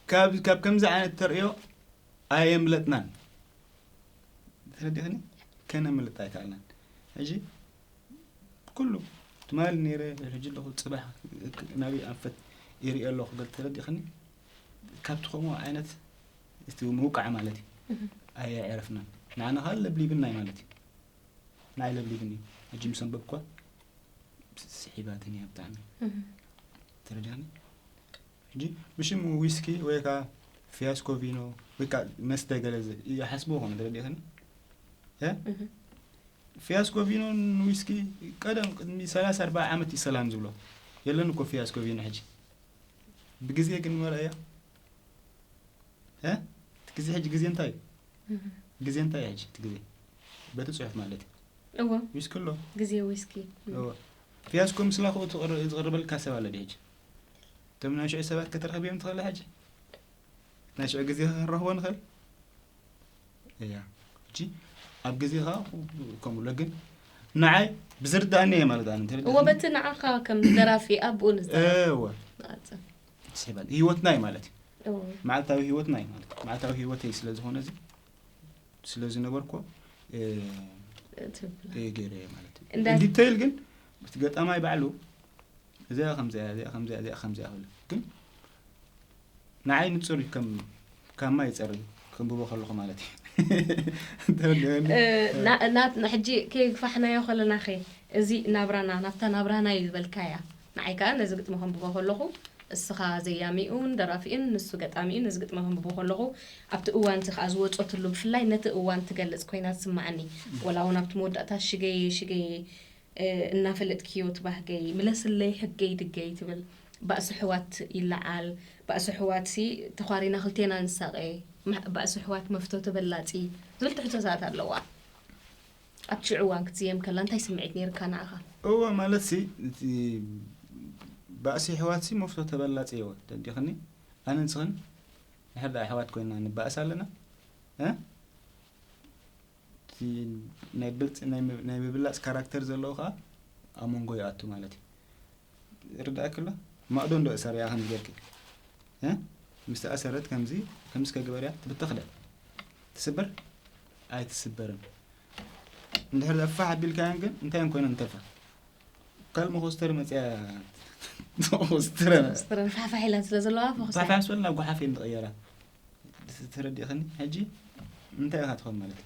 ካብ፣ ካብ ከምዚ ዓይነት ተርእዮ ኣየምለጥናን። ተረዲእኽኒ? ከነምልጥ ኣይከኣልናን። ሕጂ ኩሉ ትማሊ ነይረ፣ ሕጂ ኣለኹ፣ ጽባሕ ናበይ ኣንፈት ይርኢ ኣለኹ፣ ገል ተረዲእኽኒ? ካብቲ ከምኡ ዓይነት እቲ ምውቃዕ ማለት እዩ። እህ። ኣየዕረፍናን። ንዓና ኸኣ ለብሊብና እዩ ማለት እዩ። ንዓይ ለብሊብኒ እዩ። ሕጂ ምስ ኣንበብኳ ስሒባትኒ እያ ብጣዕሚ። እህ። ተረዲእኽኒ? ሕጂ ብሽም ዊስኪ ወይ ከኣ ፊያስኮ ቪኖ ወይ ከኣ መስተ ገለ ዝ-፣ ይሓስብዎ ኾነ፣ ተረዲእኽኒ? እ? እህ። ፊያስኮ ቪኖን ዊስኪ ቀደም ቅድሚ ሰላሳ ኣርባዓ ዓመት እዩ ሰላም ዝብሎ። የለን እኮ ፊያስኮ ቪኖ ሕጂ። ብግዜ ግን መርኣያ። እ? እቲ ግዜ ሕጂ ግዜ እንታይ እዩ? ግዜ እንታይ እያ ሕጂ? እቲ ግዜ በቲ ጽሑፍ ማለት እዩ። እዎ፣ ዊስኪ ኣሎ። ግዜ ዊስኪ። እዎ። ፊያስኮ ምስላ ክኡ ትቕር-፣ ዝቕርበልካ ሰብ ኣሎ ድሕጂ? እቶም ናይ ሽዑ ሰባት ከተረኽብዮም ትኽእል ሕጂ? ናይ ሽዑ ግዜ ክንረኽቦ ንኽእል? እያ። ሕጂ ኣብ ግዜ ኸዓ ከምኡ ኣሎ፣ ግን ንዓይ ብዝርዳእኒ እየ ማለት ኣነ እንተረዳእኒ። እዎ፣ በቲ ንዓኻ ከም ደራፊ ኣብኡ ንዛረብ። እወ። ኣጸ-፣ ስሕበል ህይወትና እዩ ማለት እዩ። እዎ። መዓልታዊ ህይወትና እዩ ማለት እዩ። መዓልታዊ ህይወተይ ስለ ዝኾነ እዚ፣ ስለ ዝነበርኩ፣ እ፣ ትብል። እየ ገይረ እየ ማለት እዩ። እንዳ- ዲቴይል ግን እቲ ገጣማይ ባዕሉ እዚኣ ከምዚኣ፣ እዚኣ ከምዚኣ፣ እዚኣ ከምዚኣ ክብል። ግን ንዓይ ንጹር እዩ፣ ከም፣ ካብ ማይ ይጸሪ፣ ከንብቦ ከለኹ ማለት እዩ። እንተወደኒ፣ እ፣ ና-፣ ና-፣ ሕጂ ከየግፋሕናዮ ከለናኸ፣ እዚ ናብራና፣ ናብታ ናብራና እዩ ዝበልካያ። ንዓይ ከኣ ነዚ ግጥሚ ከንብቦ ከለኹ፣ እስኻ ዘያሚኡን ደራፊኡን ንሱ ገጣሚኡን ነዚ ግጥሚ ከንብቦ ከለኹ፣ ኣብቲ እዋን እቲ ከኣ ዝወጸትሉ፣ ብፍላይ ነቲ እዋን ትገልጽ ኮይና ትስምዓኒ። ወላ እውን ኣብቲ መወዳእታ ሽገየ ሽገየ፣ እ፣ እናፈለጥክዮ እቲ ባህገይ፣ ምለስለይ ሕገይ ድገይ ትብል፣ ባእሲ ኣሕዋት ይለዓል፣ ባእሲ ኣሕዋትሲ ተዃሪና ክልቴና ንሳቐ፣ ማ-፣ ባእሲ ኣሕዋት መፍቶ ተበላጺ ዝብል ትሕዝቶታት ኣለዋ። ኣብቲ ሽዑ እዋን ክትዝየም ከላ እንታይ ስምዒት ነይርካ ንዓኻ? እወ፣ ማለትሲ፣ እቲ ባእሲ ኣሕዋትሲ መፍቶ ተበላጺ እየወ፣ ተረዲእኽኒ? ኣነ ንስኽን ድሕር ደኣ ኣሕዋት ኮይንና ንባእስ ኣለና፣ እ? እቲ ናይ ብልጽ-፣ ናይ ም-፣ ናይ ምብላጽ ካራክተር ዘለዎ ኸኣ ኣብ መንጎ ይኣቱ ማለት እዩ። ይርድኣኪ ኣሎ? ማእዶ እንዶ እሰር እያ ከምዚ ጌርኪ። እ? ምስ ተኣሰረት ከምዚ፣ ከምዚ ከግበር እያ፣ ትብተኽ ዶ? ትስበር? ኣይትስበርን። እንድሕር ፋሕ ኣቢልካየን ግን እንታይ ኮይነን ንተርፋ? ካልእ መኾስተር መጽያ መኾስተረ። ስትረን ፋሕፋሕ ኢለን ስለ ዘለዋ ፈኹሳ። ፋሕፋሕ ስበል ናብ ጓሓፍ እየን ዝቕየራ። ስ-፣ ተረዲእኽኒ? ሕጂ እንታይ ኢኻ ትኾን ማለት እዩ?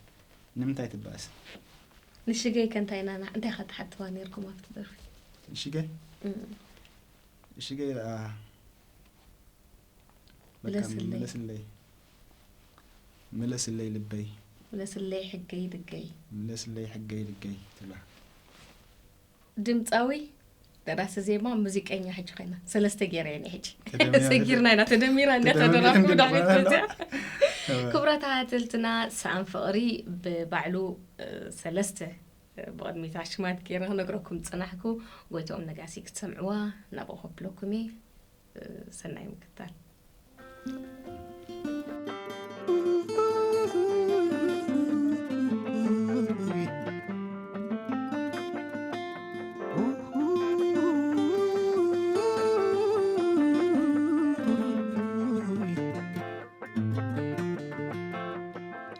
ንምንታይ ትበኣስ? ንሽገይ ከ እንታይ ኢና ና-፣ እንታይ ኢኻ ትሓትዋ ነይርኩም ኣብቲ ደርፊ? ሽገይ? እም። ሽገይ ደኣ በቃ ምለስለይ። ምለስለይ። ምለስለይ ልበይ። ምለስለይ ሕገይ ድገይ። ምለስለይ ሕገይ ድገይ ትብላ። ድምፃዊ፣ ደራሲ ዜማ፣ ሙዚቀኛ ሕጂ ኮይና ሰለስተ ገይረ እየ ሕጂ። ተደሚራ ሰጊርና ኢና፣ ተደሚራ እንዲያ ተደሚራ ተደራርኩ እንዲያ ብድሕሪት ትበሃል መፅያ። እዋ። ክቡራት ተኸታተልትና፣ ሰኣን ፍቕሪ ብባዕሉ፣ እ፣ ሰለስተ፣ እ፣ ብቕድሚት ኣሽማት ገይረ ክነግረኩም ዝፀናሕኩ ጎይትኦም ነጋሲ ክትሰምዕዋ ናብኡ ከብለኩም እየ። እ፣ ሰናይ ምክታል።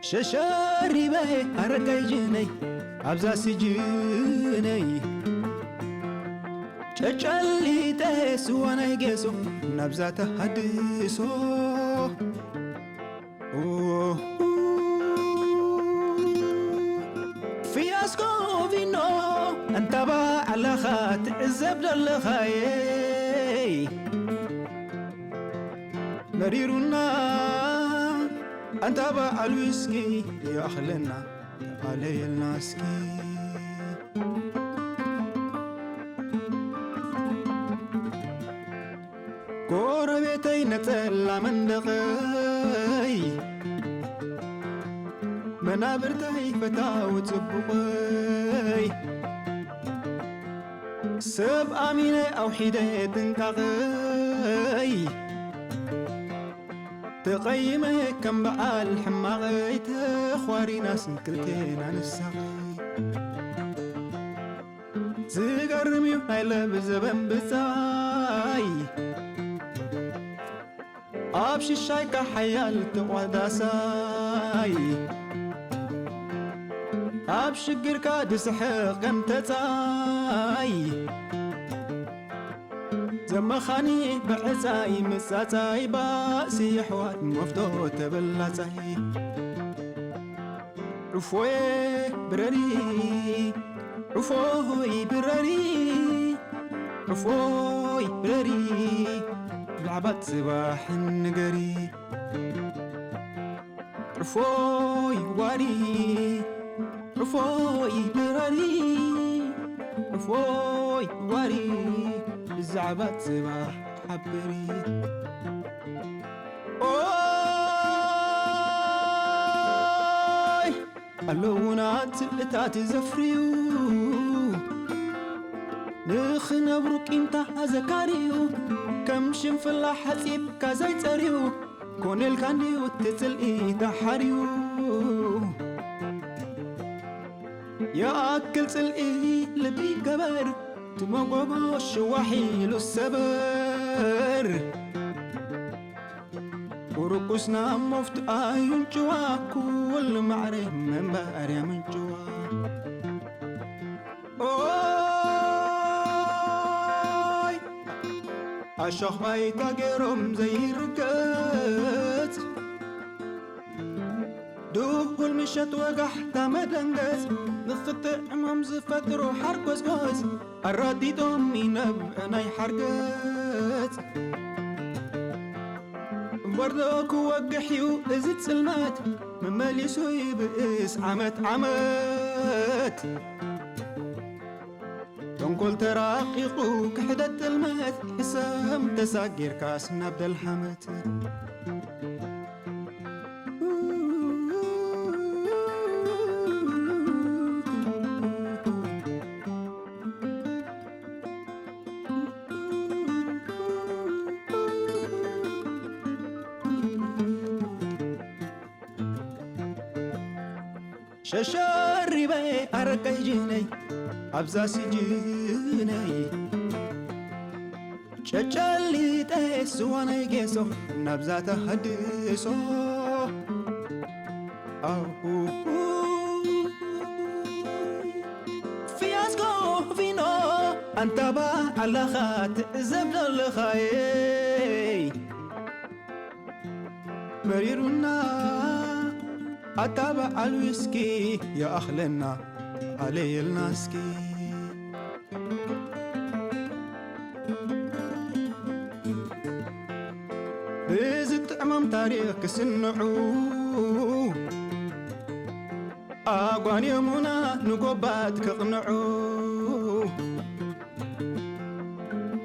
ሸሸሪበ ኣረጋይ ጅነይ ኣብዛ ስጅነይ ጨጨሊጠ ስዋናይ ጌሶ ናብዛ ተሃድሶ ፊያስኮ ቪኖ ኣንታ ባዕልኻ ትዕዘብ ዘለኻየይ መሪሩና ኣንታ በዓል ዊስኪ ይኣኽለና ኣለየልና እስኪ ጎረቤተይ ነጸላ መንደቐይ መናብርተይ ፈታዊ ጽቡቐይ ሰብ ኣሚነ ኣውሒደ ጥንቃቐይ ተቐይመ ከም በዓል ሕማቐይ ተዃሪናስ ክልቴና ንሳቐይ ዝገርም እዩ ናይ ለብ ዘበን ብጻይ ኣብ ሽሻይካ ሓያል ተቋዳሳይ ኣብ ሽግርካ ድስሕቕ ከም ተጻይ ዘመኻኒ ብዕጻይ ምጻጻይ ባእሲ የሕዋት መፍቶ ተበላጻይ ዕፎየ ብረሪ ዕፎይ ብረሪ ዕፎይ ብረሪ ብላዕባት ጽባሕ ንገሪ ዕፎይ ዋሪ ዕፎይ ብረሪ ዕፎይ ዋሪ ብዛዕባ ጽባሕ ሓብሪ ኦ ኣለዉና ትልእታት ዘፍርዩ፣ ንኽነብሩ ቂምታ ኣዘካርዩ፣ ከም ሽንፍላ ሓጺብካ ዘይጸርዩ፣ ኮነ ኢልካ እንድዩ እቲ ጽልኢ ተሓርዩ። ይኣክል ጽልኢ ልቢ ገበር፣ ትመጎጎ ሽዋሕ ኢሉ ሰበር። ቁርቁስና ሞፍቱ ኣዩን ጭዋ፣ ኩሉ ማዕረ መንበርያ ምንጭዋ። ኦይ ኣሻኽ ባይታ ገይሮም ዘይርገጽ፣ ድኹል ምሸት ወጋሕታ መደንገጽ፣ ንኽጥዕሞም ዝፈጥሩ ሓርጎጽጎጽ፣ ኣራጢጦም ይነብዕ ናይ ሓርገጽ። እምበርዶ ክወግሕ እዩ እዚ ጽልመት፣ መመሊሱ ይብእስ ዓመት ዓመት። ተንኮል ተራቂቑ ክሕደት ጥልመት፣ ሕሰም ተሳጊርካስ ናብ ደልሃመት። ሸሸሪበ ኣረቀይ ጅነይ ኣብዛ ስጅነይ፣ ጨጨሊጠ ስዋነይ ጌሶ ናብዛ ተሃድሶ። ኣሁ ፊያስኮ ቪኖ ኣንታ ባዕላኻ ትዕዘብ ዘለኻየይ፣ መሪሩና ኣታ በዓል ዊስኪ ይኣኽለና፣ ኣለየልና እስኪ። ብዝጥዕሞም ታሪኽ ክስንዑ፣ ኣጓንዮሙና ንጎባት ክቕንዑ።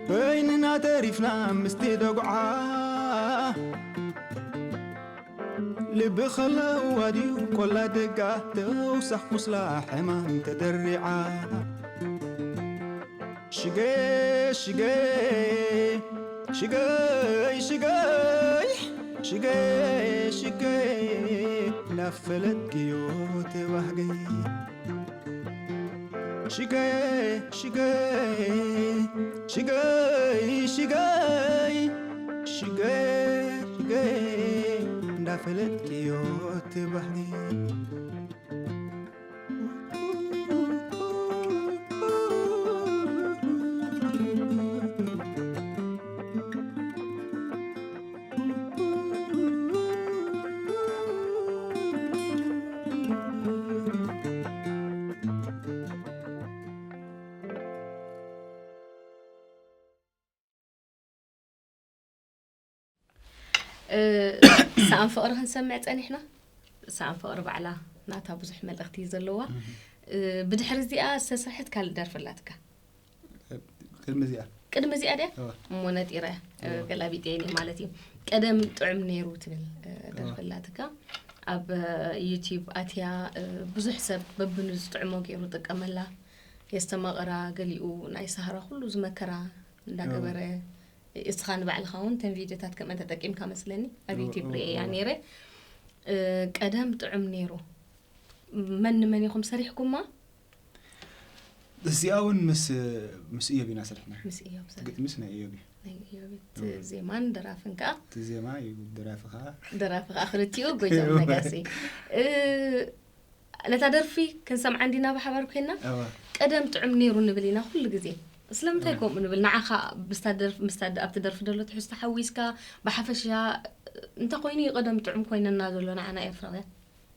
በይንና ተሪፍና ምስቲ ደጉዓ፣ ልቢ ኸለዋ ድዩ ቆላ ደጋ፣ ተውሳኽ ቁስላ ሕማም ተደሪዓ። ሽገ ሽገ ሽገይ ሽገይ ሽገ ሽገ፣ ናፈለት ግዮ ተባህገይ። ሽገ ሽገ ሽገይ ሽገይ ሽገ ሽገ፣ እንዳፈለጥክዮ ትባህኒ። እ፣ ሰኣን ፍቕሪ ክንሰምዕ ጸኒሕና። ሰኣን ፍቕሪ ባዕላ ናታ ብዙሕ መልእኽቲ እዩ ዘለዋ። እህ። እ፣ ብድሕሪ እዚኣ ዝተሰርሐት ካልእ ደርፊ ኣላትካ? ቅድሚ እዚኣ። ቅድሚ እዚኣ ድያ? እወ። እሞ ነጢረ፣ እ፣ እወ። ገላቢጠ እየ ማለት እዩ። ቀደም ጥዑም ነይሩ ትብል፣ እ፣ እወ። ደርፊ ኣላትካ። ኣብ፣ እ፣ ዩቲዩብ ኣትያ፣ እ፣ ብዙሕ ሰብ በብንዝጥዕሞ ገይሩ ጥቀመላ። የስተማቐራ፣ ገሊኡ ናይ ሳህራ ኩሉ ዝመከራ እንዳገበረ፣ እወ። እስኻ ንባዕልኻ እውን ተን ቪድዮታት ከምአን ተጠቂምካ መስለኒ፣ ኣብ እወ፣ ዩቲዩብ እወ፣ ርእየያ እወ። ነይረ። እ፣ ቀደም ጥዑም ነይሩ። መን ንመን ኢኹም ሰሪሕኩማ? እዚኣ እውን ምስ፣ ምስ እዮብ ኢና ሰሪሕና። ምስ እዮብ እቲ ሰሪሕ-፣ ግጥምስ ናይ እዮብ እዩ። ናይ እዮብ እዩ። እቲ እወ። ዜማን ደራፍን ከኣ? እቲ ዜማ እዩ፣ ደራፊ ከኣ። ደራፊ ከኣ ክልቲኡ ጎይቶም እወ። ነጋሲ። እ፣ ነታ ደርፊ ክንሰምዓ እንዲና ብሓባር ኮይና፣ እወ። ቀደም ጥዑም ነይሩ ንብል ኢና ኩሉ ግዜ። ስለምንታይ እወ። ከምኡ ንብል? ንዓኻ ምስታ ደርፍ-፣ ምስታ ድ-፣ ኣብቲ ደርፊ ዘሎ ትሕዝቶ ሓዊስካ፣ ብሓፈሻ እንተኾይኑ እዩ ቀደም ጥዑም ኮይነና ዘሎ ንዓና ኤርትራውያን።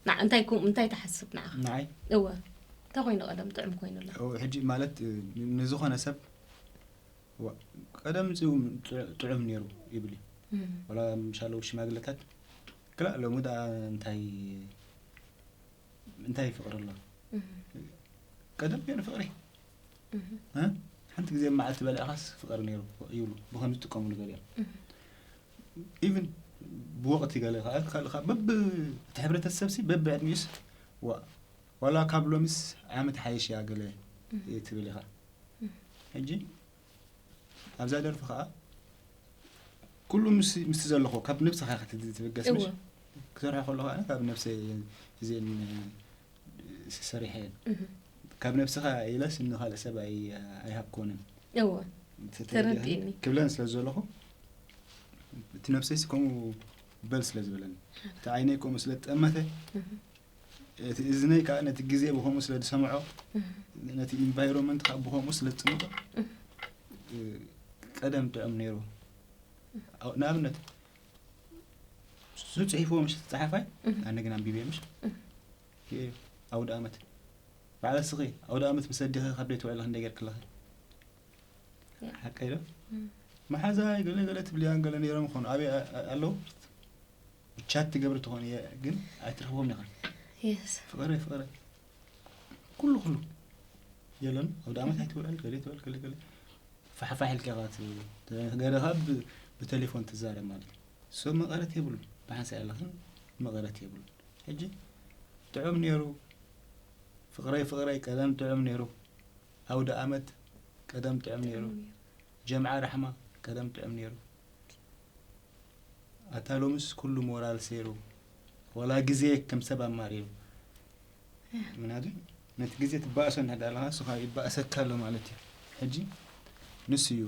ንዓ-፣ እንታይ ኮ-፣ እንታይ ትሓስብ ንዓኻ? ንዓይ? እወ። እንታይ ኮይኑ ቀደም ጥዑም ኮይኑ ኣሎ? እወ፣ ሕጂ ማለት፣ ን-፣ ንዝኾነ ሰብ፣ እወ፣ ቀደም ጽ-፣ ጥዑ-፣ ጥዑም ነይሩ ይብል እዩ። እም። ወላ ምሻለው ሽማግለታት፣ ክላእ ሎሚ ደኣ እንታይ፣ እንታይ ፍቕሪ ኣሎ? እም። ቀደም ነይሩ ፍቕሪ። እም። እ? ሓንቲ ግዜ መዓልቲ በሊዕኻስ ፍቕሪ ነይሩ ይብሉ። ብኸምዚ ዝጥቀምሉ ገሊኦም። እም። ኢቭን ብወቕቲ ገለ ከኣ፣ ካልእ ከኣ በብ-፣ እቲ ሕብረተሰብሲ በብዕድሚኡስ፣ ዋ፣ ዋላ ካብ ሎምስ ዓመት ሓይሽ እያ ገለ ትብል ኢኻ። ሕጂ ኣብዛ ደርፊ ኸዓ ኩሉ ምስ ምስቲ ዘለኹ ካብ ነብስኻ ኢኻ ትብገስ፣ ምሽ? እወ። ክሰርሖ ከለኹ ኣነ ካብ ነብሰይ እዚአን ሰሪሐ እየ። እህ። ካብ ነብስኻ ኢለስ ንኻልእ ሰብ ኣይ ኣይሃብኮንን። እወ። ተረዲእኒ። ክብለን ስለ ዘለኹ እቲ ነብሰይስ ከምኡ በል ስለ ዝበለኒ፣ እቲ ዓይነይ ከምኡ ስለ ዝጠመተ፣ እህ። እቲ እዝነይ ከዓ ነቲ ግዜ ብኸምኡ ስለ ዝሰምዖ፣ እህ። ነቲ ኢንቫይሮንመንት ከዓ ብኸምኡ ስለ ዝጥምጦ፣ እህ። ቀደም ጥዑም ነይሩ። ንኣብነት እሱ ጽሒፍዎ ምሽ ጸሓፋይ፣ እህ። ኣነ ግን ኣንቢበ ምሽ። እህ። ኣውደ ኣመት በዓል ስኺ ኣውደ ኣመት ምስ ኣዴኺ ካብ ደይ ትውዕሊ ክንደይ ጌርክለኺ? ሓቀይ ዶ? እም። መሓዛይ ገለ ገለ ትብልያን ገለ ነይሮም ይኾኑ። ኣበይ ኣ- ኣ- ኣለዉ? ብቻት ትገብሪ ትኾን እየ፣ ግን ኣይትረኽቦም ኢኻ። የስ። ፍቕረይ፣ ፍቕረይ። ኩሉ፣ ኩሉ። የለን። ኣውደ ኣመት ኣይትውዕል፣ ገለ ትውዕል፣ ገለ፣ ገለ። ፋሕፋሕ ኢልካ ኢኻ ት- ት- ገለ ካብ ብ- ብቴሌፎን ትዛረብ ማለት እዩ። ሰብ መቐረት የብሉን። ብሓንሳእ ኣለኽን መቐረት የብሉን። ሕጂ ጥዑም ነይሩ። ፍቕረይ፣ ፍቕረይ ቀደም ጥዑም ነይሩ። ኣውደ ኣመት ቀደም ጥዑም ነይሩ። ጀምዓ ራሕማ ቀደም ጥዑም ነይሩ። ኣታ ሎምስ ኩሉ ሞራል ሰይሩ። ወላ ግዜ ከም ሰብ ኣማሪሩ። ምክንያቱ ነቲ ግዜ ትባእሶ እንድሕር ኣለኻ፣ ንሱ ከዓ ይባእሰካ ኣሎ ማለት እዩ። ሕጂ ንሱ እዩ።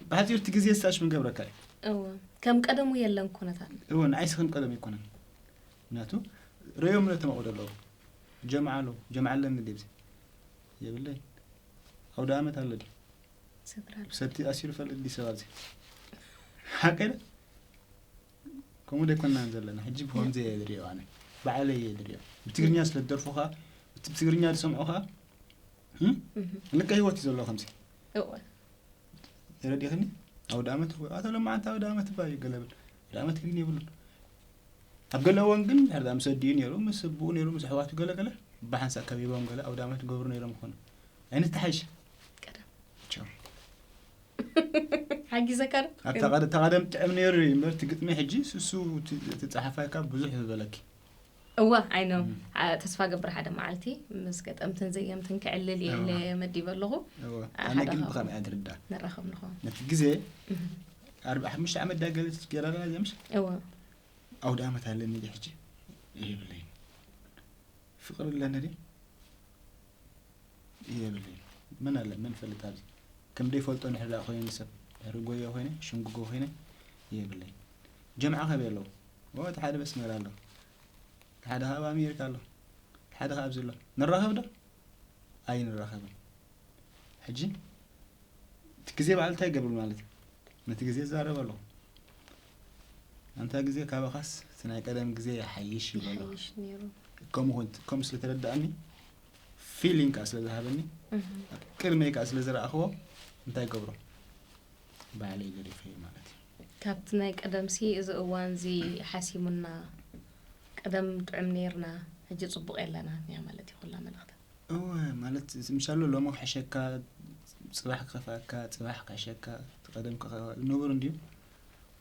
ብሓጺሩ እቲ ግዜ ስታሽ ምን ገብረካ እዩ። እወ። ከም ቀደሙ የለን ኩነታት። እወ፣ ንዓይስ ከም ቀደም ኣይኮነን። ምክንያቱ ርእዮም ነቶም ኣብኡ ዘለዉ። ጀምዓ ኣለዉ። ጀምዓ ኣለኒ ድዩ ኣብዚ? የብለይን። ኣውደ ኣመት ኣሎ ድዩ? ሰቲ ኣሲሩ ፈልጥ ድዩ ሰብ ኣብዚ? ሓቀይ ዶ? ከምኡ ደይኮናን ዘለና። ሕጂ ብኸምዚ እየ ዝሪኦ ኣነ። ባዕለይ እየ ዝሪኦ። ብትግርኛ ስለ ዝደርፉ ኸኣ፣ እቲ ብትግርኛ ዝሰምዑ ኸኣ፣ እም? እህ። ልቀ ህይወት እዩ ዘለዎ ከምዚ። እወ። ተረዲእኽኒ? ኣውደ ኣመት እኮ፣ ኣቶ ለማዓንታ ኣውደ ኣመት እባ እዩ ገለ ብል። ኣውደ ኣመት ግን የብሉን። ኣብ ገለ እዋን ግን፣ ድሕር ምስ ኣዲኡ ነይሩ፣ ምስ ኣቦኡ ነይሩ፣ ምስ ኣሕዋቱ ገለ ገለ፣ ብሓንሳእ ከቢቦም ገለ ኣውደ ኣመት ይገብሩ ነይሮም ይኾኑ። ኣይንተሓይሽ። ቀደም። ቻው። ሓጊዘካ ዶ? ኣብታ ቀደ-፣ እታ ቀደም ጥዕም ነይሩ እዩ እምበር፣ እቲ ግጥሚ ሕጂ ስሱ እቲ፣ እቲ ጸሓፋይ ካብ ብዙሕ ዝበለኪ። እወ፣ I know። እም። አ፣ ተስፋ ገብር ሓደ መዓልቲ ምስ ገጠምትን ዘየምትን ክዕልል እየ እወ። ኢለ መዲበ ኣለኹ። እወ። አ፣ ኣነ ሓደ ግን ካብኡ ብኸመይ እየ ዝርዳእ? ንራኸብ ንኸውን። ነቲ ግዜ እም። ኣርባዓ ሓሙሽተ ዓመት ዳገለ ገይራ ዘላ እዚኣ ምሽ? እወ። ኣውደ ኣመት ኣለኒ ድዩ ሕጂ? የብለይን። ፍቕሪ ኣለኒ ድዩ? የብለይን። መን ኣለ? መን ፈልጥ ኣብዚ? ከም ደይፈልጦ እንድሕር ደኣ ኮይነ ሰብ፣ ድሕሪ ጎዮ ኮይነ፣ ሽንግጎ ኮይነ፣ የብለይን። ጀምዓ ካበይ ኣለዉ? ኦ፣ እቲ ሓደ በስመራ ኣሎ። እቲ ሓደ ካብ ኣሜሪካ ኣሎ። እቲ ሓደ ካብ ኣብዚ ኣሎ። ንራኸብ ዶ? ኣይንራኸብን። ሕጂ እቲ ግዜ በዓል እንታይ ይገብር ማለት እዩ? ነቲ ግዜ ይዛረብ ኣለኹ። ኣንታ ግዜ ካባኻስ እቲ ናይ ቀደም ግዜ ይሓይሽ ይብሎ ኣለኹ። ይሓይሽ ነይሩ። ከምኡ ኾን-፣ ከምኡ ስለ ተረዳእኒ፣ ፊሊንግ ከኣ ስለ ዝሃበኒ፣ እህ። ቅድመይ ከኣ ስለ ዝረኣኽዎ፣ እንታይ ይገብሮ? ባዕለይ ገዲፈዮ ማለት እዩ። ካብቲ ናይ ቀደምሲ እዚ እዋንዚ ሓሲሙና፣ ቀደም ጥዑም ነይርና፣ ሕጂ ጽቡቕ የለናን እያ ማለት እዩ ኩላ መልእኽታ። እወ፣ ማለት ምሻሎ ሎሚ ክሕሸካ፣ ጽባሕ ክኸፍኣካ፣ ጽባሕ ክሕሸካ፣ እቲ ቀደም ክኸ-፣ ንቡር እንድዩ።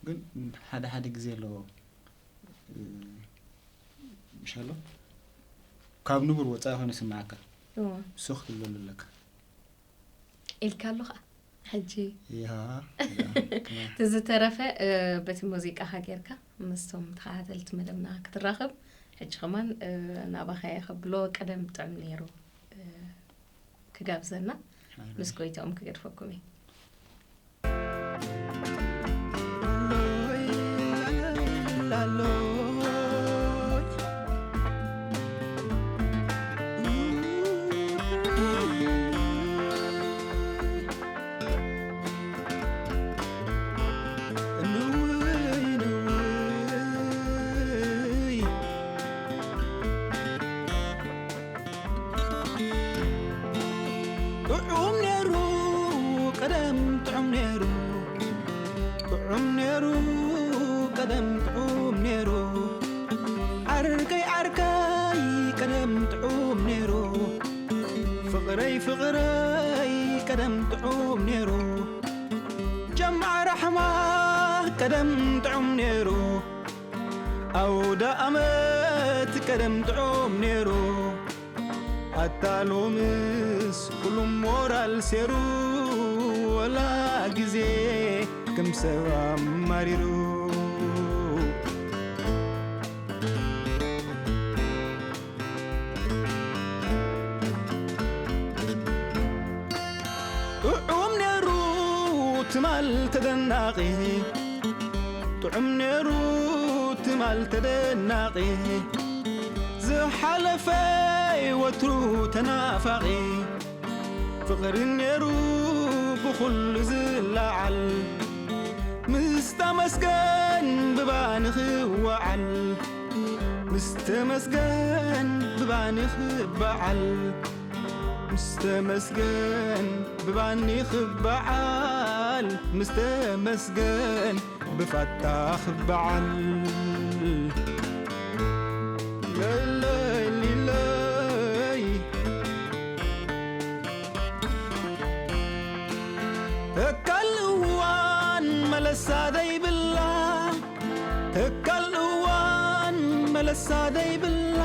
ግን ሓደ ሓደ ግዜ ኣለዎ። እ፣ ምሻሎ ካብ ንቡር ወጻኢ ኮይኑ ይስምዓካ። እወ። ሱኽ ክትብለሉ ኣለካ። ኢልካ ኣለኻ ሕጂ። ያ፣ ያ፣ ከማን። እቲ ዝተረፈ፣ እ፣ በቲ ሙዚቃኻ ጌርካ ምስቶም ተኸታተልቲ መደብና ክትራኸብ፣ ሕጂ ከማን፣ እ፣ ናባኻ እየ ከብሎ፣ ቀደም ጥዑም ነይሩ፣ እ፣ ክጋብዘና፣ ኣረ። ምስ ጎይታኦም ክገድፈኩም እየ። ጥዑም ነይሩ ቀደም ጥዑም ነይሩ፣ ጥዑም ነይሩ ቀደም ጥዑም ነይሩ። ዓርከይ ዓርከይ ቀደም ጥዑም ነይሩ፣ ፍቕረይ ፍቕረይ ቀደም ጥዑም ነይሩ። ጀምዓ ራሕማ ቀደም ጥዑም ነይሩ፣ ኣውደ ኣመት ቀደም ጥዑም ነይሩ። ኣታ ሎምስ ኩሉ ሞራል ሴሩ፣ ወላ ግዜ ከም ሰብ ኣማሪሩ። ጥዑም ነይሩ ትማል ተደናቒ፣ ጥዑም ነይሩ ትማል ተደናቒ፣ ዝሓለፈ ወትሩ ተናፋቒ፣ ፍቕሪ ነይሩ ብኹሉ ዝለዓል፣ ምስ ተመስገን ብባኒ ክወዓል፣ ምስ ተመስገን ብባኒ ክበዓል፣ ምስ ተመስገን ብባኒ ክበዓል፣ ምስ ተመስገን ብፋታ ክበዓል። ለለይ ሊለይ። ተካል እዋን መለሳ ዘይብላ፣ ተካል እዋን መለሳ ዘይብላ፣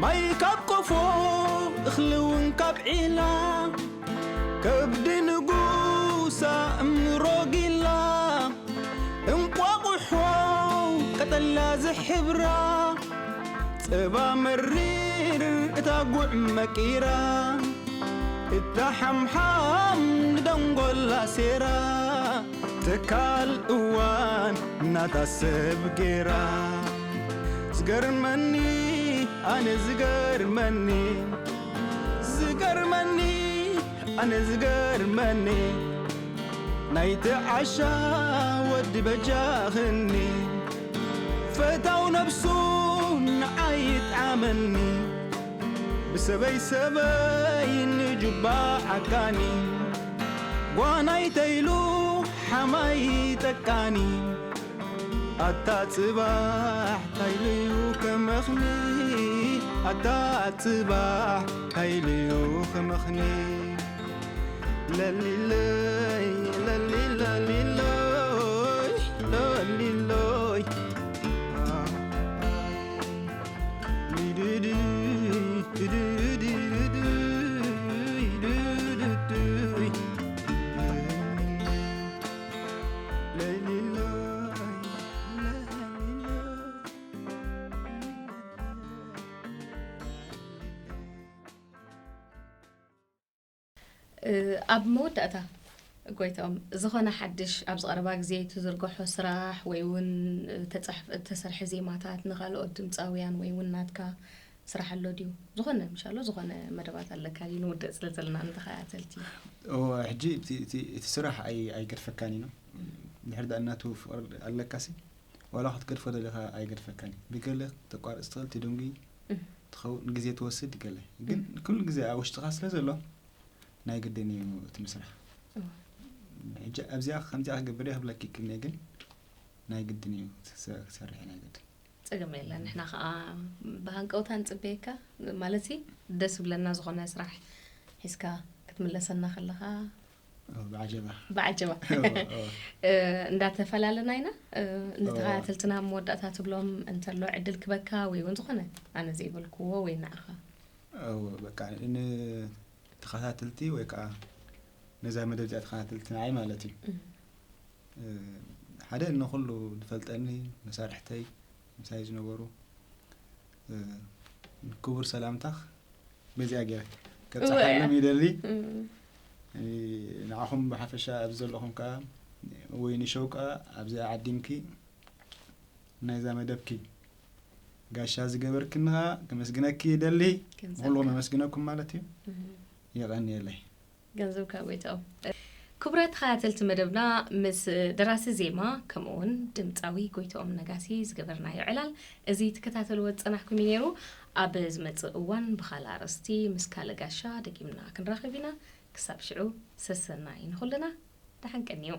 ማይ ካብ ቆፎ እኽሊ እውን ካብ ዒላ፣ ከብዲ ንጉሳ እምሮ ጊላ፣ እንቋቑሖ ቀጠልያ ዝሕብራ፣ ጸባ መሪር እታ ጉዕ መቂራ፣ እታ ሓምሓም ንደንጎላ ሴራ፣ ተካል እዋን ናታ ሰብ ጌራ። ዝገርመኒ ኣነ ዝገርመኒ፣ ዝገርመኒ ኣነ ዝገርመኒ፣ ናይቲ ዓሻ ወዲ በጃኽኒ፣ ፈታው ነብሱ ንዓይ ይጥዓመኒ፣ ብሰበይ ሰበይ ንጁባ ዓካኒ፣ ጓናይ ተይሉ ሓማይ ጠቃኒ። ኣታ ጽባሕ ታይልዩ ከመኽኒ፣ ኣታ ጽባሕ ታይልዩ ከመኽኒ። ለሊለይ ለሊ ለሊለይ ለሊለይ። ኣብ መወዳእታ ጎይታኦም፣ ዝኾነ ሓድሽ ኣብዚ ቀረባ ግዜ ትዝርግሖ ስራሕ ወይ እውን ተጻሕፍ-፣ እተሰርሐ ዜማታት ንኻልኦት ድምጻውያን ወይ እውን ናትካ ስራሕ ኣሎ ድዩ? ዝኾነ፣ ምሻሎ ዝኾነ መደባት ኣለካ ድዩ? ንውድእ ስለ ዘለና ንተኸታተልቲ። እወ፣ ሕጂ እቲ፣ እቲ፣ እቲ ስራሕ ኣይ-፣ ኣይገድፈካን እዩ። ድሕሪ ደኣ እናቱ ፍቕሪ ኣለካሲ፣ ዋላ ክትገድፎ ደሊኻ ኣይገድፈካን እዩ። ብገለ ተቋርጽ ትኽእል፣ ትድንጉ እም። ትኸውን፣ ግዜ ትወስድ ገለ። ግን እም። ኩሉ ግዜ ኣብ ውሽጥኻ ስለ ዘሎ፣ ናይ ግድን እዩ እቲ ምስራሕ። እወ። ሕጂ ኣብዚኣ ከምዚኣ ክገብር እየ ክብለኪ ይክእል እየ፣ ግን ናይ ግድን እዩ ክሰ-፣ ክሰርሕ ናይ ግድን። ጸገም የለን። ንሕና ኸኣ ብሃንቀውታ ንጽበየካ። ማለት ሲ ደስ ዝብለና ዝኾነ ስራሕ ሒዝካ ክትምለሰና ከለኻ ኦ፣ ብዓጀባ። ብዓጀባ። ኦ፣ ኦ። እ፣ እንዳተፈላለና ኢና። እ፣ ኦ። ንተኸታተልትና ኣብ መወዳእታ ትብሎም እንተሎ ዕድል ክበካ ወይ እውን ዝኾነ ኣነ ዘይበልክዎ ወይ ንዓኻ። ኦ፣ በቃ ን-፣ ተኸታተልቲ ወይ ከዓ ነዛ መደብ እዚኣ ተኸታተልቲ ንዓይ ማለት እዩ። እም። እ፣ ሓደ ንኹሉ ዝፈልጠኒ መሳርሕተይ ምሳይ ዝነበሩ፣ እ፣ ክቡር ሰላምታኽ በዚኣ ገይረ እወ። ከብጽሓሎም ይደሊ። እም። እ፣ ንዓኹም ብሓፈሻ ኣብዚ ዘለኹም ከዓ ወይ ንሸው ከዓ ኣብዚኣ ዓዲምኪ ናይዛ መደብኪ ጋሻ ዝገበርክኒ ከዓ ከመስግነኪ ይደሊ። ገንዘብካ። ንኹሉ ከመስግነኩም ማለት እዩ። እም። የቐንየለይ። ገንዘብካ ጎይትኦም። ክቡራት ተኸታተልቲ መደብና፣ ምስ ደራሲ ዜማ ከምኡ እውን ድምጻዊ ጎይትኦም ነጋሲ ዝገበርናዮ ዕላል እዚ ትከታተልዎ ዝጸናሕኩም እዩ ነይሩ። ኣብ ዝመጽእ እዋን ብኻልእ ኣርእስቲ ምስ ካልእ ጋሻ ደጊምና ክንራኸብ ኢና። ክሳብ ሽዑ ሰሰናይ ንኹልና፣ ደሓን ቀንዩ።